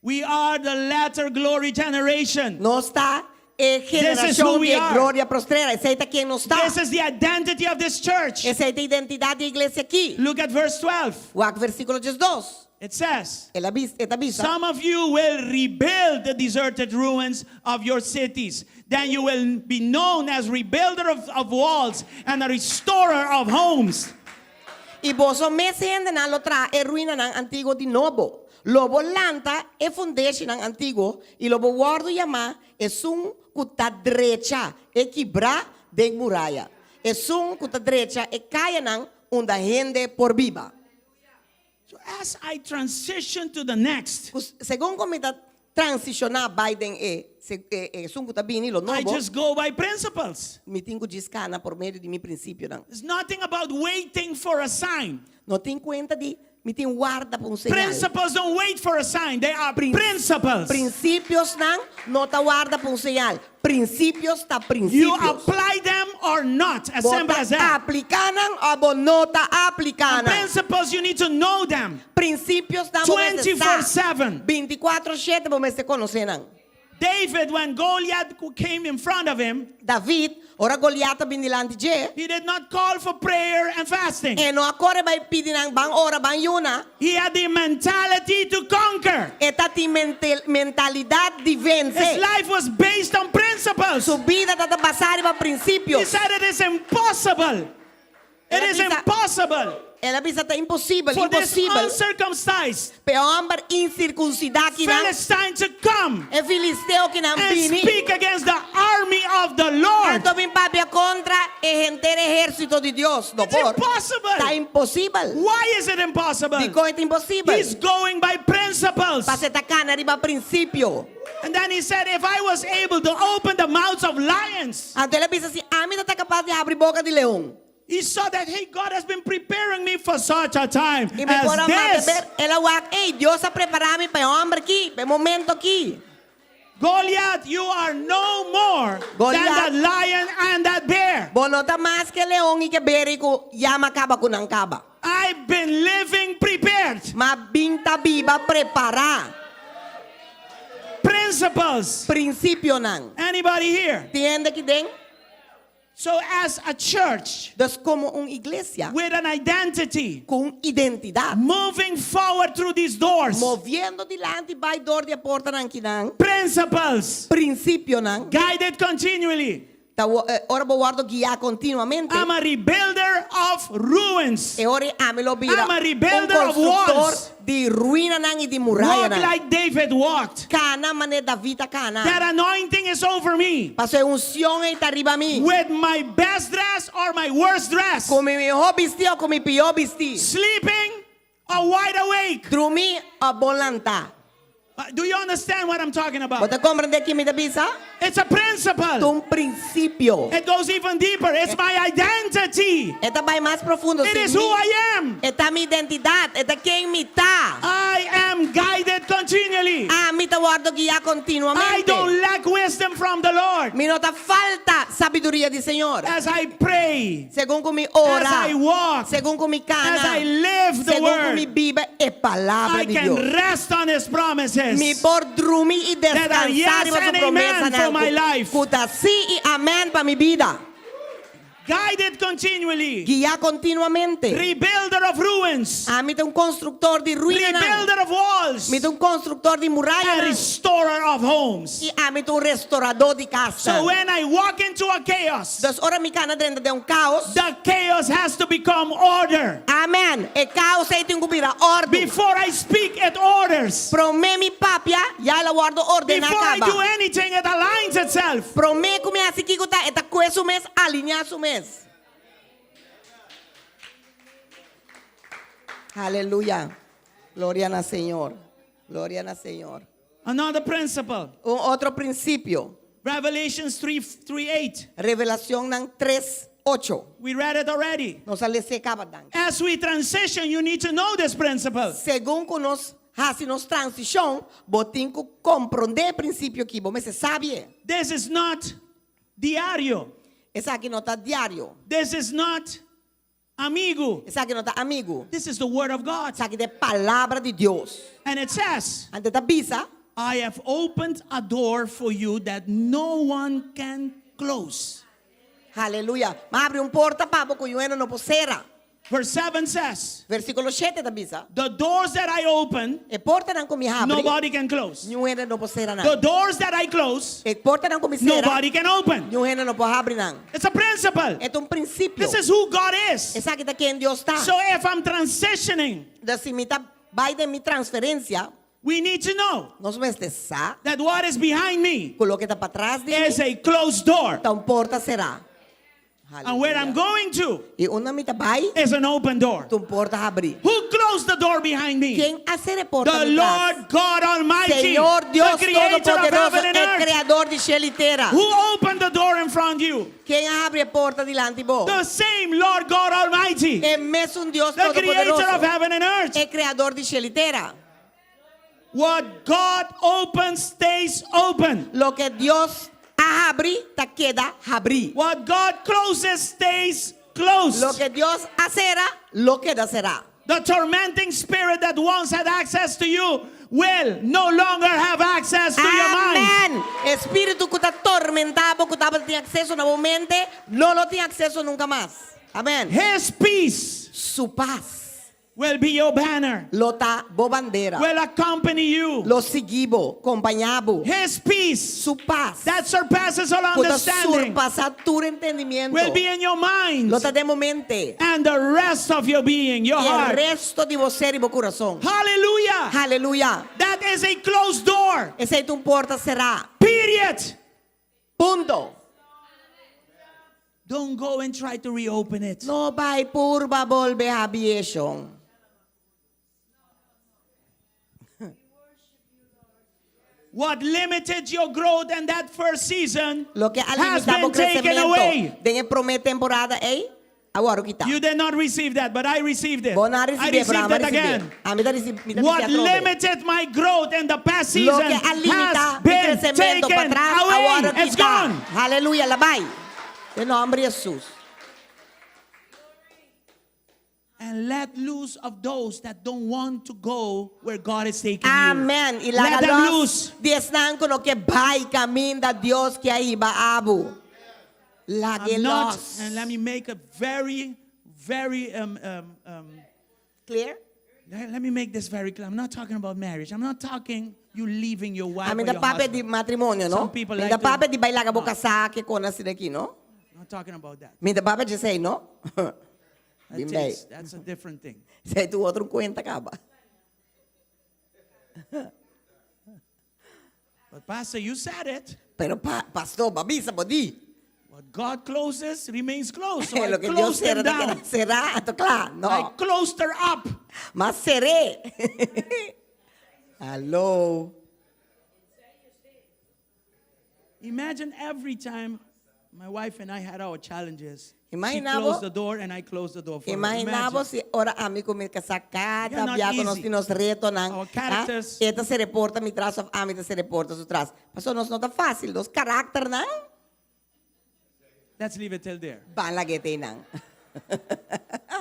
Speaker 2: We are the latter glory generation.
Speaker 8: Nos ta e
Speaker 2: This is who
Speaker 8: generashon
Speaker 2: we
Speaker 8: di e
Speaker 2: are.
Speaker 8: gloria postrera. Esei ta ken nos ta.
Speaker 2: This is the identity of this church.
Speaker 8: Esei ta e identidat di e iglesia aki.
Speaker 2: Look at verse 12.
Speaker 8: Wak versíkulo 12.
Speaker 2: It says,
Speaker 8: El a bisa, e ta bisa.
Speaker 2: Some of you will rebuild the deserted ruins of your cities. Then you will be known as rebuilder of, of walls and a restorer of homes.
Speaker 8: I boso mes hendenan lo traha e ruinanan antiguo di nobo. Lo bo lanta e fundeshinan antiguo, i lo bo wòrdu yamá esun ku ta drecha e kibrá den muraya, esun ku ta drecha e kayanan unda hende por biba.
Speaker 2: So as I transition to the next,
Speaker 8: Ku segun ku mi ta transishoná bai den e esun ku ta bini, lo
Speaker 2: I
Speaker 8: nobo,
Speaker 2: just go by principles.
Speaker 8: mi tin ku djis kana por medio di mi prinsipionan.
Speaker 2: It's nothing about waiting for a sign.
Speaker 8: No tin kuenta di. Mi tin warda pa un señal.
Speaker 2: Principles don't wait for a sign, they are
Speaker 8: Prin-
Speaker 2: principles.
Speaker 8: Prinsipionan no ta warda pa un señal. Prinsipio ta
Speaker 2: You
Speaker 8: prinsipio.
Speaker 2: apply them or not, as simple as that.
Speaker 8: Apliká nan òf bo no ta apliká
Speaker 2: And
Speaker 8: nan.
Speaker 2: principles, you need to know them.
Speaker 8: Prinsipionan bo mester
Speaker 2: 24/7.
Speaker 8: 24/7 bo mester konosé nan.
Speaker 2: David, when Goliath came in front of him,
Speaker 8: David, ora Goliat a bin dilanti dje.
Speaker 2: he did not call for prayer and fasting.
Speaker 8: E no a kore bai pidi nan ban ora ban yuna.
Speaker 2: He had the mentality to conquer.
Speaker 8: E tabatin mentalidat di vense.
Speaker 2: His life was based on principles.
Speaker 8: Su bida tabata basá riba prinsipio.
Speaker 2: He said it is impossible. It is impossible
Speaker 8: El a bisa ta imposibel,
Speaker 2: for this
Speaker 8: imposibel.
Speaker 2: uncircumcised
Speaker 8: Pa e hòmber insirkunsidá akinan.
Speaker 2: Philistine to come
Speaker 8: E filisteo akinan
Speaker 2: and
Speaker 8: bini.
Speaker 2: speak against the army of the Lord.
Speaker 8: Anto bin papia kontra e henter ehérsito di Dios. No
Speaker 2: It's
Speaker 8: por.
Speaker 2: impossible.
Speaker 8: Ta imposibel.
Speaker 2: Why is it impossible?
Speaker 8: Dikon ta imposibel.
Speaker 2: He's going by principles.
Speaker 8: Pasó e ta kana riba prinsipio.
Speaker 2: And then he said, if I was able to open the mouths of lions.
Speaker 8: Anto el a bisa si ami tabata kapas di habri boka di leon.
Speaker 2: He saw that, hey, God has been preparing me for such a time
Speaker 8: I mi
Speaker 2: as
Speaker 8: por a
Speaker 2: this.
Speaker 8: ber, el a wak, hey, Dios a prepará mi pa e hòmber aki, pa e momento aki.
Speaker 2: Goliath, you are no more than
Speaker 8: Goliath.
Speaker 2: that lion and that bear.
Speaker 8: Bo no ta mas ku e leon i ku e ber ku ya m'a kaba ku nan kaba.
Speaker 2: I've been living prepared.
Speaker 8: M'a bin ta biba prepará.
Speaker 2: Principles.
Speaker 8: Prinsipionan.
Speaker 2: Anybody here?
Speaker 8: Tin hende aki den?
Speaker 2: So as a church
Speaker 8: Dus komo un iglesia
Speaker 2: with an identity,
Speaker 8: ku un identidat,
Speaker 2: moving forward through these doors,
Speaker 8: moviendo dilanti bai dor di e portanan akinan,
Speaker 2: principles
Speaker 8: prinsipionan,
Speaker 2: guided continually.
Speaker 8: ta ora bo wòrdu guiá kontinuamente.
Speaker 2: I'm a rebuilder of ruins.
Speaker 8: E ora ami lo bira
Speaker 2: I'm a
Speaker 8: un
Speaker 2: rebuilder of
Speaker 8: konstruktor
Speaker 2: walls.
Speaker 8: di ruinanan i di
Speaker 2: Walk
Speaker 8: murayanan.
Speaker 2: like David walked.
Speaker 8: Kana manera David a kana.
Speaker 2: That anointing is over me.
Speaker 8: Pasó e unshon ei ta riba mi.
Speaker 2: With my best dress or my worst dress.
Speaker 8: Ku mi mihó bistí òf ku mi pió bistí.
Speaker 2: Sleeping or wide awake.
Speaker 8: Drumí òf bon lantá.
Speaker 2: Uh, do you understand what I'm talking about?
Speaker 8: Bo ta komprendé kiko mi ta bisa?
Speaker 2: It's a principle.
Speaker 8: Ta un prinsipio.
Speaker 2: It goes even deeper. It's my identity.
Speaker 8: E ta bai mas profundo.
Speaker 2: It is who I am.
Speaker 8: E ta mi identidat. E ta ken mi ta.
Speaker 2: I am guided continually.
Speaker 8: Ami ta wòrdu guiá
Speaker 2: I
Speaker 8: kontinuamente.
Speaker 2: don't lack wisdom from the Lord.
Speaker 8: Mi no ta falta sabiduria di Señor.
Speaker 2: As I pray,
Speaker 8: Segun ku mi ora.
Speaker 2: As I walk,
Speaker 8: Segun ku mi kana.
Speaker 2: As I live the
Speaker 8: Segun ku
Speaker 2: word,
Speaker 8: mi biba e palabra
Speaker 2: I
Speaker 8: di
Speaker 2: can
Speaker 8: Dios.
Speaker 2: rest on His promises.
Speaker 8: Mi por drumi i
Speaker 2: That are
Speaker 8: deskansá
Speaker 2: yes
Speaker 8: riba su
Speaker 2: and amen
Speaker 8: promesanan
Speaker 2: for my life.
Speaker 8: Ku ta sí i amèn pa mi bida.
Speaker 2: Guided continually.
Speaker 8: Guiá kontinuamente.
Speaker 2: Rebuilder of ruins.
Speaker 8: Ami ta un konstruktor di ruinanan.
Speaker 2: Rebuilder of walls.
Speaker 8: Mi ta un konstruktor di
Speaker 2: And
Speaker 8: murayanan.
Speaker 2: restorer of homes.
Speaker 8: I ami ta un restoradó di kas.
Speaker 2: So when I walk into a chaos,
Speaker 8: Dus ora mi kana drenta den un kaos.
Speaker 2: the chaos has to become order.
Speaker 8: Amen. E kaos ei tin ku bira òrdu.
Speaker 2: Before I speak, it orders.
Speaker 8: Promé mi papia, ya el a wòrdu ordená
Speaker 2: Before I
Speaker 8: kaba.
Speaker 2: do anything, it aligns itself.
Speaker 8: Promé ku mi hasi kiko ta, e ta kue su mes, alineá su mes. Aleluya. Gloria na Señor. Gloria na Señor.
Speaker 2: Another principle.
Speaker 8: Un otro prinsipio.
Speaker 2: Revelations 3, 3 8.
Speaker 8: Revelashonnan 3, 8.
Speaker 2: We read it already.
Speaker 8: Nos a les'é kaba dan.
Speaker 2: As we transition, you need to know this principle.
Speaker 8: Segun ku nos hasi nos transishon, bo tin ku komprondé e prinsipio aki, bo mester sabi.
Speaker 2: This is not diario.
Speaker 8: Esaki no ta diario.
Speaker 2: This is not amigo.
Speaker 8: Esaki no ta amigu.
Speaker 2: This is the word of God.
Speaker 8: Esaki ta e palabra di Dios.
Speaker 2: And it says,
Speaker 8: Anto e ta bisa,
Speaker 2: I have opened a door for you that no one can close.
Speaker 8: Aleluya. M'a habri un porta pa bo ku niun hende no por sera.
Speaker 2: Verse 7 says,
Speaker 8: Versíkulo 7 ta bisa.
Speaker 2: The doors that I open,
Speaker 8: E portanan ku mi habri.
Speaker 2: nobody can close.
Speaker 8: Niun hende no por sera nan.
Speaker 2: The doors that I close,
Speaker 8: E portanan ku mi sera.
Speaker 2: nobody can open.
Speaker 8: Niun hende no por habri nan.
Speaker 2: It's a principle.
Speaker 8: E ta un prinsipio.
Speaker 2: This is who God is.
Speaker 8: Esaki ta ken Dios ta.
Speaker 2: So if I'm transitioning,
Speaker 8: Dus si mi ta bai den mi transferensia,
Speaker 2: we need to know
Speaker 8: nos mester sa
Speaker 2: that what is behind me
Speaker 8: ku loke ta patras di
Speaker 2: is
Speaker 8: mi
Speaker 2: a closed door.
Speaker 8: ta un porta será.
Speaker 2: And where I'm
Speaker 8: Hallelujah.
Speaker 2: going to
Speaker 8: I unda mi ta bai,
Speaker 2: is an open door.
Speaker 8: ta un porta habrí.
Speaker 2: Who closed the door behind me?
Speaker 8: Ken a sera e porta
Speaker 2: The
Speaker 8: mi tras?
Speaker 2: Lord God Almighty,
Speaker 8: Señor
Speaker 2: the
Speaker 8: Dios
Speaker 2: creator of
Speaker 8: Todopoderoso,
Speaker 2: heaven and
Speaker 8: e
Speaker 2: earth,
Speaker 8: kreador di shelu i tera.
Speaker 2: who opened the door in front of you.
Speaker 8: Ken a habri e porta dilanti bo?
Speaker 2: The same Lord God Almighty,
Speaker 8: E mesun Dios
Speaker 2: the creator of
Speaker 8: Todopoderoso,
Speaker 2: heaven and earth.
Speaker 8: e kreador di shelu i tera.
Speaker 2: What God opens stays open.
Speaker 8: Loke Dios a habri, ta keda habrí.
Speaker 2: What God closes stays closed.
Speaker 8: Loke Dios a sera, lo keda será.
Speaker 2: The tormenting spirit that once had access to you will no longer have access to your mind.
Speaker 8: Amèn. E spiritu ku ta tormentá bo, ku tabatin akseso na bo mente, no lo tin akseso nunka mas. Amèn.
Speaker 2: His peace
Speaker 8: Su pas
Speaker 2: will be your banner,
Speaker 8: lo ta bo bandera.
Speaker 2: will accompany you.
Speaker 8: Lo sigui bo, kompañá bo.
Speaker 2: His peace
Speaker 8: Su pas
Speaker 2: that surpasses all
Speaker 8: ku ta
Speaker 2: understanding
Speaker 8: surpasá tur entendimentu
Speaker 2: will be in your mind
Speaker 8: lo ta den bo mente
Speaker 2: and the rest of your being, your
Speaker 8: i e
Speaker 2: heart.
Speaker 8: resto di bo ser i bo kurason.
Speaker 2: Hallelujah.
Speaker 8: Hallelujah.
Speaker 2: That is a closed door.
Speaker 8: Esei ta un porta será.
Speaker 2: Period.
Speaker 8: Punto.
Speaker 2: Don't go and try to reopen it.
Speaker 8: No bai purba bolbe habrié shon.
Speaker 2: What limited your growth in that first season
Speaker 8: Loke a
Speaker 2: has
Speaker 8: limitá bo
Speaker 2: been taken
Speaker 8: kresementu
Speaker 2: away.
Speaker 8: den e promé temporada ei, a wòrdu kitá.
Speaker 2: You did not receive that, but I received it.
Speaker 8: Bo no a
Speaker 2: I
Speaker 8: risibié, pero
Speaker 2: received
Speaker 8: ami a
Speaker 2: it
Speaker 8: risibié.
Speaker 2: again.
Speaker 8: Ami ta risib, mi ta
Speaker 2: What
Speaker 8: risibié atrobe.
Speaker 2: limited my growth in the past season
Speaker 8: Loke a limitá
Speaker 2: has
Speaker 8: mi
Speaker 2: been
Speaker 8: kresementu
Speaker 2: taken
Speaker 8: patras, a
Speaker 2: away.
Speaker 8: wòrdu
Speaker 2: It's
Speaker 8: kitá.
Speaker 2: gone.
Speaker 8: Haleluya, el a bai. Den nòmber di Hesus.
Speaker 2: And let loose of those that don't want to go where God is taking you.
Speaker 8: Amèn. I
Speaker 2: Let
Speaker 8: laga
Speaker 2: them
Speaker 8: lòs
Speaker 2: loose.
Speaker 8: di esnan ku no ke bai kaminda Dios ke a hiba abo. Lag'e
Speaker 2: I'm not,
Speaker 8: lòs.
Speaker 2: and let me make a very, very, um, um, um,
Speaker 8: Clear?
Speaker 2: let, let me make this very clear. I'm not talking about marriage. I'm not talking you leaving your wife
Speaker 8: Ami
Speaker 2: or
Speaker 8: ta
Speaker 2: your
Speaker 8: papia di
Speaker 2: husband.
Speaker 8: matrimonio, no?
Speaker 2: Some people
Speaker 8: Mi
Speaker 2: like
Speaker 8: ta
Speaker 2: to-
Speaker 8: papia di bai laga bo
Speaker 2: No.
Speaker 8: kasá ke kos asina aki, no?
Speaker 2: I'm not talking about that.
Speaker 8: Mi ta papia di esei, no?
Speaker 2: That
Speaker 8: Bin bei.
Speaker 2: takes, that's a different thing.
Speaker 8: Esei ta otro kuenta kaba.
Speaker 2: But pastor, you said it.
Speaker 8: Pero pa, pastor, b'a bisa, bo di.
Speaker 2: What God closes remains closed. So I
Speaker 8: Loke Dios
Speaker 2: closed
Speaker 8: sera
Speaker 2: them
Speaker 8: ta
Speaker 2: down.
Speaker 8: keda será, anto kla.
Speaker 2: I
Speaker 8: No.
Speaker 2: closed her up.
Speaker 8: M'a ser'é. Hallo.
Speaker 2: Imagine every time my wife and I had our challenges. She
Speaker 8: Imaginabo-
Speaker 2: closed the door and I closed the door for her.
Speaker 8: Imaginabo
Speaker 2: Imagine.
Speaker 8: si ora ami ku mi kasá kada
Speaker 2: You're not
Speaker 8: bia ku nos
Speaker 2: easy.
Speaker 8: tin nos retonan.
Speaker 2: Our characters.
Speaker 8: E ta sera e porta mi tras òf ami ta sera e porta su tras. Pasobra nos no ta fásil, nos karakternan.
Speaker 2: Let's leave it till there.
Speaker 8: Ban lag'é te einan.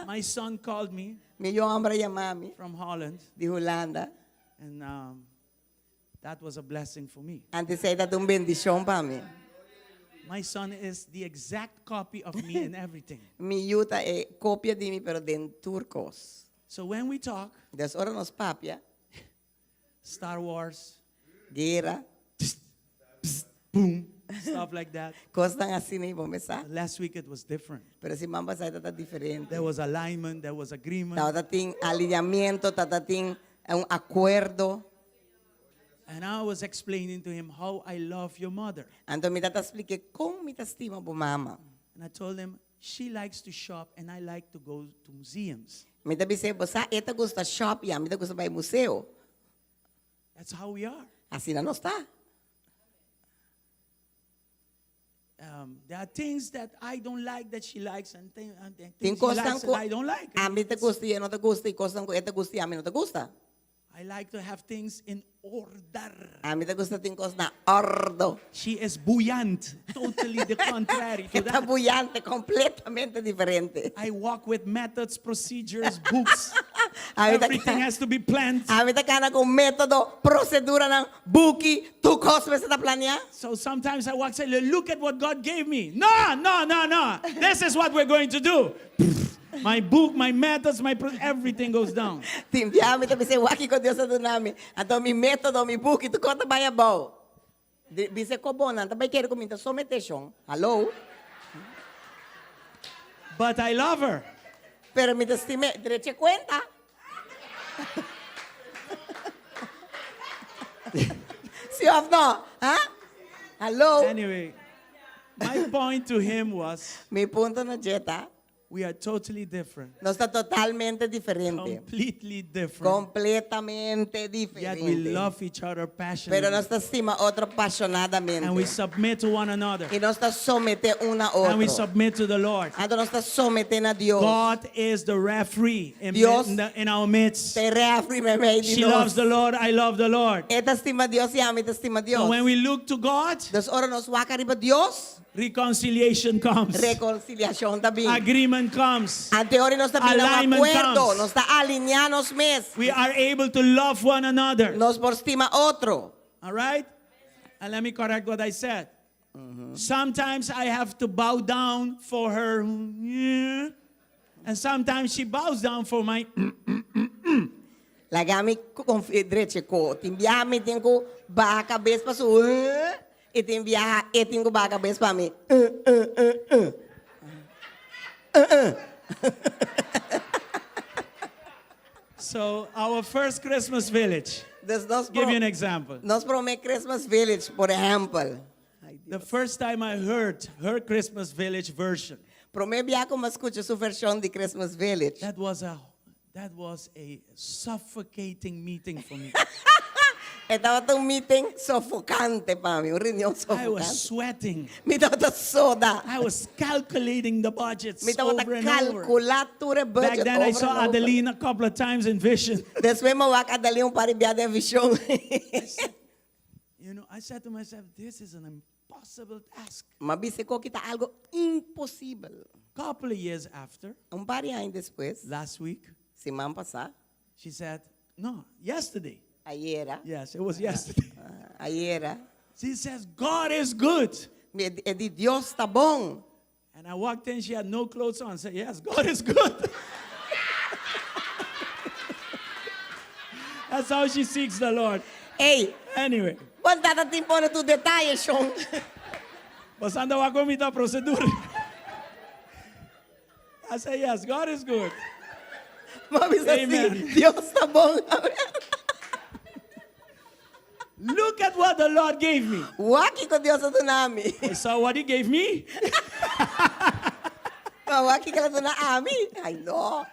Speaker 2: My son called me
Speaker 8: Mi yu hòmber a yama mi
Speaker 2: from Holland,
Speaker 8: di Hulanda.
Speaker 2: and um, that was a blessing for me.
Speaker 8: Anto esei tabata un bendishon pa mi.
Speaker 2: My son is the exact copy of me in everything.
Speaker 8: Mi yu ta e kopia di mi pero den tur kos.
Speaker 2: So when we talk,
Speaker 8: Des ora nos papia,
Speaker 2: Star Wars,
Speaker 8: guera,
Speaker 2: boom, stuff like that.
Speaker 8: Kosnan asina ei bo mesa.
Speaker 2: Last week it was different.
Speaker 8: Pero siman pasá tabata diferente.
Speaker 2: There was alignment, there was agreement.
Speaker 8: Tabata tin alineamiento, tabata tin un akuerdo.
Speaker 2: And I was explaining to him how I love your mother.
Speaker 8: Anto mi tabata splik'é kon mi ta stima bo mama.
Speaker 2: And I told him, she likes to shop and I like to go to museums.
Speaker 8: Mi ta bis'é, bo sa, e ta gusta shop i ami ta gusta bai museo.
Speaker 2: That's how we are.
Speaker 8: Asina nos ta.
Speaker 2: Um, there are things that I don't like that she likes and, thi- and
Speaker 8: Tin
Speaker 2: things she
Speaker 8: kosnan
Speaker 2: likes
Speaker 8: ku
Speaker 2: that I don't like.
Speaker 8: ami ta gusta i e no ta gusta i kosnan ku e ta gusta i ami no ta gusta.
Speaker 2: I like to have things in order.
Speaker 8: Ami ta gusta tin kos na òrdu.
Speaker 2: She is buoyant, totally the contrary to
Speaker 8: E ta
Speaker 2: that.
Speaker 8: buoyante, kompletamente diferente.
Speaker 2: I walk with methods, procedures, books.
Speaker 8: Ami ta
Speaker 2: Everything has to be planned.
Speaker 8: Ami ta kana ku método, proseduranan, buki, tur kos mester ta planiá.
Speaker 2: So sometimes I walk say, look at what God gave me. No, no, no, no. This is what we're going to do. My book, my methods, my pro everything goes down.
Speaker 8: Tin bia mi ta bisa, wak kiko Dios a duna mi. Anto mi método, mi buki, tur kos ta bai abou. Bisa ko bon, nan ta bai kere ku mi ta someté shon. Hallo?
Speaker 2: But I love her.
Speaker 8: Pero mi ta stim'é. Drecha kuenta. Si òf no? Ha? Hallo?
Speaker 2: Anyway. My point to him was
Speaker 8: Mi punto na dje ta,
Speaker 2: we are totally different.
Speaker 8: nos ta totalmente diferente.
Speaker 2: Completely different.
Speaker 8: Kompletamente
Speaker 2: Yet we
Speaker 8: diferente.
Speaker 2: love each other
Speaker 8: Pero
Speaker 2: passionately.
Speaker 8: nos ta stima otro apashonadamente.
Speaker 2: And we submit to one another.
Speaker 8: I nos ta someté un na
Speaker 2: And we
Speaker 8: otro.
Speaker 2: submit to the Lord.
Speaker 8: Anto nos ta someté na Dios.
Speaker 2: God is the referee in,
Speaker 8: Dios
Speaker 2: in, the- in our midst.
Speaker 8: Ta e referee meimei di
Speaker 2: She
Speaker 8: nos.
Speaker 2: loves the Lord, I love the Lord.
Speaker 8: E ta stima Dios i ami ta stima Dios.
Speaker 2: So when we look to God,
Speaker 8: Dus ora nos wak riba Dios,
Speaker 2: reconciliation comes.
Speaker 8: rekonsiliashon ta bin.
Speaker 2: Agreement comes.
Speaker 8: Anto ora nos ta bin na un
Speaker 2: Alignment
Speaker 8: akuerdo,
Speaker 2: comes.
Speaker 8: nos ta alineá nos mes.
Speaker 2: We are able to love one another.
Speaker 8: Nos por stima otro.
Speaker 2: All right? And let me correct what I said. Sometimes I have to bow down for her. And sometimes she bows down for my.
Speaker 8: Laga mi drecha e kos. Tin biaha mi tin ku baha kabes pa su uh, i tin biaha e tin ku baha kabes pa mi uh, uh, uh, uh. Uh, uh.
Speaker 2: So, our first Christmas village.
Speaker 8: Dus nos
Speaker 2: Give you an example.
Speaker 8: Nos promé Christmas Village, por ehèmpel.
Speaker 2: The first time I heard her Christmas village version,
Speaker 8: Promé biaha ku m'a skucha su vershon di Christmas Village.
Speaker 2: that was a that was a suffocating meeting for me.
Speaker 8: E tabata un meeting sofokante pa mi, un reunion
Speaker 2: I was
Speaker 8: sofokante.
Speaker 2: sweating.
Speaker 8: Mi tabata soda.
Speaker 2: I was calculating the budgets
Speaker 8: Mi tabata
Speaker 2: over and over.
Speaker 8: kalkulá tur e
Speaker 2: Back
Speaker 8: budget
Speaker 2: then, I
Speaker 8: over
Speaker 2: saw
Speaker 8: and over.
Speaker 2: Adeline a couple of times in vision.
Speaker 8: Despues m'a wak Adeline un par di bia den vishon.
Speaker 2: You know, I said to myself, this is an impossible task.
Speaker 8: M'a bisa e kos aki ta algu imposibel.
Speaker 2: Couple of years after,
Speaker 8: Un par di aña despues,
Speaker 2: last week,
Speaker 8: siman pasá,
Speaker 2: she said, no, yesterday.
Speaker 8: ayera,
Speaker 2: Yes, it was yesterday.
Speaker 8: ayera,
Speaker 2: She says, God is good.
Speaker 8: mi e di Dios ta bon.
Speaker 2: And I walked in, she had no clothes on. I said, Yes, God is good. That's how she seeks the Lord.
Speaker 8: Ei,
Speaker 2: Anyway,
Speaker 8: bo tata tin pone tur detaye, shon.
Speaker 2: Pasando a comida procedura. I say, Yes, God is good.
Speaker 8: M'a bisa
Speaker 2: Amen.
Speaker 8: si, Dios ta bon.
Speaker 2: Look at what the Lord gave me.
Speaker 8: Wak kiko Dios a duna mi.
Speaker 2: I saw what He gave me.
Speaker 8: Ma wak kiko el a duna ami. Ai no.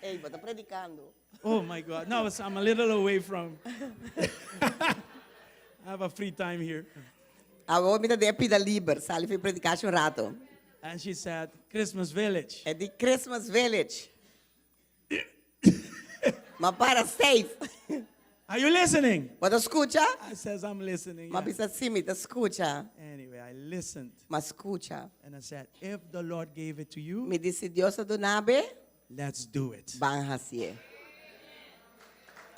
Speaker 8: Ei, bo ta predikando.
Speaker 2: Oh my God. No, I'm a little away from. I have a free time here.
Speaker 8: Awor mi ta den pida liber, sali fi predikashon un ratu.
Speaker 2: And she said, Christmas Village.
Speaker 8: E di Christmas Village. M'a para safe.
Speaker 2: Are you listening?
Speaker 8: Bo ta skucha?
Speaker 2: I says, I'm listening.
Speaker 8: M'a
Speaker 2: yeah.
Speaker 8: bisa si, mi ta skucha.
Speaker 2: Anyway, I listened.
Speaker 8: M'a skucha.
Speaker 2: And I said, if the Lord gave it to you,
Speaker 8: Mi di si Dios a duna bo,
Speaker 2: let's do it.
Speaker 8: ban hasié.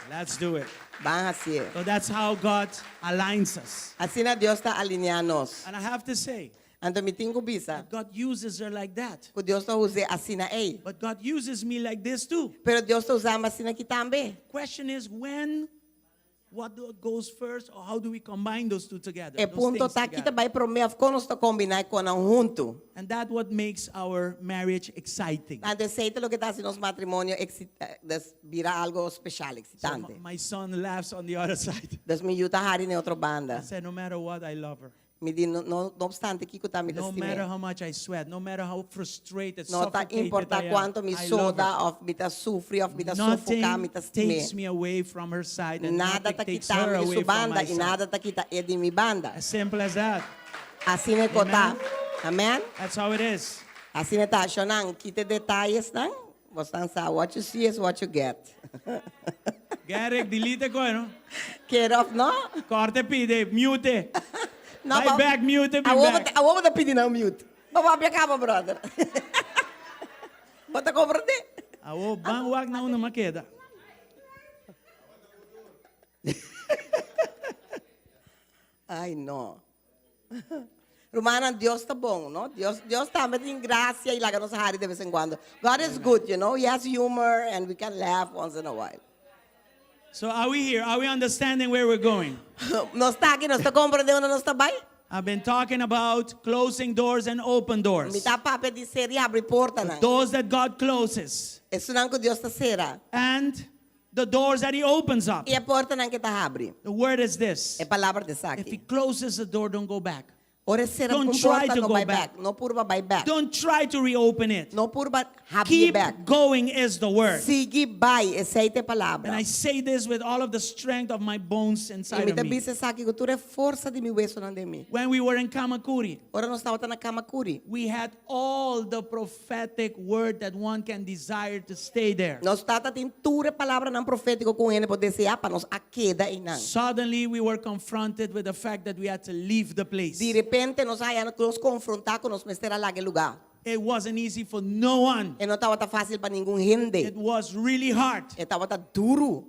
Speaker 2: Let's do it.
Speaker 8: Ban hasié.
Speaker 2: So that's how God aligns us.
Speaker 8: Asina Dios ta alineá nos.
Speaker 2: And I have to say,
Speaker 8: Anto mi tin ku bisa.
Speaker 2: God uses her like that.
Speaker 8: Ku Dios ta us'é asina ei.
Speaker 2: But God uses me like this too.
Speaker 8: Pero Dios ta usa mi asina aki tambe.
Speaker 2: Question is when, what goes first, or how do we combine those two together?
Speaker 8: E
Speaker 2: those
Speaker 8: punto
Speaker 2: things
Speaker 8: ta kiko
Speaker 2: together?
Speaker 8: ta bai promé òf kon nos ta kombiná e kosnan huntu.
Speaker 2: And that what makes our marriage exciting.
Speaker 8: Anto esei ta loke ta hasi nos matrimonio eksita, dus bira algu spesial,
Speaker 2: So
Speaker 8: eksitante.
Speaker 2: my son laughs on the other side.
Speaker 8: Dus mi yu ta hari na otro banda.
Speaker 2: I said, no matter what, I love her.
Speaker 8: Mi di no, no obstante kiko ta mi ta
Speaker 2: No matter
Speaker 8: stim'é.
Speaker 2: how much I sweat, no matter how frustrated,
Speaker 8: No ta
Speaker 2: suffocated
Speaker 8: importá
Speaker 2: I am,
Speaker 8: kuantu mi
Speaker 2: I love
Speaker 8: soda
Speaker 2: her.
Speaker 8: òf mi ta sufri òf mi ta sufoká, mi
Speaker 2: Nothing
Speaker 8: ta stim'é.
Speaker 2: takes me away from her side and
Speaker 8: Nada
Speaker 2: nothing
Speaker 8: ta
Speaker 2: takes
Speaker 8: kita
Speaker 2: her
Speaker 8: mi di
Speaker 2: away
Speaker 8: su
Speaker 2: from
Speaker 8: banda
Speaker 2: my
Speaker 8: i
Speaker 2: side.
Speaker 8: nada ta kita e di mi banda.
Speaker 2: As simple as that.
Speaker 8: Asina e kos ta. Amen?
Speaker 2: That's how it is.
Speaker 8: Asina ta. Shonan, kita detayenan? Boso sa, what you see is what you get.
Speaker 2: Garrick, delete ko, no?
Speaker 8: Get off, no?
Speaker 2: Korte pide, mute.
Speaker 8: No,
Speaker 2: Bye back, mute, be
Speaker 8: Awor
Speaker 2: back.
Speaker 8: awor bo ta pidi nan mute. Bo papia kaba, brother. Bo ta komprendé?
Speaker 2: Awor ban wak na unda m'a keda.
Speaker 8: Ai, no. Rumannan, Dios ta bon, no? Dios, Dios tambe tin grasia i laga nos hari de bes en kuando. God is good, you know? He has humor and we can laugh once in a while.
Speaker 2: So are we here? Are we understanding where we're going?
Speaker 8: Nos ta aki, nos ta komprendé unda nos ta bai?
Speaker 2: I've been talking about closing doors and open doors.
Speaker 8: Mi ta papia di sera i habri portanan.
Speaker 2: Doors that God closes
Speaker 8: Esunnan ku Dios ta sera.
Speaker 2: and the doors that He opens up.
Speaker 8: I e portanan ku E ta habri.
Speaker 2: The word is this.
Speaker 8: E palabra ta
Speaker 2: If He
Speaker 8: esaki.
Speaker 2: closes the door, don't go back.
Speaker 8: Ora e sera
Speaker 2: Don't
Speaker 8: un
Speaker 2: try
Speaker 8: porta
Speaker 2: to
Speaker 8: no
Speaker 2: go
Speaker 8: bai
Speaker 2: back.
Speaker 8: bèk. No purba bai bèk.
Speaker 2: Don't try to reopen it.
Speaker 8: No purba habrié
Speaker 2: Keep
Speaker 8: bèk.
Speaker 2: going is the word.
Speaker 8: Sigui bai, esei ta e
Speaker 2: And
Speaker 8: palabra.
Speaker 2: I say this with all of the strength of my bones
Speaker 8: I
Speaker 2: inside
Speaker 8: mi
Speaker 2: of
Speaker 8: ta
Speaker 2: me.
Speaker 8: bisa esaki ku tur e forsa di mi wesonan den mi.
Speaker 2: When we were in Kamakuri,
Speaker 8: Ora nos tabata na Kamakuri,
Speaker 2: we had all the prophetic word that one can desire to stay there.
Speaker 8: nos tabatin tur e palabranan profétiko ku un hende por deseá pa nos a keda einan.
Speaker 2: Suddenly, we were confronted with the fact that we had to leave the place.
Speaker 8: Di repente nos a haña nos konfrontá ku nos mester a laga e lugá.
Speaker 2: It wasn't easy for no one.
Speaker 8: E no tabata fásil pa ningun hende.
Speaker 2: It was really hard.
Speaker 8: E tabata duru.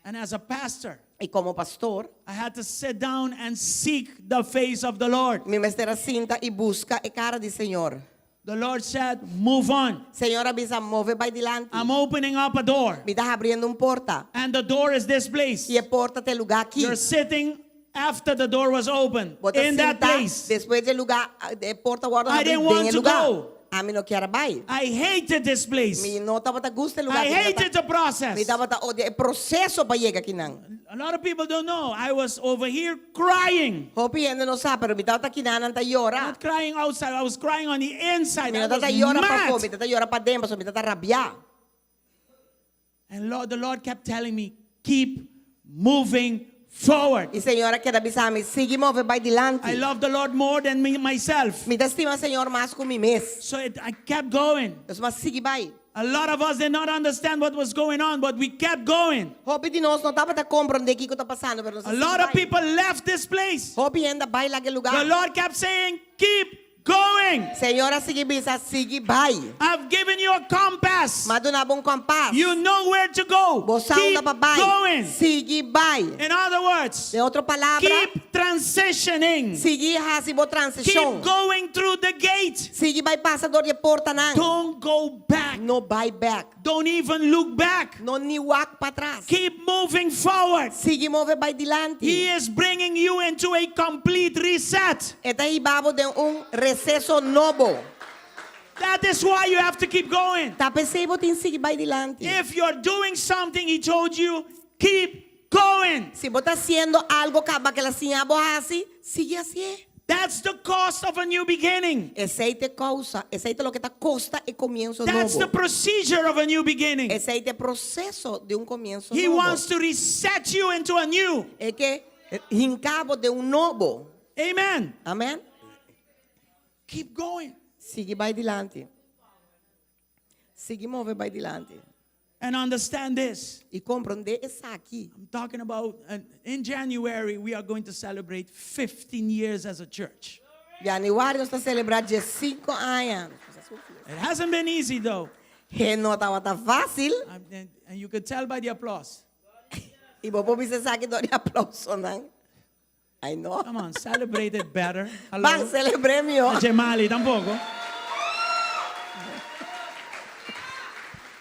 Speaker 2: And as a pastor,
Speaker 8: I komo pastor,
Speaker 2: I had to sit down and seek the face of the Lord.
Speaker 8: mi mester a sinta i buska e kara di Señor.
Speaker 2: The Lord said, Move on.
Speaker 8: Señor a bisa, Move bai dilanti.
Speaker 2: I'm opening up a door.
Speaker 8: Mi ta habriendo un porta.
Speaker 2: And the door is this place.
Speaker 8: I e porta ta e lugá aki.
Speaker 2: You're sitting after the door was opened
Speaker 8: Bo ta
Speaker 2: in that
Speaker 8: sinta
Speaker 2: place.
Speaker 8: despues di e lugá, e porta wòrdu
Speaker 2: I
Speaker 8: habrí
Speaker 2: didn't
Speaker 8: den
Speaker 2: want
Speaker 8: e
Speaker 2: to
Speaker 8: lugá.
Speaker 2: go.
Speaker 8: Ami no kier a bai.
Speaker 2: I hated this place.
Speaker 8: Mi no tabata gusta e lugá.
Speaker 2: I
Speaker 8: Mi tabata-
Speaker 2: hated the process.
Speaker 8: Mi tabata odia e proseso pa yega akinan.
Speaker 2: A lot of people don't know. I was over here crying.
Speaker 8: Hopi hende no sa, pero mi tabata akinan ta yora.
Speaker 2: Not crying outside. I was crying on the inside.
Speaker 8: Mi
Speaker 2: I
Speaker 8: no
Speaker 2: was
Speaker 8: tabata yora pafó,
Speaker 2: mad.
Speaker 8: mi tabata yora paden, pasobra mi tabata rabiá.
Speaker 2: And Lord, the Lord kept telling me, keep moving forward.
Speaker 8: I Señor a keda bisa mi, sigui move bai dilanti.
Speaker 2: I love the Lord more than me, myself.
Speaker 8: Mi ta stima Señor mas ku mi mes.
Speaker 2: So it, I kept going.
Speaker 8: Dus m'a sigui bai.
Speaker 2: A lot of us did not understand what was going on, but we kept going.
Speaker 8: Hopi di nos no tabata komprondé kiko ta pasando, pero nos
Speaker 2: A lot of people left this place.
Speaker 8: Hopi hende a bai laga e lugá.
Speaker 2: The Lord kept saying, keep going.
Speaker 8: Señor a sigui bisa, sigui bai.
Speaker 2: I've given you a compass.
Speaker 8: M'a duna bo un kompas.
Speaker 2: You know where to go.
Speaker 8: Bo sa unda
Speaker 2: Keep
Speaker 8: pa bai.
Speaker 2: going.
Speaker 8: Sigui bai.
Speaker 2: In other words,
Speaker 8: Den otro palabra,
Speaker 2: keep transitioning.
Speaker 8: sigui hasi bo
Speaker 2: Keep
Speaker 8: transishon.
Speaker 2: going through the gate.
Speaker 8: Sigui bai pasa dor di e portanan.
Speaker 2: Don't go back.
Speaker 8: No bai bèk.
Speaker 2: Don't even look back.
Speaker 8: No ni wak patras.
Speaker 2: Keep moving forward.
Speaker 8: Sigui move bai dilanti.
Speaker 2: He is bringing you into a complete reset.
Speaker 8: E ta hiba bo den un reseso nobo.
Speaker 2: That is why you have to keep going.
Speaker 8: Ta p'esei bo tin sigui bai dilanti.
Speaker 2: If you're doing something, he told you, keep going.
Speaker 8: Si bo ta hasiendo algo kaba ku el a siña bo hasi, sigui hasié.
Speaker 2: That's the cost of a new beginning.
Speaker 8: Esei ta e kousa, esei ta loke ta kosta e komienso
Speaker 2: That's the
Speaker 8: nobo.
Speaker 2: procedure of a new beginning.
Speaker 8: Esei ta e proseso di un komienso
Speaker 2: He
Speaker 8: nobo.
Speaker 2: wants to reset you into a new.
Speaker 8: E ke hinka bo den un nobo.
Speaker 2: Amen.
Speaker 8: Amen.
Speaker 2: Keep going.
Speaker 8: Sigui bai dilanti. Sigui move bai dilanti.
Speaker 2: And understand this.
Speaker 8: I komprondé esaki.
Speaker 2: I'm talking about uh, in January, we are going to celebrate 15 years as a church.
Speaker 8: Yanüari nos ta selebrá diesinku aña.
Speaker 2: It hasn't been easy though.
Speaker 8: E no tabata fásil.
Speaker 2: And, and you could tell by the applause.
Speaker 8: I bo por bisa esaki dor di aplousonan. I know.
Speaker 2: Come on, celebrate it better. Hello.
Speaker 8: Ban selebr'é mihó.
Speaker 2: Jemali tampoco.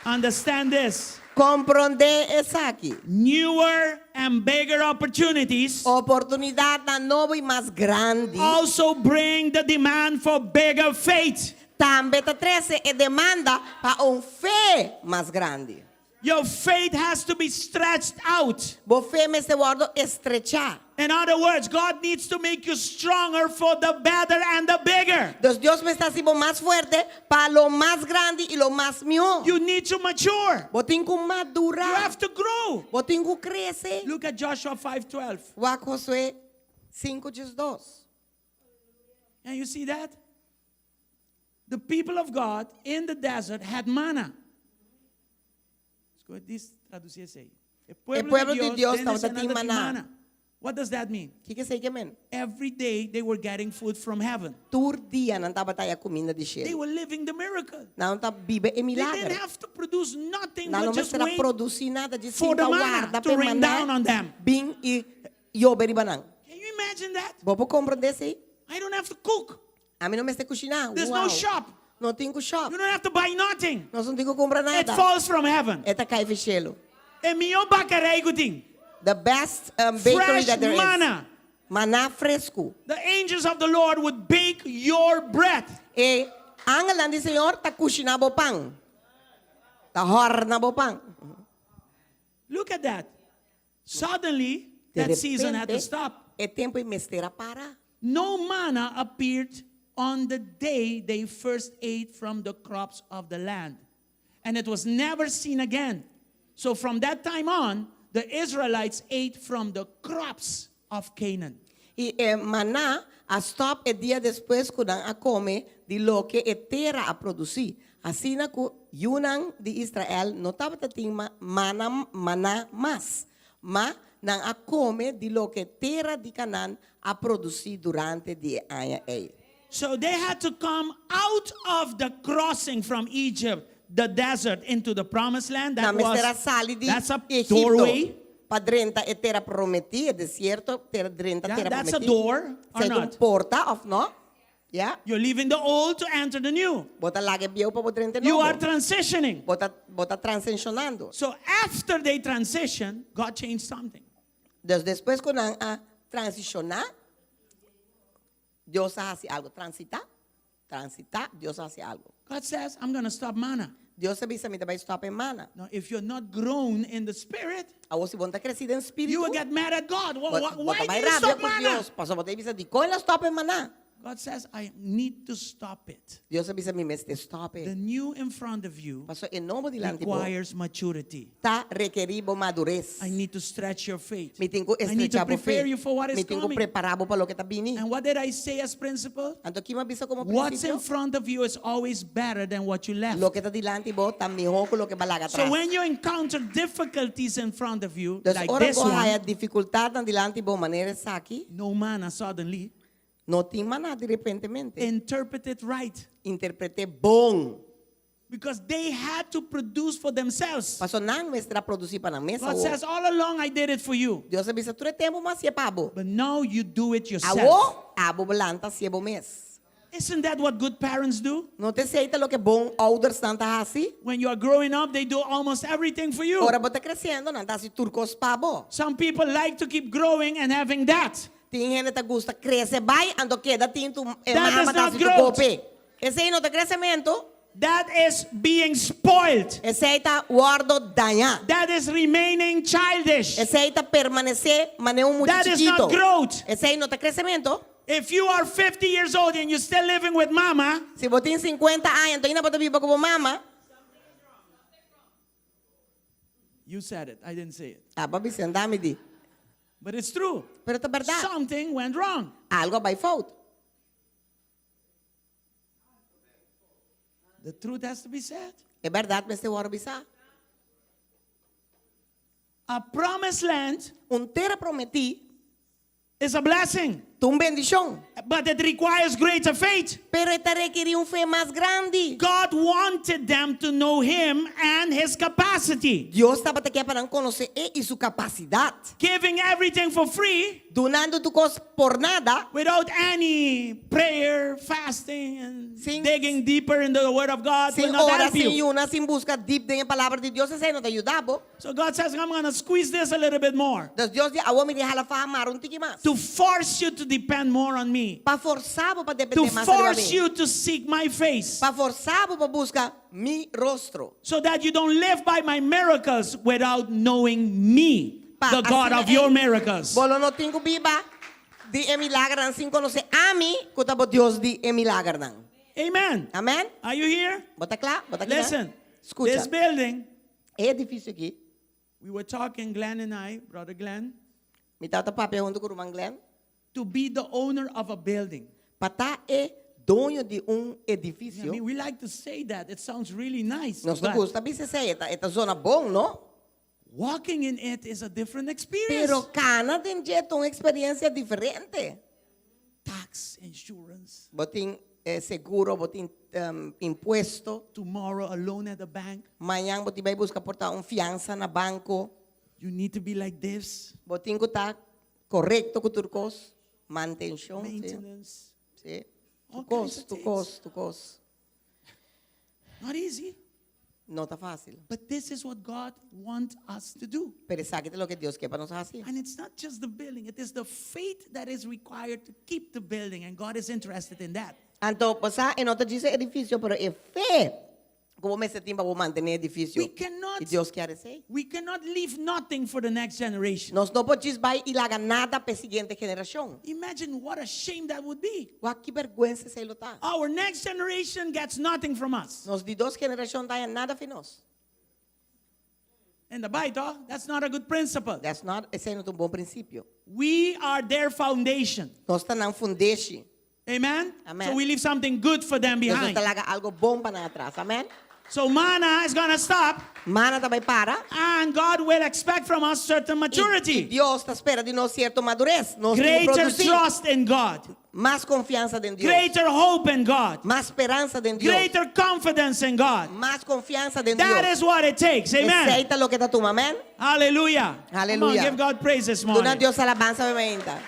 Speaker 2: Understand this.
Speaker 8: Komprondé esaki.
Speaker 2: Newer and bigger opportunities
Speaker 8: Oportunidatnan nobo i mas grandi.
Speaker 2: also bring the demand for bigger faith.
Speaker 8: Tambe ta trese e demanda pa un fe mas grandi.
Speaker 2: Your faith has to be stretched out.
Speaker 8: Bo fe mester wòrdu estrechá.
Speaker 2: In other words, God needs to make you stronger for the better and the bigger.
Speaker 8: Dus Dios mester hasi bo mas fuerte pa lo mas grandi i lo mas mihó.
Speaker 2: You need to mature.
Speaker 8: Bo tin ku
Speaker 2: You
Speaker 8: madurá.
Speaker 2: have to grow.
Speaker 8: Bo tin ku krese.
Speaker 2: Look at Joshua 5:12.
Speaker 8: Wak Josué 5 diesdos.
Speaker 2: And you see that? The people of God in the desert had manna. Traducí esei. E
Speaker 8: pueblo di Dios
Speaker 2: den
Speaker 8: tabata
Speaker 2: desierto
Speaker 8: tin
Speaker 2: tin
Speaker 8: maná.
Speaker 2: mana. What does that mean?
Speaker 8: Kiko esei ke men?
Speaker 2: Every day they were getting food from heaven.
Speaker 8: Tur dia nan tabata haya kuminda di
Speaker 2: They
Speaker 8: shelu.
Speaker 2: were living the miracle.
Speaker 8: Nan ta biba e
Speaker 2: They didn't
Speaker 8: milager.
Speaker 2: have to produce nothing
Speaker 8: Nan
Speaker 2: but
Speaker 8: no
Speaker 2: just
Speaker 8: mester a
Speaker 2: wait
Speaker 8: produsí nada, djis
Speaker 2: for
Speaker 8: sinta
Speaker 2: the manna
Speaker 8: warda
Speaker 2: to
Speaker 8: p'e
Speaker 2: rain
Speaker 8: maná
Speaker 2: down on them.
Speaker 8: bin i yobe riba nan.
Speaker 2: Can you imagine that?
Speaker 8: Bo por komprondé esei?
Speaker 2: I don't have to cook.
Speaker 8: Ami no mester kushiná.
Speaker 2: There's no
Speaker 8: Wow.
Speaker 2: shop.
Speaker 8: No tin ku shop.
Speaker 2: You don't have to buy nothing.
Speaker 8: Nos no tin ku kumpra
Speaker 2: It
Speaker 8: nada.
Speaker 2: falls from heaven.
Speaker 8: E ta kai for shelu.
Speaker 2: E mihó bakerij ku tin.
Speaker 8: The best um, bakery
Speaker 2: Fresh
Speaker 8: that there is.
Speaker 2: manna.
Speaker 8: Maná fresku.
Speaker 2: The angels of the Lord would bake your bread.
Speaker 8: E angelnan di Señor ta kushiná bo pan. Ta hòrna bo pan.
Speaker 2: Look at that. Suddenly,
Speaker 8: De
Speaker 2: that season had to
Speaker 8: repente,
Speaker 2: stop.
Speaker 8: e tempu ei mester a para.
Speaker 2: No manna appeared on the day they first ate from the crops of the land, and it was never seen again. So from that time on, the Israelites ate from the crops of Canaan.
Speaker 8: I e maná a stòp e dia despues ku nan a kome di loke e tera a produsí, asina ku yunan di Israel no tabata tin mana maná mas, ma nan a kome di loke tera di Kanan a produsí durante di e aña ei.
Speaker 2: So they had to come out of the crossing from Egypt, the desert, into the promised land. That
Speaker 8: Nan mester a
Speaker 2: was,
Speaker 8: sali di
Speaker 2: that's a
Speaker 8: Egipto
Speaker 2: doorway.
Speaker 8: pa drenta e tera prometí, e desierto, tera drenta
Speaker 2: Yeah,
Speaker 8: tera
Speaker 2: that's a
Speaker 8: prometí.
Speaker 2: door or
Speaker 8: Esei ta un
Speaker 2: not?
Speaker 8: porta òf no? Ya.
Speaker 2: You're leaving the old to enter the new.
Speaker 8: Bo ta laga e bieu pa bo drenta e
Speaker 2: You are
Speaker 8: nobo.
Speaker 2: transitioning.
Speaker 8: Bo ta, bo ta transishonando.
Speaker 2: So after they transition, God changed something.
Speaker 8: Dus despues ku nan a transishoná, Dios a hasi algu. Transitá, transitá, Dios a hasi algu.
Speaker 2: God says, I'm going to stop manna.
Speaker 8: Dios a bisa, mi ta bai stòp e mana.
Speaker 2: Now, if you're not grown in the spirit,
Speaker 8: Awor si bo no ta kresí den spiritu,
Speaker 2: you will get mad at God.
Speaker 8: bo,
Speaker 2: Why,
Speaker 8: bo ta
Speaker 2: why
Speaker 8: bai
Speaker 2: did you
Speaker 8: rabia
Speaker 2: stop
Speaker 8: ku
Speaker 2: manna?
Speaker 8: Dios. Pasobra bo ta bisa, dikon el a stòp e maná?
Speaker 2: God says, I need to stop it.
Speaker 8: Dios a bisa mi mester stòp
Speaker 2: The
Speaker 8: e.
Speaker 2: new in front of you
Speaker 8: Paso e nobo dilanti bo
Speaker 2: requires maturity.
Speaker 8: ta rekerí bo madures.
Speaker 2: I need to stretch your faith.
Speaker 8: Mi tin ku
Speaker 2: I need to
Speaker 8: estrechá bo fe.
Speaker 2: prepare you for what is
Speaker 8: Mi tin ku
Speaker 2: coming.
Speaker 8: prepará bo pa loke ta bini.
Speaker 2: And what did I say as principle?
Speaker 8: Anto ki mi a bisa komo
Speaker 2: What's in
Speaker 8: prinsipio?
Speaker 2: front of you is always better than what you left.
Speaker 8: Loke ta dilanti bo ta mihó ku loke bo a laga
Speaker 2: So
Speaker 8: atras.
Speaker 2: when you encounter difficulties in front of you,
Speaker 8: Dus
Speaker 2: like
Speaker 8: ora
Speaker 2: this
Speaker 8: bo haya
Speaker 2: one,
Speaker 8: difikultatnan dilanti bo manera esaki,
Speaker 2: no manna suddenly,
Speaker 8: No tin maná di repentemente.
Speaker 2: Interpret it right.
Speaker 8: Interpret'é bon.
Speaker 2: Because they had to produce for themselves.
Speaker 8: Paso nan mester a produsí pa nan mes
Speaker 2: God
Speaker 8: awor.
Speaker 2: says, all along I did it for you.
Speaker 8: Dios a bisa, tur e tempu mi a hasié pa bo.
Speaker 2: But now you do it yourself.
Speaker 8: Awor, abo bo lanta hasié bo mes.
Speaker 2: Isn't that what good parents do?
Speaker 8: No ta esei ta loke bon oudersnan ta hasi?
Speaker 2: When you are growing up, they do almost everything for you.
Speaker 8: Ora bo ta kresiendo, nan ta hasi tur kos pa bo.
Speaker 2: Some people like to keep growing and having that.
Speaker 8: Tin hende ta gusta krese bai, anto keda tin tu e
Speaker 2: That
Speaker 8: mama
Speaker 2: is
Speaker 8: ta
Speaker 2: not
Speaker 8: hasi tu
Speaker 2: growth.
Speaker 8: kope. Esei no ta kresementu.
Speaker 2: That is being spoiled.
Speaker 8: Esei ta wòrdu dañá.
Speaker 2: That is remaining childish.
Speaker 8: Esei ta permanesé manera un mucha
Speaker 2: That is
Speaker 8: chikito.
Speaker 2: not growth.
Speaker 8: Esei no ta kresementu.
Speaker 2: If you are 50 years old and you're still living with mama,
Speaker 8: Si bo tin sinkuenta aña, anto ainda bo ta biba ku bo mama.
Speaker 2: You said it. I didn't say it.
Speaker 8: Abo a bisa, anda mi di.
Speaker 2: But it's true.
Speaker 8: Pero ta bèrdat.
Speaker 2: Something went wrong.
Speaker 8: Algo a bai fout.
Speaker 2: The truth has to be said.
Speaker 8: E bèrdat mester wòrdu bisá.
Speaker 2: A promised land
Speaker 8: Un tera prometí
Speaker 2: is a blessing.
Speaker 8: Ta un bendishon.
Speaker 2: But it requires greater faith.
Speaker 8: Pero e ta rekerí un fe mas grandi.
Speaker 2: God wanted them to know him and his capacity.
Speaker 8: Dios tabata ke pa nan konosé e i su kapasidat.
Speaker 2: Giving everything for free.
Speaker 8: Dunando tur kos por nada.
Speaker 2: Without any prayer, fasting, and
Speaker 8: Sin,
Speaker 2: digging deeper into the word of God
Speaker 8: sin
Speaker 2: will not
Speaker 8: ora,
Speaker 2: help
Speaker 8: sin
Speaker 2: you.
Speaker 8: yuna, sin buska dip den e palabra di Dios, esei no ta yuda bo.
Speaker 2: So God says, I'm going to squeeze this a little bit more.
Speaker 8: Dus Dios di, awor mi di hala faha mara un tiki mas.
Speaker 2: To force you to depend more on me.
Speaker 8: Pa forsa bo pa
Speaker 2: To
Speaker 8: depende mas riba
Speaker 2: force
Speaker 8: mi.
Speaker 2: you to seek my face.
Speaker 8: Pa forsa bo pa buska mi rostro.
Speaker 2: So that you don't live by my miracles without knowing me,
Speaker 8: Pa
Speaker 2: the God
Speaker 8: asina
Speaker 2: of your
Speaker 8: ei,
Speaker 2: miracles.
Speaker 8: Bo lo no tin ku biba di e milagernan sin konosé ami ku ta bo Dios di e milagernan.
Speaker 2: Amen.
Speaker 8: Amen.
Speaker 2: Are you here?
Speaker 8: Bo ta kla? Bo ta kla?
Speaker 2: Listen.
Speaker 8: Skucha.
Speaker 2: This building.
Speaker 8: E edifisio aki.
Speaker 2: We were talking, Glenn and I, Brother Glenn.
Speaker 8: Mi tabata papia huntu ku ruman Glenn.
Speaker 2: To be the owner of a building.
Speaker 8: Pa ta e doño di un edifisio.
Speaker 2: I mean, we like to say that. It sounds really nice.
Speaker 8: Nos ta
Speaker 2: but
Speaker 8: gusta bisa esei. E ta zona bon, no?
Speaker 2: Walking in it is a different experience.
Speaker 8: Pero kana den dje ta un eksperensia diferente.
Speaker 2: Tax, insurance.
Speaker 8: Bo tin seguro, bo tin impuesto.
Speaker 2: Tomorrow a loan at the bank.
Speaker 8: Mañan bo tin bai buska por ta un fiansa na banko.
Speaker 2: You need to be like this.
Speaker 8: Bo tin ku ta korekto ku tur kos. Mantenshon, si.
Speaker 2: Maintenance.
Speaker 8: Si. Tur
Speaker 2: All
Speaker 8: kos,
Speaker 2: kinds of
Speaker 8: tur
Speaker 2: things.
Speaker 8: kos, tur kos.
Speaker 2: Not easy.
Speaker 8: No ta fásil.
Speaker 2: But this is what God wants us to do.
Speaker 8: Pero esaki ta loke Dios ke pa nos hasi.
Speaker 2: And it's not just the building, it is the faith that is required to keep the building, and God is interested in that.
Speaker 8: Anto, bo sa, e no ta djis e edifisio, pero e fe. Ku bo mester tin pa bo mantené edifisio.
Speaker 2: We cannot
Speaker 8: I Dios kier esei.
Speaker 2: we cannot leave nothing for the next generation.
Speaker 8: Nos no por djis bai i laga nada pa e siguiente generashon.
Speaker 2: Imagine what a shame that would be.
Speaker 8: Wak ki bèrgwensa esei lo ta.
Speaker 2: Our next generation gets nothing from us.
Speaker 8: Nos di dos generashon ta haña nada fi nos.
Speaker 2: In the Bible, that's not a good principle.
Speaker 8: That's not, esei no ta un bon prinsipio.
Speaker 2: We are their foundation.
Speaker 8: Nos ta nan fundeshi.
Speaker 2: Amen?
Speaker 8: Amen.
Speaker 2: So we leave something good for them
Speaker 8: Nos
Speaker 2: behind.
Speaker 8: ta laga algu bon pa nan atras. Amen?
Speaker 2: So manna is going to stop,
Speaker 8: Mana ta bai para.
Speaker 2: and God will expect from us certain
Speaker 8: I
Speaker 2: maturity,
Speaker 8: Dios ta spera di nos sierto madures. Nos tin ku
Speaker 2: greater
Speaker 8: produsí
Speaker 2: trust in God,
Speaker 8: mas konfiansa den Dios.
Speaker 2: greater hope in God,
Speaker 8: Mas speransa den Dios.
Speaker 2: greater confidence in God.
Speaker 8: Mas konfiansa den
Speaker 2: That
Speaker 8: Dios.
Speaker 2: is what it takes. Amen.
Speaker 8: Esei ta loke ta tuma. Amen?
Speaker 2: Hallelujah. Come on,
Speaker 8: Hallelujah.
Speaker 2: give God praise this
Speaker 8: Duna
Speaker 2: morning.
Speaker 8: Dios alabansa awe mainta.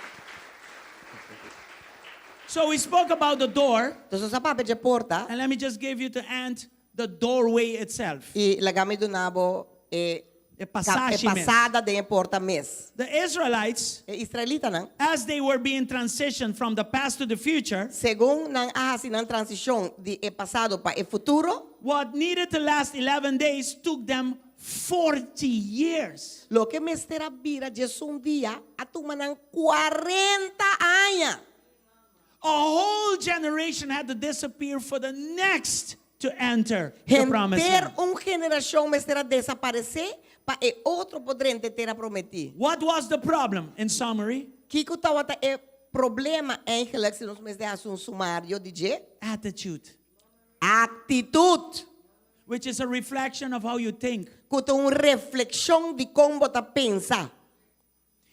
Speaker 2: So we spoke about the door,
Speaker 8: Entonses nos a papia dje porta
Speaker 2: and let me just give you to end the doorway itself.
Speaker 8: i laga mi duna bo e
Speaker 2: E pasashi
Speaker 8: e
Speaker 2: mes.
Speaker 8: pasada den e porta mes.
Speaker 2: The Israelites,
Speaker 8: E israelitanan,
Speaker 2: as they were being transitioned from the past to the future,
Speaker 8: segun nan a hasi nan transishon di e pasado pa e futuro,
Speaker 2: what needed to last 11 days took them 40 years.
Speaker 8: loke mester a bira 11 dia a tuma nan 40 aña.
Speaker 2: A whole generation had to disappear for the next to enter the promised
Speaker 8: Henter
Speaker 2: land.
Speaker 8: un generashon mester a desaparesé pa e otro por drenta e tera prometí.
Speaker 2: What was the problem in summary?
Speaker 8: Kiko tabata e problema eigenlijk si nos mester hasi un sumario di dje?
Speaker 2: Attitude,
Speaker 8: Aktitut,
Speaker 2: which is a reflection of how you think.
Speaker 8: ku ta un reflekshon di kon bo ta pensa.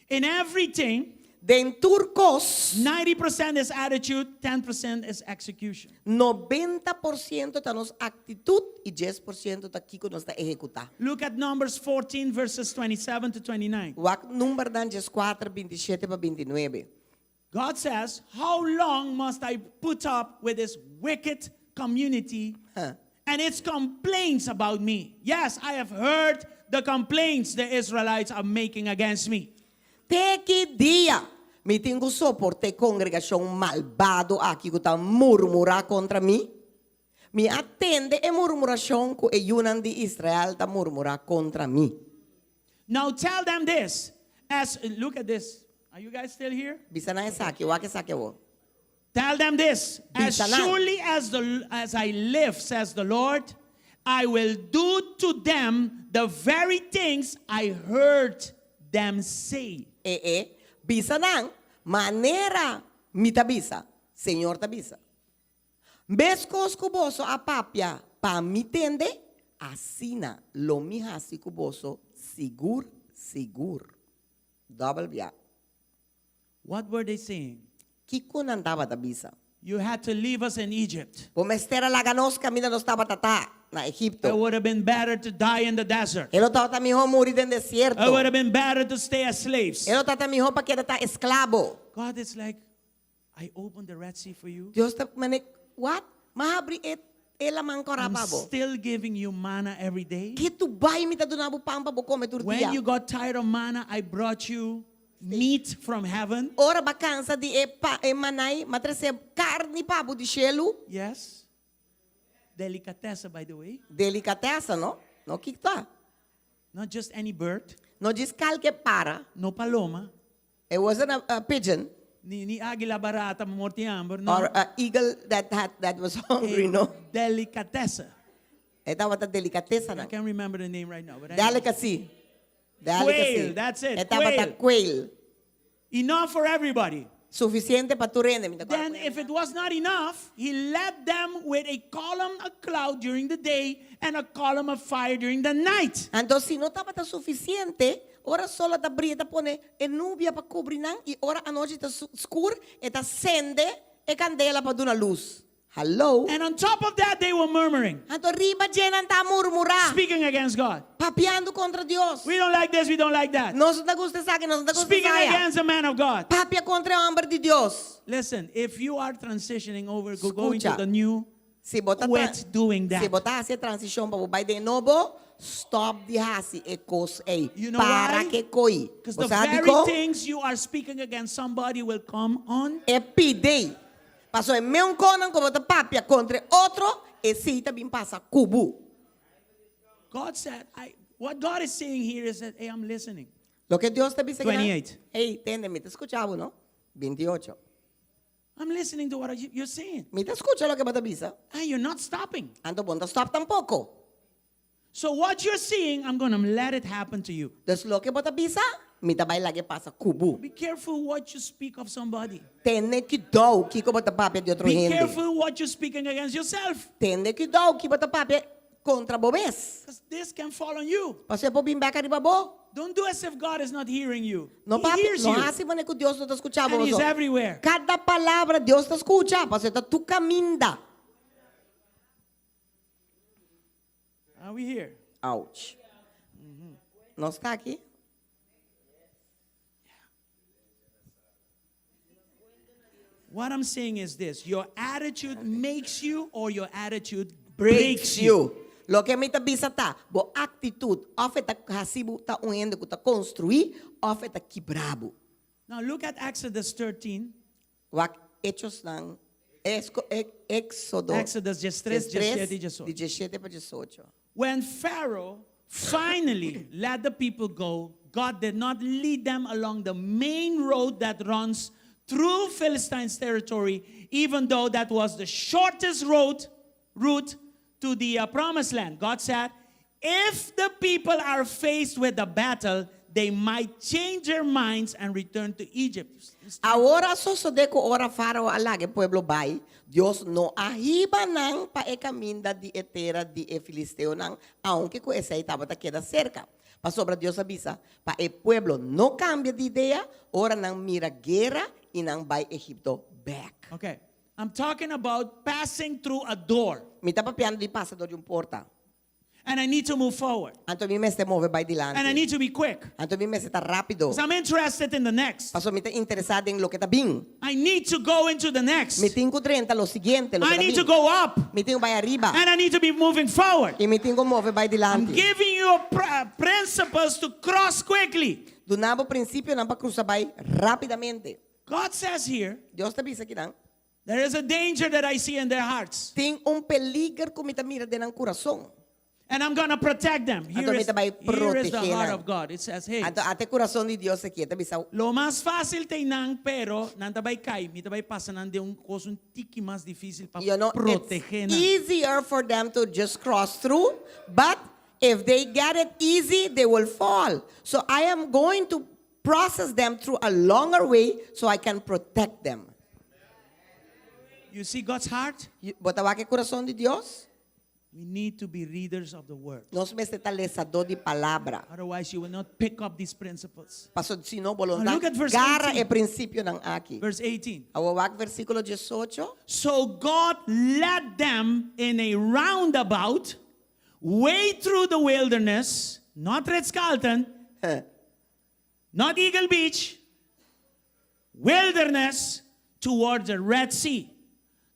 Speaker 2: In everything,
Speaker 8: Den tur kos,
Speaker 2: 90% is attitude, 10% is execution.
Speaker 8: 90 por siento ta nos aktitut i dies por siento ta kiko nos ta ehekutá.
Speaker 2: Look at Numbers 14, verses 27 to 29.
Speaker 8: Wak Numbernan 14, 27 pa 29.
Speaker 2: God says, How long must I put up with this wicked community
Speaker 8: Huh.
Speaker 2: and its complaints about me? Yes, I have heard the complaints the Israelites are making against me.
Speaker 8: Te ki dia mi tin ku soportá e kongregashon malbado aki ku ta murmurá kontra mi? Mi a tende e murmurashon ku e yunan di Israel ta murmurá kontra mi.
Speaker 2: Now tell them this. As look at this. Are you guys still here?
Speaker 8: Bisa nan esaki, wak esaki awor.
Speaker 2: Tell them this. As
Speaker 8: Bisa nan.
Speaker 2: surely as the as I live, says the Lord, I will do to them the very things I heard them say.
Speaker 8: E e, bisa nan, manera mi ta bisa, Señor ta bisa. Meskos ku boso a papia pa mi tende, asina lo mi hasi ku boso sigur sigur. Dòbel bia.
Speaker 2: What were they saying?
Speaker 8: Kiko nan tabata bisa?
Speaker 2: You had to leave us in Egypt.
Speaker 8: Bo mester a laga nos kaminda nos tabata ta na
Speaker 2: It
Speaker 8: Egipto.
Speaker 2: would have been better to die in the desert.
Speaker 8: E lo tabata mihó muri den desierto.
Speaker 2: It would have been better to stay as slaves.
Speaker 8: E lo tabata mihó pa keda ta esklabo.
Speaker 2: God is like, I opened the Red Sea for you.
Speaker 8: Dios ta mane, what? M'a habri e e laman kòrá
Speaker 2: I'm
Speaker 8: pa bo.
Speaker 2: still giving you manna every day.
Speaker 8: Ketu bai mi ta duna bo pan pa bo kome tur
Speaker 2: When
Speaker 8: dia.
Speaker 2: you got tired of manna, I brought you meat from heaven.
Speaker 8: Ora b'a kansa di e pa e maná ei, m'a trese karni pa bo di shelu.
Speaker 2: Yes. Delicatessa, by the way.
Speaker 8: Delicatessa, no? No kiko ta?
Speaker 2: Not just any bird.
Speaker 8: No djis kalke para.
Speaker 2: No paloma.
Speaker 8: It wasn't a, a pigeon
Speaker 2: Ni, ni águila barata, morti hamber. No.
Speaker 8: or a eagle that had that was hungry,
Speaker 2: A
Speaker 8: no.
Speaker 2: Delicatessa.
Speaker 8: E tabata delicatessa
Speaker 2: I
Speaker 8: nan.
Speaker 2: can't remember the name right now. But anyway.
Speaker 8: Delicacy. Delicacy.
Speaker 2: Quail, that's it,
Speaker 8: E tabata quail.
Speaker 2: Enough for everybody.
Speaker 8: Sufisiente pa tur hende, mi ta
Speaker 2: Then, if it was not enough, he led them with a column of cloud during the day and a column of fire during the night.
Speaker 8: Anto si no tabata sufisiente, ora solo ta bria ta pone e nubia pa kubri nan i ora anochi ta skur e ta sende e kandela pa duna lus. Hallo?
Speaker 2: And on top of that, they were murmuring,
Speaker 8: Anto riba dje nan ta murmurá,
Speaker 2: speaking against God.
Speaker 8: papiando kontra Dios.
Speaker 2: We don't like this, we don't like that.
Speaker 8: Nos no ta gusta esaki, nos no ta gusta
Speaker 2: Speaking
Speaker 8: esaya.
Speaker 2: against the man of God.
Speaker 8: Papia kontra e hòmber di Dios.
Speaker 2: Listen, if you are transitioning over, go going to
Speaker 8: Skucha.
Speaker 2: the new,
Speaker 8: Si bo ta
Speaker 2: quit doing that.
Speaker 8: Si bo ta hasi e transishon pa bo bai den nobo, stòp di hasi e kos ei.
Speaker 2: You know
Speaker 8: Para
Speaker 2: why?
Speaker 8: ke koi.
Speaker 2: Because
Speaker 8: Bo
Speaker 2: the
Speaker 8: sa
Speaker 2: very
Speaker 8: dikon?
Speaker 2: things you are speaking against somebody will come on.
Speaker 8: E pidei. Paso e meun konan ku bo ta papia kontra e otro, esei ta bin pasa ku bo.
Speaker 2: God said, I, what God is saying here is that, hey, I'm listening.
Speaker 8: Loke Dios ta bisa
Speaker 2: 28.
Speaker 8: Hey, tende, mi ta skucha bo, no? 28.
Speaker 2: I'm listening to what you're saying.
Speaker 8: Mi ta skucha loke bo ta bisa.
Speaker 2: And you're not stopping.
Speaker 8: Anto bo n' ta stòp tampoko.
Speaker 2: So what you're seeing, I'm going to let it happen to you.
Speaker 8: Dus loke bo ta bisa, mi ta bai lag'é pasa ku bo.
Speaker 2: Be careful what you speak of somebody.
Speaker 8: Tene kuidou kiko bo ta papia di otro
Speaker 2: Be
Speaker 8: hende.
Speaker 2: careful what you're speaking against yourself.
Speaker 8: Tene kuidou kiko bo ta papia kontra bo mes.
Speaker 2: Because this can fall on you.
Speaker 8: Pasobra e por bin bèk ariba bo.
Speaker 2: Don't do as if God is not hearing you.
Speaker 8: No
Speaker 2: He
Speaker 8: papia,
Speaker 2: hears
Speaker 8: no
Speaker 2: you.
Speaker 8: hasi manera ku Dios no ta skucha
Speaker 2: And he's
Speaker 8: bo.
Speaker 2: everywhere.
Speaker 8: Kada palabra Dios ta skucha, pasobra e ta tur kaminda.
Speaker 2: Are we here?
Speaker 8: Ouch. Nos ta aki?
Speaker 2: What I'm saying is this your attitude makes you or your attitude breaks you.
Speaker 8: Loke mi ta bisa ta, bo aktitut, òf e ta hasi bo ta un hende ku ta konstruí, òf e ta kibra bo.
Speaker 2: Now look at Exodus 13.
Speaker 8: Wak Echosnan, Esko, e, Éxodo.
Speaker 2: Exodus 13, 17 i 18.
Speaker 8: Di 17 pa 18.
Speaker 2: When Pharaoh finally let the people go, God did not lead them along the main road that runs through Philistine's territory, even though that was the shortest road, route to the uh, promised land. God said, if the people are faced with a battle, they might change their minds and return to Egypt.
Speaker 8: Awor a sosodé ku ora Fárao a laga e pueblo bai, Dios no a hiba nan pa e kaminda di e tera di e filisteonan, aunke ku esei tabata keda serka. Pasobra Dios a bisa, Pa e pueblo no kambia di idea ora nan mira guera i nan bai Egipto bèk.
Speaker 2: Okay, I'm talking about passing through a door.
Speaker 8: Mi ta papiando di pasa dor di un porta.
Speaker 2: And I need to move forward.
Speaker 8: Anto mi mester move bai dilanti.
Speaker 2: And I need to be quick.
Speaker 8: Anto mi mester ta rápido.
Speaker 2: Because I'm interested in the next.
Speaker 8: Pasobra mi ta interesá den loke ta bin.
Speaker 2: I need to go into the next.
Speaker 8: Mi tin ku drenta lo siguiente, loke
Speaker 2: I
Speaker 8: ta
Speaker 2: need to
Speaker 8: bin.
Speaker 2: go up.
Speaker 8: Mi tin ku bai ariba.
Speaker 2: And I need to be moving forward.
Speaker 8: I mi tin ku move bai
Speaker 2: I'm
Speaker 8: dilanti.
Speaker 2: giving you a pr- principles to cross quickly.
Speaker 8: Duna bo prinsipionan pa krusa bai rápidamente.
Speaker 2: God says here,
Speaker 8: Dios ta bisa akinan.
Speaker 2: There is a danger that I see in their hearts.
Speaker 8: Tin un peliger ku mi ta mira den nan kurason.
Speaker 2: And I'm gonna protect them. Here
Speaker 8: Anto mi
Speaker 2: is,
Speaker 8: ta bai
Speaker 2: here is the
Speaker 8: protegé
Speaker 2: heart
Speaker 8: nan.
Speaker 2: of God. It says, hey,
Speaker 8: Anto ata e kurason di Dios aki, e ta bisa.
Speaker 2: Lo mas fácil ta einan, pero nan ta bai kai. Mi ta bai pasa nan den un kos un tiki mas difícil pa
Speaker 8: You know, it's
Speaker 2: protegé nan.
Speaker 8: easier for them to just cross through, but if they get it easy, they will fall. So I am going to process them through a longer way so I can protect them.
Speaker 2: You see God's heart?
Speaker 8: Bo ta wak e kurason di Dios?
Speaker 2: We need to be readers of the word.
Speaker 8: Nos mester ta lesadó di palabra.
Speaker 2: Otherwise, you will not pick up these principles.
Speaker 8: Paso si no, bo lo
Speaker 2: Now
Speaker 8: no
Speaker 2: look at verse
Speaker 8: gara
Speaker 2: 18.
Speaker 8: e prinsipionan aki.
Speaker 2: Verse 18.
Speaker 8: Awor wak versíkulo 18.
Speaker 2: So God led them in a roundabout way through the wilderness, not Ritz-Carlton, not Eagle Beach, wilderness towards the Red Sea.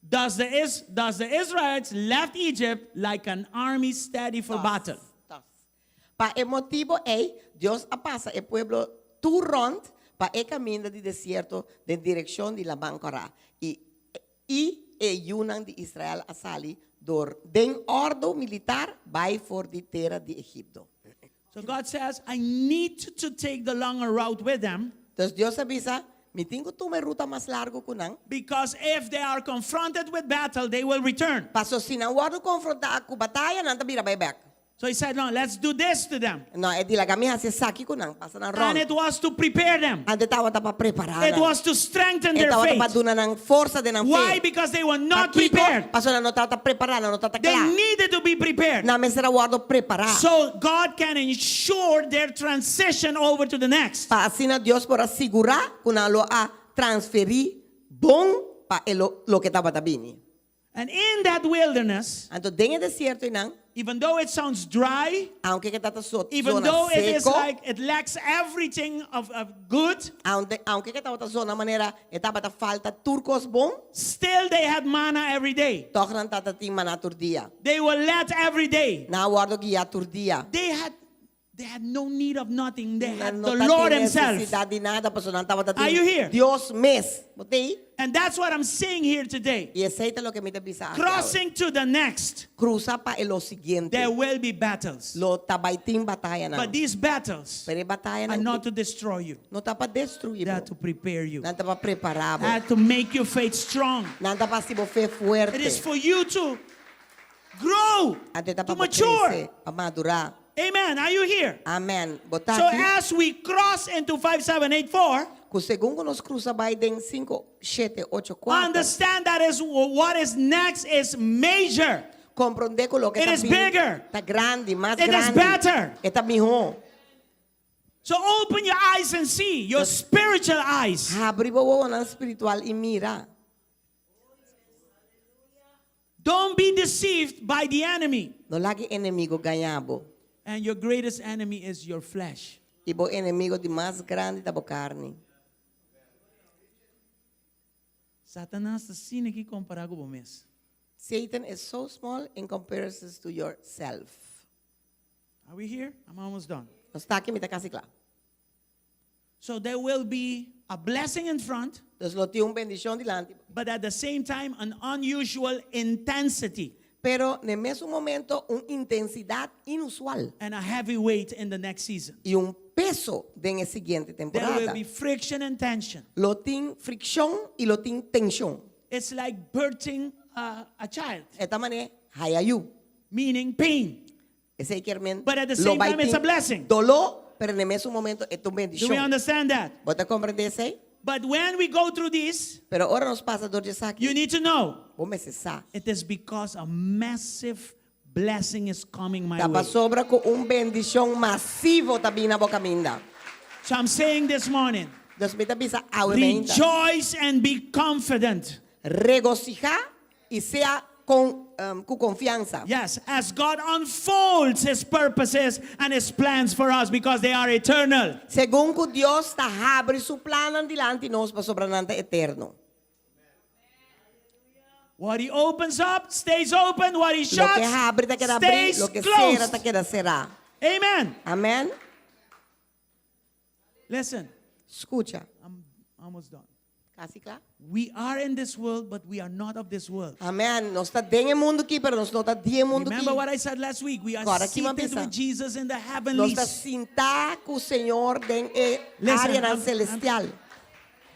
Speaker 2: Thus the, Is, thus the Israelites left Egypt like an army steady for battle.
Speaker 8: Pa e motibo ei, Dios a pasa e pueblo tur rònt pa e kaminda di desierto den direkshon di Laman Kòrá. I i e yunan di Israel a sali dor den òrdu militar bai for di tera di Egipto.
Speaker 2: So God says, I need to take the longer route with them.
Speaker 8: Entonces Dios a bisa, Mi tin ku tuma e ruta mas largu ku nan.
Speaker 2: Because if they are confronted with battle, they will return.
Speaker 8: Paso si nan wòrdu konfrontá ku bataya, nan ta bira bai bèk.
Speaker 2: So he said, no, let's do this to them.
Speaker 8: No, e di laga mi hasi esaki ku nan, pasa nan
Speaker 2: And
Speaker 8: rònt.
Speaker 2: it was to prepare them.
Speaker 8: Anto e tabata pa prepará
Speaker 2: It
Speaker 8: nan.
Speaker 2: was to strengthen
Speaker 8: E
Speaker 2: their
Speaker 8: tabata pa
Speaker 2: faith.
Speaker 8: duna nan forsa den nan
Speaker 2: Why?
Speaker 8: fe.
Speaker 2: Because they were not
Speaker 8: Pakiko?
Speaker 2: prepared.
Speaker 8: Pasobra nan no tabata prepará, nan no tabata
Speaker 2: They
Speaker 8: kla.
Speaker 2: needed to be prepared.
Speaker 8: Nan mester a wòrdu prepará.
Speaker 2: So God can ensure their transition over to the next.
Speaker 8: Pa asina Dios por a sigurá ku nan lo a transferí bon pa e lo loke tabata bini.
Speaker 2: And in that wilderness,
Speaker 8: Anto den e desierto einan,
Speaker 2: even though it sounds dry,
Speaker 8: aunke ke ta ta so,
Speaker 2: even
Speaker 8: zona
Speaker 2: though it is
Speaker 8: seko,
Speaker 2: like it lacks everything of, of good,
Speaker 8: aunke, aunke ke tabata zona manera e tabata falta tur kos bon,
Speaker 2: still they had manna every day.
Speaker 8: tòg nan tata tin maná tur dia.
Speaker 2: They were led every day.
Speaker 8: Nan a wòrdu guiá tur dia.
Speaker 2: They had. They had no need of nothing. They had
Speaker 8: Nan no
Speaker 2: the
Speaker 8: tabatin
Speaker 2: Lord Himself.
Speaker 8: nesesidat di nada, pasobra nan tabata
Speaker 2: Are you here?
Speaker 8: Dios mes. Bo t'ei?
Speaker 2: And that's what I'm saying here today.
Speaker 8: I esei ta loke mi ta bisa aki awe.
Speaker 2: Crossing to the next,
Speaker 8: Krusa pa e lo siguiente.
Speaker 2: there will be battles.
Speaker 8: Lo ta bai tin batayanan.
Speaker 2: But these battles
Speaker 8: Pero e batayanan
Speaker 2: are not to destroy you.
Speaker 8: no ta pa destruí
Speaker 2: They are
Speaker 8: bo.
Speaker 2: to prepare you.
Speaker 8: Nan ta pa prepará bo.
Speaker 2: They are to make your faith strong.
Speaker 8: Nan ta pa hasi bo fe fuerte.
Speaker 2: It is for you to grow,
Speaker 8: Anto ta
Speaker 2: to
Speaker 8: pa bo
Speaker 2: mature.
Speaker 8: krese, pa madurá.
Speaker 2: Amen. Are you here?
Speaker 8: Amen. Bo ta
Speaker 2: So
Speaker 8: aki?
Speaker 2: as we cross into 5784,
Speaker 8: Ku segun ku nos krusa bai den 5, 7, 8, 4.
Speaker 2: understand that is what is next is major.
Speaker 8: Komprondé ku loke
Speaker 2: It
Speaker 8: ta
Speaker 2: is
Speaker 8: bin
Speaker 2: bigger.
Speaker 8: ta grandi, mas
Speaker 2: It is
Speaker 8: grandi.
Speaker 2: better.
Speaker 8: E ta mihó.
Speaker 2: So open your eyes and see, your spiritual eyes.
Speaker 8: Habri bo wowonan spiritual i mira.
Speaker 2: Don't be deceived by the enemy.
Speaker 8: No laga enemigu gaña bo.
Speaker 2: And your greatest enemy is your flesh.
Speaker 8: I bo enemigu di mas grandi ta bo karni.
Speaker 2: Satanas ta asina aki kompará ku bo mes.
Speaker 8: Satan is so small in comparison to yourself.
Speaker 2: Are we here? I'm almost done.
Speaker 8: Nos ta aki, mi ta kasi kla.
Speaker 2: So there will be a blessing in front,
Speaker 8: Dus lo tin un bendishon dilanti.
Speaker 2: but at the same time, an unusual intensity.
Speaker 8: Pero na mesun momento un intensidat inusual.
Speaker 2: And a heavy weight in the next season.
Speaker 8: I un peso den e siguiente
Speaker 2: There
Speaker 8: temporada.
Speaker 2: will be friction and tension.
Speaker 8: Lo tin frikshon i lo tin tenshon.
Speaker 2: It's like birthing a, a child,
Speaker 8: E ta manera haya yu.
Speaker 2: meaning pain.
Speaker 8: Esei kier men
Speaker 2: But at the
Speaker 8: lo
Speaker 2: same
Speaker 8: bai
Speaker 2: time, it's
Speaker 8: tin
Speaker 2: a blessing.
Speaker 8: Doló, pero na mesun momento e ta un
Speaker 2: Do we
Speaker 8: bendishon.
Speaker 2: understand that?
Speaker 8: Bo ta komprendé esei?
Speaker 2: But when we go through this,
Speaker 8: Pero ora nos pasa dor di esaki,
Speaker 2: you need to know
Speaker 8: bo mester sa.
Speaker 2: it is because a massive blessing is coming my
Speaker 8: Ta
Speaker 2: way.
Speaker 8: pasobra ku un bendishon masivo ta bini na bo kaminda.
Speaker 2: So I'm saying this morning,
Speaker 8: Dus mi ta bisa awe mainta.
Speaker 2: rejoice and be confident.
Speaker 8: Regosihá i sea kon um, ku konfiansa.
Speaker 2: Yes, as God unfolds his purposes and his plans for us because they are eternal.
Speaker 8: Segun ku Dios ta habri su plannan dilanti nos pasobra nan ta eterno.
Speaker 2: What he opens up stays open, what he
Speaker 8: Loke
Speaker 2: shuts
Speaker 8: habri ta keda habrí,
Speaker 2: stays
Speaker 8: loke sera ta
Speaker 2: closed.
Speaker 8: keda será.
Speaker 2: Amen.
Speaker 8: Amen.
Speaker 2: Listen,
Speaker 8: Skucha.
Speaker 2: I'm almost done.
Speaker 8: Kasi kla?
Speaker 2: We are in this world, but we are not of this world.
Speaker 8: Amen. Nos ta den e mundu akí, pero nos no ta di e mundu
Speaker 2: Remember
Speaker 8: akí.
Speaker 2: what I said last week? We are
Speaker 8: Kòrda ki m'a
Speaker 2: seated
Speaker 8: bisa.
Speaker 2: with Jesus in the
Speaker 8: Nos ta
Speaker 2: heavenlies.
Speaker 8: sintá ku Señor den e
Speaker 2: Listen,
Speaker 8: áreanan
Speaker 2: I'm-
Speaker 8: selestial.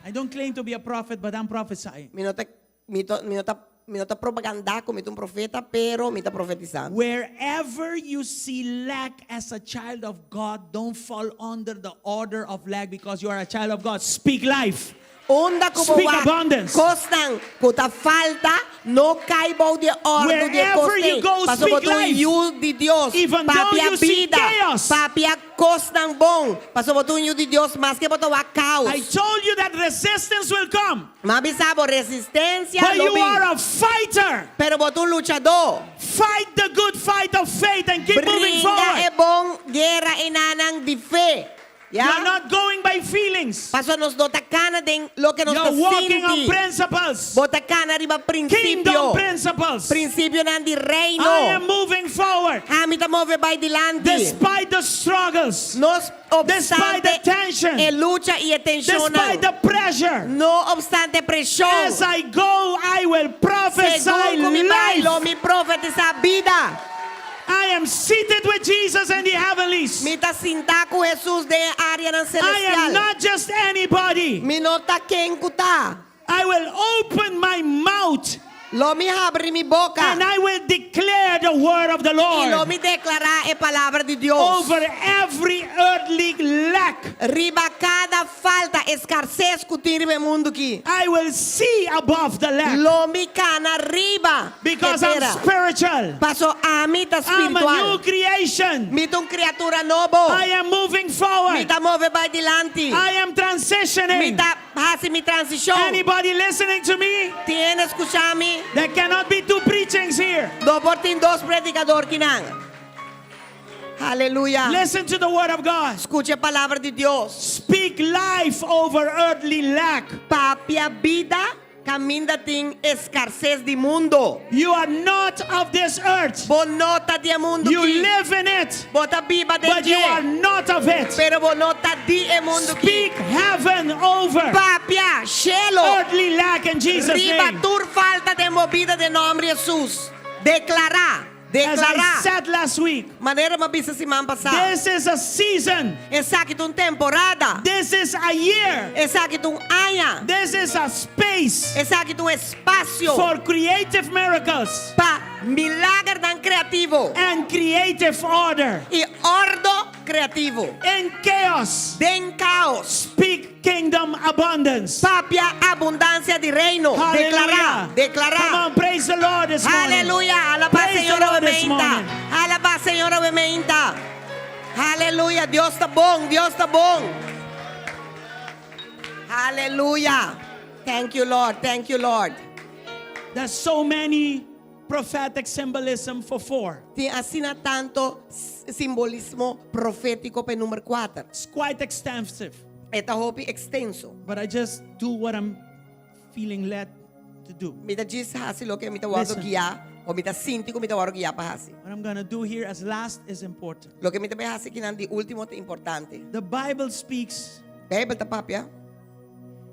Speaker 2: I don't claim to be a prophet, but I'm prophesying.
Speaker 8: Mi no ta, mi to, mi no ta, mi no ta propagandá ku mi ta un profeta, pero mi ta profetisando.
Speaker 2: Wherever you see lack as a child of God, don't fall under the order of lack because you are a child of God. Speak life.
Speaker 8: Unda ku bo
Speaker 2: Speak
Speaker 8: wak
Speaker 2: abundance.
Speaker 8: kosnan ku ta falta, no kai bou di e òrdu di e
Speaker 2: Wherever you
Speaker 8: kosnan.
Speaker 2: go,
Speaker 8: Paso bo
Speaker 2: speak
Speaker 8: ta un
Speaker 2: life.
Speaker 8: yu di Dios.
Speaker 2: Even though
Speaker 8: Papia
Speaker 2: you see
Speaker 8: bida.
Speaker 2: chaos.
Speaker 8: Papia kosnan bon. Paso bo ta un yu di Dios, maske bo ta wak
Speaker 2: I
Speaker 8: kaos.
Speaker 2: told you that resistance will come,
Speaker 8: M'a bisa bo resistensia
Speaker 2: but
Speaker 8: lo
Speaker 2: you
Speaker 8: bin.
Speaker 2: are a fighter.
Speaker 8: Pero bo ta un luchadó.
Speaker 2: Fight the good fight of faith and keep moving
Speaker 8: Bringa
Speaker 2: forward.
Speaker 8: e bon guera einan di fe.
Speaker 2: You're
Speaker 8: Ya?
Speaker 2: not going by feelings.
Speaker 8: Paso nos no ta kana den loke nos
Speaker 2: You're
Speaker 8: ta
Speaker 2: walking on
Speaker 8: sinti.
Speaker 2: principles.
Speaker 8: Bo ta kana riba
Speaker 2: Kingdom
Speaker 8: prinsipio.
Speaker 2: principles.
Speaker 8: Prinsipionan di
Speaker 2: I
Speaker 8: reino.
Speaker 2: am moving forward
Speaker 8: Ami ta move bai dilanti.
Speaker 2: despite the struggles,
Speaker 8: No
Speaker 2: despite the
Speaker 8: obstante
Speaker 2: tension,
Speaker 8: e lucha i e
Speaker 2: despite
Speaker 8: tenshonnan.
Speaker 2: the pressure.
Speaker 8: No obstante preshon.
Speaker 2: As I go, I will prophesy
Speaker 8: Segun ku mi bai, lo
Speaker 2: life.
Speaker 8: mi profetisá bida.
Speaker 2: I am seated with Jesus in the heavenlies.
Speaker 8: Mi ta sintá ku Hesus den e áreanan
Speaker 2: I am
Speaker 8: selestial.
Speaker 2: not just anybody.
Speaker 8: Mi no ta ken ku ta.
Speaker 2: I will open my mouth
Speaker 8: Lo mi habri mi boka.
Speaker 2: and I will declare the word of the
Speaker 8: I lo
Speaker 2: Lord
Speaker 8: mi deklará e palabra di Dios.
Speaker 2: over every earthly lack.
Speaker 8: Riba kada falta, eskarses ku tin riba e mundu akí.
Speaker 2: I will see above the lack
Speaker 8: Lo mi kana riba
Speaker 2: because
Speaker 8: e
Speaker 2: I'm
Speaker 8: tera.
Speaker 2: spiritual.
Speaker 8: Paso ami ta
Speaker 2: I'm a new
Speaker 8: spiritual.
Speaker 2: creation.
Speaker 8: Mi ta un kriatura nobo.
Speaker 2: I am moving
Speaker 8: Mi
Speaker 2: forward.
Speaker 8: ta move bai dilanti.
Speaker 2: I am
Speaker 8: Mi
Speaker 2: transitioning.
Speaker 8: ta hasi mi transishon.
Speaker 2: Anybody listening to me?
Speaker 8: Tin hende skucha mi?
Speaker 2: There cannot be two preachings here.
Speaker 8: No por tin dos predikadó akinan. Aleluya.
Speaker 2: Listen to the word of God.
Speaker 8: Skucha e palabra di Dios.
Speaker 2: Speak life over earthly lack.
Speaker 8: Papia bida. Kaminda tin escarcez di mundo.
Speaker 2: You are not of this earth.
Speaker 8: Bo no ta di e mundo
Speaker 2: You
Speaker 8: aki.
Speaker 2: live in it,
Speaker 8: Bo ta biba den
Speaker 2: but you are
Speaker 8: dje.
Speaker 2: not of it.
Speaker 8: Pero bo no ta di e mundo aki.
Speaker 2: Speak heaven over
Speaker 8: Papia, shelo.
Speaker 2: earthly lack in Jesus'
Speaker 8: Riba
Speaker 2: name.
Speaker 8: tur falta den bo bida den nomber di Jesus. Declara,
Speaker 2: As I
Speaker 8: declara.
Speaker 2: said last week,
Speaker 8: Manera mi a bisa siman pasa.
Speaker 2: this is a season.
Speaker 8: Esaki ta un temporada.
Speaker 2: This is a year.
Speaker 8: Esaki ta un aña.
Speaker 2: This is a space
Speaker 8: Esaki ta un espacio
Speaker 2: for creative miracles
Speaker 8: pa milagernan creativo
Speaker 2: and creative order.
Speaker 8: y ordo creativo.
Speaker 2: In chaos,
Speaker 8: Den caos.
Speaker 2: speak kingdom abundance.
Speaker 8: Papia abundancia di reino.
Speaker 2: Hallelujah.
Speaker 8: Declara, declara.
Speaker 2: Come on, praise the Lord this morning.
Speaker 8: Aleluya. Alaba
Speaker 2: Praise the
Speaker 8: Señor
Speaker 2: Lord this
Speaker 8: awe mainta.
Speaker 2: morning.
Speaker 8: Alaba Señor awe mainta. Aleluya. Dios ta bon. Dios ta bon. Aleluya. Thank you, Lord. Thank you, Lord.
Speaker 2: There's so many prophetic symbolism for four.
Speaker 8: Tin asina tanto simbolismo profetico pa number 4.
Speaker 2: It's quite extensive,
Speaker 8: E ta hopi extenso.
Speaker 2: but I just do what I'm feeling led to do.
Speaker 8: Mi ta djis hasi loke mi ta wordo
Speaker 2: Listen.
Speaker 8: guia, of mi ta sinti cu mi ta wordo guia pa hasi.
Speaker 2: What I'm going to do here as last is important.
Speaker 8: Loke mi ta bay hasi akinan di ultimo ta importante.
Speaker 2: The Bible speaks
Speaker 8: Bijbel ta papia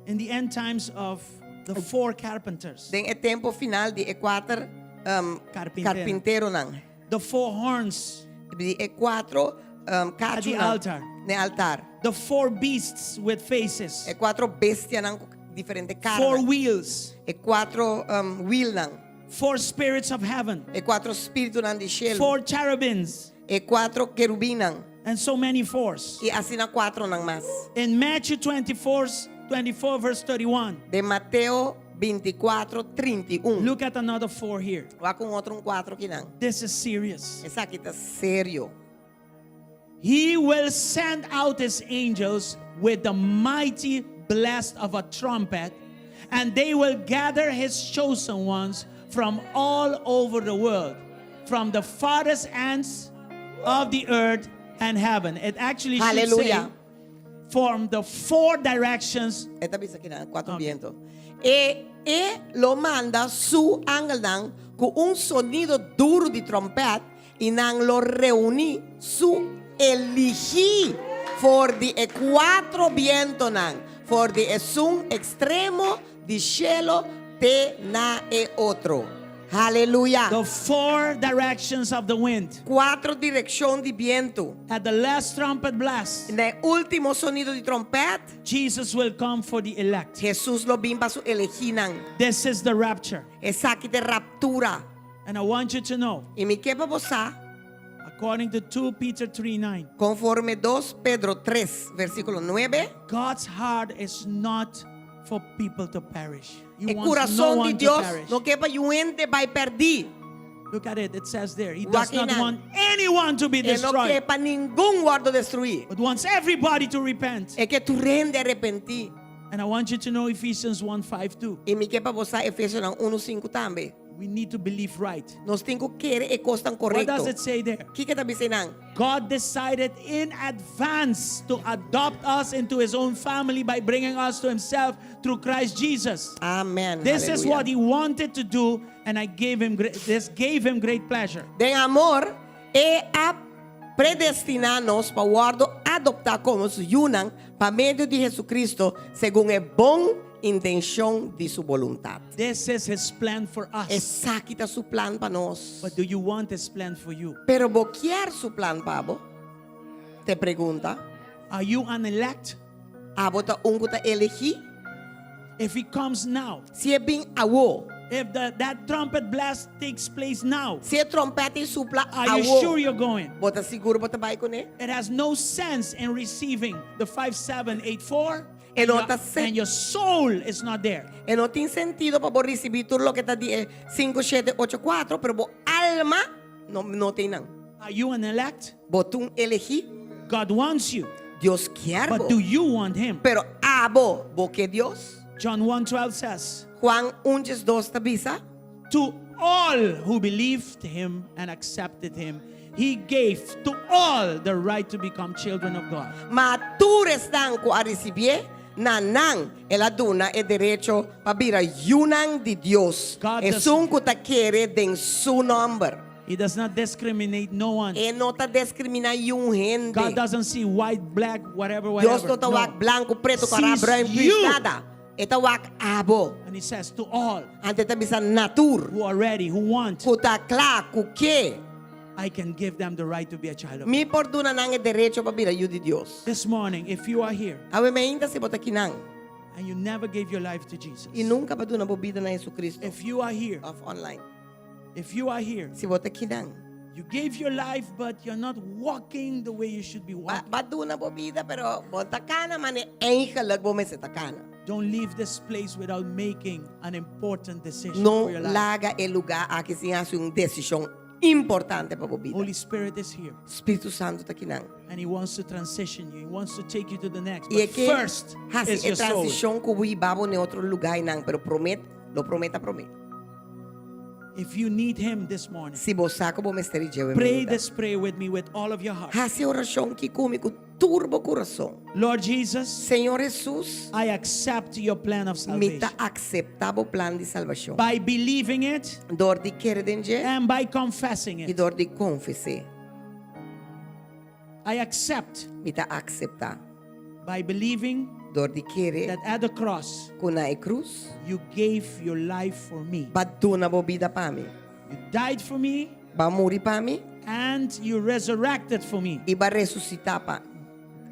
Speaker 2: in the end times of the four carpenters,
Speaker 8: den e tempo final di e cuater um,
Speaker 2: Carpintero.
Speaker 8: carpinteronan.
Speaker 2: the four horns,
Speaker 8: Di e cuatro um,
Speaker 2: At the
Speaker 8: cachonan
Speaker 2: altar.
Speaker 8: na altar.
Speaker 2: the four beasts with faces,
Speaker 8: E cuatro bestianan cu diferente cara.
Speaker 2: four wheels,
Speaker 8: E cuatro um, wielnan.
Speaker 2: four spirits of heaven,
Speaker 8: E cuatro spiritonan di cielo.
Speaker 2: four cherubims,
Speaker 8: E cuatro querubinnan.
Speaker 2: and so many fours.
Speaker 8: Y asina cuatronan mas.
Speaker 2: In Matthew 24, 24 verse 31,
Speaker 8: Den Mateo 24, 31.
Speaker 2: look at another four here.
Speaker 8: Wak un otro un cuatro akinan.
Speaker 2: This is serious.
Speaker 8: Esaki ta serio.
Speaker 2: He will send out his angels with the mighty blast of a trumpet, and they will gather his chosen ones from all over the world, from the farthest ends of the earth and heaven. It actually should say
Speaker 8: Hallelujah.
Speaker 2: from the four directions.
Speaker 8: E ta bisa akinan, cuatro
Speaker 2: Okay.
Speaker 8: biento. E, e lo manda su angelnan cu un sonido duro di trompet y nan lo reuni su eligi for di e cuatro bientonan, for di esun extremo di cielo te na e otro. Hallelujah.
Speaker 2: The four directions of the wind.
Speaker 8: Cuatro direccion di biento.
Speaker 2: At the last trumpet blast,
Speaker 8: Na e ultimo sonido di trompet,
Speaker 2: Jesus will come for the elect.
Speaker 8: Jesus lo bin pa su eleginan.
Speaker 2: This is the rapture.
Speaker 8: Esaki ta raptura.
Speaker 2: And I want you to know,
Speaker 8: Y mi kier pa bo sa,
Speaker 2: according to 2 Peter 3 9,
Speaker 8: conforme 2 Pedro 3, versiculo 9,
Speaker 2: God's heart is not for people to perish. He
Speaker 8: e
Speaker 2: wants no
Speaker 8: curason di
Speaker 2: one to
Speaker 8: Dios
Speaker 2: perish.
Speaker 8: no kier pa niun hende bay perdi.
Speaker 2: Look at it. It says there, He does not
Speaker 8: Wak einan.
Speaker 2: want anyone to be
Speaker 8: E no
Speaker 2: destroyed,
Speaker 8: kier pa ningun wordo destrui.
Speaker 2: but wants everybody to repent.
Speaker 8: E kier tur hende arepenti.
Speaker 2: And I want you to know Ephesians 1 5 2.
Speaker 8: Y mi kier pa bo sa Efesionan 1 5 tambe.
Speaker 2: We need to believe right.
Speaker 8: Nos tin cu kere e cosnan
Speaker 2: What does
Speaker 8: corecto.
Speaker 2: it say there?
Speaker 8: Kico e ta bisa einan?
Speaker 2: God decided in advance to adopt us into his own family by bringing us to himself through Christ Jesus.
Speaker 8: Amen.
Speaker 2: This is
Speaker 8: Hallelujah.
Speaker 2: what he wanted to do, and I gave him great, this gave him great pleasure.
Speaker 8: Den amor, e a predestina nos pa wordo adopta como su yiunan pa medio di Jesucristo, segun e bon intencion di su boluntad.
Speaker 2: This is his plan for us.
Speaker 8: Esaki ta su plan pa nos.
Speaker 2: But do you want his plan for you?
Speaker 8: Pero bo kier su plan pa bo? Ta pregunta.
Speaker 2: Are you an elect?
Speaker 8: Abo ta un cu ta elegi?
Speaker 2: If he comes now,
Speaker 8: Si e bin awo,
Speaker 2: if the, that trumpet blast takes place now,
Speaker 8: si e trompet supla
Speaker 2: are you
Speaker 8: awo,
Speaker 2: sure you're going?
Speaker 8: bo ta sigur bo ta bay cune?
Speaker 2: It has no sense in receiving the 5784
Speaker 8: E
Speaker 2: and,
Speaker 8: no
Speaker 2: your,
Speaker 8: ta sen-
Speaker 2: and your soul is not there.
Speaker 8: E no tin sentido pa bo ricibi tur loke ta di 5, 7, 8, 4, pero bo alma no, no tin nan.
Speaker 2: Are you an elect?
Speaker 8: Bo ta un elegi,
Speaker 2: God wants you,
Speaker 8: Dios kier
Speaker 2: but
Speaker 8: bo.
Speaker 2: do you want him?
Speaker 8: Pero abo, bo kier Dios?
Speaker 2: John 1:12 says,
Speaker 8: Juan 1, 2 ta bisa.
Speaker 2: "To all who believed him and accepted him, he gave to all the right to become children of God."
Speaker 8: Ma tur esnan cu a ricibi'e, Na nan el a duna e derecho pa bira yunan di Dios,
Speaker 2: God does-
Speaker 8: esun ku ta kere den su nòmber.
Speaker 2: He does not discriminate no one.
Speaker 8: E no ta diskriminá niun hende.
Speaker 2: God doesn't see white, black, whatever, whatever.
Speaker 8: Dios no ta
Speaker 2: No.
Speaker 8: wak blanku, pretu, kòrá,
Speaker 2: Sees
Speaker 8: bruin,
Speaker 2: you.
Speaker 8: püs, nada. E ta wak abo.
Speaker 2: And he says to all
Speaker 8: Anto e ta bisa na tur
Speaker 2: who are ready, who want,
Speaker 8: ku ta kla, ku ke,
Speaker 2: I can give them the right to be a child of God.
Speaker 8: mi por duna nan e derecho pa bira yu di Dios.
Speaker 2: This morning, if you are here
Speaker 8: Awe mainta si bo ta akinan
Speaker 2: and you never gave your life to Jesus,
Speaker 8: i nunka bo a duna bo bida na Jesucristo
Speaker 2: if you are here,
Speaker 8: òf online.
Speaker 2: if you are here,
Speaker 8: Si bo ta akinan,
Speaker 2: you gave your life, but you're not walking the way you should be
Speaker 8: Ba,
Speaker 2: walking.
Speaker 8: b'a duna bo bida, pero bo n' ta kana manera eigenlijk bo mester ta kana.
Speaker 2: Don't leave this place without making an important decision
Speaker 8: No
Speaker 2: for your life.
Speaker 8: laga e lugá aki sin hasi un desishon importante pa bo bida.
Speaker 2: Holy Spirit is here
Speaker 8: Spiritu Santu ta akinan.
Speaker 2: and He wants to transition you. He wants to take you to the next.
Speaker 8: I e
Speaker 2: But
Speaker 8: ke
Speaker 2: first
Speaker 8: hasi
Speaker 2: is
Speaker 8: e
Speaker 2: your soul.
Speaker 8: transishon ku bo hiba bo na otro lugánan, pero promé, lo promé ta promé.
Speaker 2: If you need Him this morning,
Speaker 8: Si bo sa ku bo mester di dje
Speaker 2: pray this prayer with me with all of your heart.
Speaker 8: Hasi e orashon ki ku mi ku tur bo kurason.
Speaker 2: Lord Jesus,
Speaker 8: Señor Jesus,
Speaker 2: I accept your plan of
Speaker 8: mi ta
Speaker 2: salvation.
Speaker 8: akseptá bo plan di salbashon.
Speaker 2: By believing it
Speaker 8: Dor di kere den dje
Speaker 2: and by confessing
Speaker 8: i
Speaker 2: it.
Speaker 8: dor di konfes'é.
Speaker 2: I accept
Speaker 8: Mi ta akseptá.
Speaker 2: by believing
Speaker 8: Dor di kere
Speaker 2: that at the cross
Speaker 8: ku na e krus
Speaker 2: you gave your life for me.
Speaker 8: b'a duna bo bida pa mi.
Speaker 2: You died for me
Speaker 8: B'a muri pa mi
Speaker 2: and you resurrected for me.
Speaker 8: i b'a resusitá pa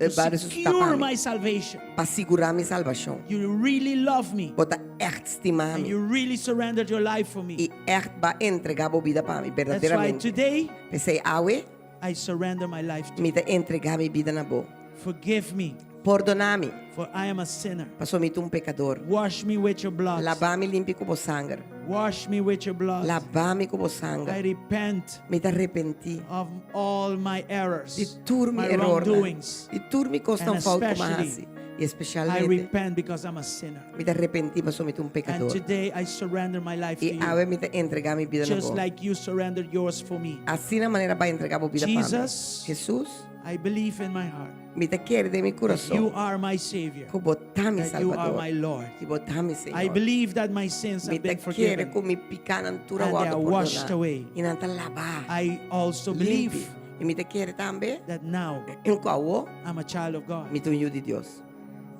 Speaker 2: To
Speaker 8: b'a resusitá pa
Speaker 2: secure
Speaker 8: mi.
Speaker 2: my salvation.
Speaker 8: Pa sigurá mi salbashon.
Speaker 2: You really love me
Speaker 8: Bo ta ègt stima
Speaker 2: and
Speaker 8: mi
Speaker 2: you really surrendered your life for me.
Speaker 8: i ègt b'a entregá bo bida pa mi
Speaker 2: That's why
Speaker 8: berdaderamente.
Speaker 2: today
Speaker 8: P'esei awe
Speaker 2: I surrender my life to
Speaker 8: mi
Speaker 2: you.
Speaker 8: ta entregá mi bida na bo.
Speaker 2: Forgive me,
Speaker 8: Pordoná mi,
Speaker 2: for I am a sinner.
Speaker 8: pasobra mi ta un pekador.
Speaker 2: Wash me with your blood.
Speaker 8: Labá mi limpi ku bo sanger.
Speaker 2: Wash me with your blood.
Speaker 8: Labá mi ku bo
Speaker 2: I
Speaker 8: sanger.
Speaker 2: repent
Speaker 8: Mi ta arepentí
Speaker 2: of all my errors,
Speaker 8: di tur mi
Speaker 2: my
Speaker 8: erornan,
Speaker 2: wrongdoings.
Speaker 8: di tur mi kosnan
Speaker 2: And
Speaker 8: fout ku mi a
Speaker 2: especially,
Speaker 8: hasi. I
Speaker 2: I
Speaker 8: espesialmente
Speaker 2: repent because I'm a sinner.
Speaker 8: mi ta arepentí pasobra mi ta un
Speaker 2: And
Speaker 8: pekador.
Speaker 2: today I surrender my life to
Speaker 8: I awe
Speaker 2: you,
Speaker 8: mi ta entregá mi bida na
Speaker 2: just
Speaker 8: bo.
Speaker 2: like you surrendered yours for me.
Speaker 8: Asina manera b'a entregá bo bida pa mi.
Speaker 2: Jesus.
Speaker 8: Jesus,
Speaker 2: I believe in my heart
Speaker 8: mi ta kere den mi
Speaker 2: that you
Speaker 8: kurason
Speaker 2: are my Savior,
Speaker 8: ku bo ta mi
Speaker 2: that you are
Speaker 8: Salbador
Speaker 2: my Lord.
Speaker 8: i bo ta mi
Speaker 2: I
Speaker 8: Señor.
Speaker 2: believe that my sins
Speaker 8: Mi
Speaker 2: have
Speaker 8: ta
Speaker 2: been
Speaker 8: kere
Speaker 2: forgiven.
Speaker 8: ku mi pikánan tur a
Speaker 2: And they
Speaker 8: wòrdu
Speaker 2: are washed
Speaker 8: pordoná
Speaker 2: away.
Speaker 8: i nan ta labá
Speaker 2: I also
Speaker 8: limpi.
Speaker 2: believe
Speaker 8: I mi ta kere tambe
Speaker 2: that now
Speaker 8: ku awor
Speaker 2: I'm a child of God,
Speaker 8: mi ta un yu di Dios.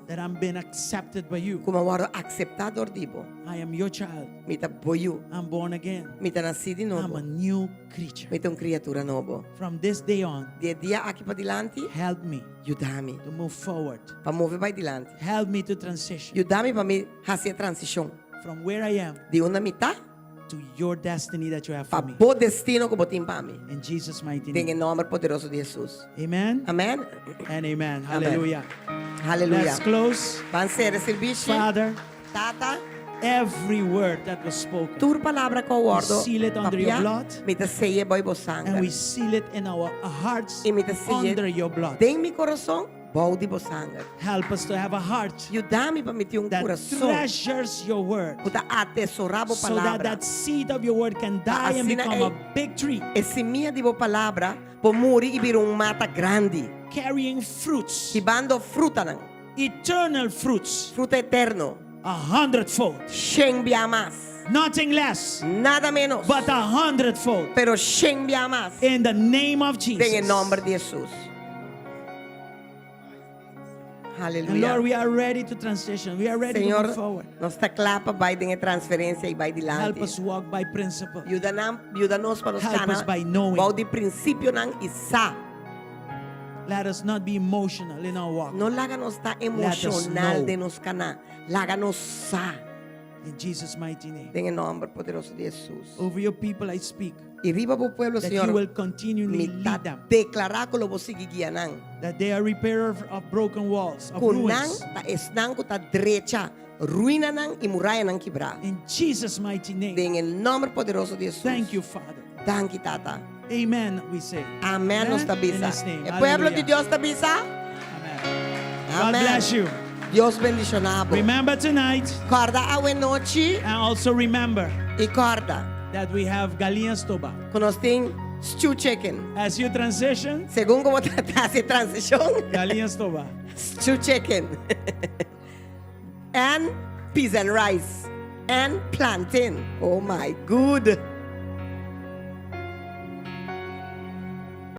Speaker 2: that I'm been accepted by you.
Speaker 8: Ku mi a wòrdu akseptá dor di bo.
Speaker 2: I am your child.
Speaker 8: Mi ta bo yu.
Speaker 2: I'm born again.
Speaker 8: Mi ta nasí di
Speaker 2: I'm
Speaker 8: nobo.
Speaker 2: a new creature.
Speaker 8: Mi ta un kriatura nobo.
Speaker 2: From this day on,
Speaker 8: Di e dia aki padilanti,
Speaker 2: help me
Speaker 8: yuda mi
Speaker 2: to move forward.
Speaker 8: pa move bai dilanti.
Speaker 2: Help me to transition
Speaker 8: Yuda mi pa mi hasi e transishon
Speaker 2: from where I am
Speaker 8: di unda mi ta
Speaker 2: to your destiny that you have
Speaker 8: pa
Speaker 2: for me.
Speaker 8: bo destino ku bo tin pa mi.
Speaker 2: In Jesus' mighty
Speaker 8: Den e
Speaker 2: name.
Speaker 8: nòmber poderoso di Hesus.
Speaker 2: Amen
Speaker 8: Amèn.
Speaker 2: and amen.
Speaker 8: Amen.
Speaker 2: Hallelujah.
Speaker 8: Hallelujah.
Speaker 2: Let's close.
Speaker 8: Ban sera servisio.
Speaker 2: Father,
Speaker 8: Tata,
Speaker 2: every word that was spoken,
Speaker 8: tur palabra ku a wòrdu
Speaker 2: We seal it under your
Speaker 8: papiá,
Speaker 2: blood.
Speaker 8: mi ta sey'é bou bo
Speaker 2: and we
Speaker 8: sanger.
Speaker 2: seal it in our hearts
Speaker 8: I mi ta sey'é
Speaker 2: under your blood.
Speaker 8: den mi kurason bou di bo sanger.
Speaker 2: Help us to have a heart
Speaker 8: Yuda mi pa mi tin un
Speaker 2: that
Speaker 8: kurason
Speaker 2: treasures your word
Speaker 8: ku ta atesorá bo
Speaker 2: so that
Speaker 8: palabra.
Speaker 2: that seed of your word can die and
Speaker 8: Asina
Speaker 2: become
Speaker 8: ei
Speaker 2: a big tree
Speaker 8: e simia di bo palabra por muri i bira un mata grandi,
Speaker 2: carrying fruits,
Speaker 8: hibando frutanan,
Speaker 2: eternal fruits,
Speaker 8: fruta eterno,
Speaker 2: a hundredfold,
Speaker 8: shen bia mas,
Speaker 2: nothing less,
Speaker 8: nada ménos,
Speaker 2: but a hundredfold.
Speaker 8: pero shen bia mas,
Speaker 2: In the name of
Speaker 8: den e
Speaker 2: Jesus.
Speaker 8: nòmber di Hesus.
Speaker 2: And
Speaker 8: Hallelujah.
Speaker 2: Lord, we are ready to transition. We are ready to
Speaker 8: Señor,
Speaker 2: move forward.
Speaker 8: nos ta kla pa bai den e transferensia i bai
Speaker 2: Help
Speaker 8: dilanti.
Speaker 2: us walk by principle.
Speaker 8: Yuda nan, yuda nos pa nos
Speaker 2: Help
Speaker 8: kana
Speaker 2: us by knowing.
Speaker 8: bou di prinsipionan i sa.
Speaker 2: Let us not be emotional in our walk.
Speaker 8: No laga nos ta
Speaker 2: us
Speaker 8: emoshonal
Speaker 2: know.
Speaker 8: den nos kana. Laga nos sa.
Speaker 2: In Jesus' mighty name.
Speaker 8: Den e nòmber poderoso di Hesus.
Speaker 2: Over your people I speak
Speaker 8: I riba bo pueblo,
Speaker 2: that
Speaker 8: Señor,
Speaker 2: you will continually
Speaker 8: mi
Speaker 2: lead
Speaker 8: ta
Speaker 2: them,
Speaker 8: deklará ku lo bo sigui guia nan.
Speaker 2: that they are repairer of broken walls, of
Speaker 8: Ku nan
Speaker 2: ruins.
Speaker 8: ta esnan ku ta drecha ruinanan i murayanan kibrá.
Speaker 2: In Jesus' mighty name.
Speaker 8: Den e nòmber poderoso di Hesus.
Speaker 2: Thank you, Father.
Speaker 8: Danki, Tata.
Speaker 2: Amen, we say.
Speaker 8: Amèn nos ta
Speaker 2: In
Speaker 8: bisa.
Speaker 2: His name.
Speaker 8: E pueblo di
Speaker 2: Hallelujah.
Speaker 8: Dios ta bisa.
Speaker 2: Amen. God
Speaker 8: Amèn.
Speaker 2: bless you.
Speaker 8: Dios bendishoná bo.
Speaker 2: Remember tonight,
Speaker 8: Kòrda awe nochi
Speaker 2: and also remember
Speaker 8: i kòrda
Speaker 2: that we have Galiña Stoba.
Speaker 8: ku nos tin stew chicken.
Speaker 2: As you transition,
Speaker 8: Segun ku bo ta hasi transishon,
Speaker 2: Galiña Stoba.
Speaker 8: stew chicken. And peas and rice. And plantain. Oh my good.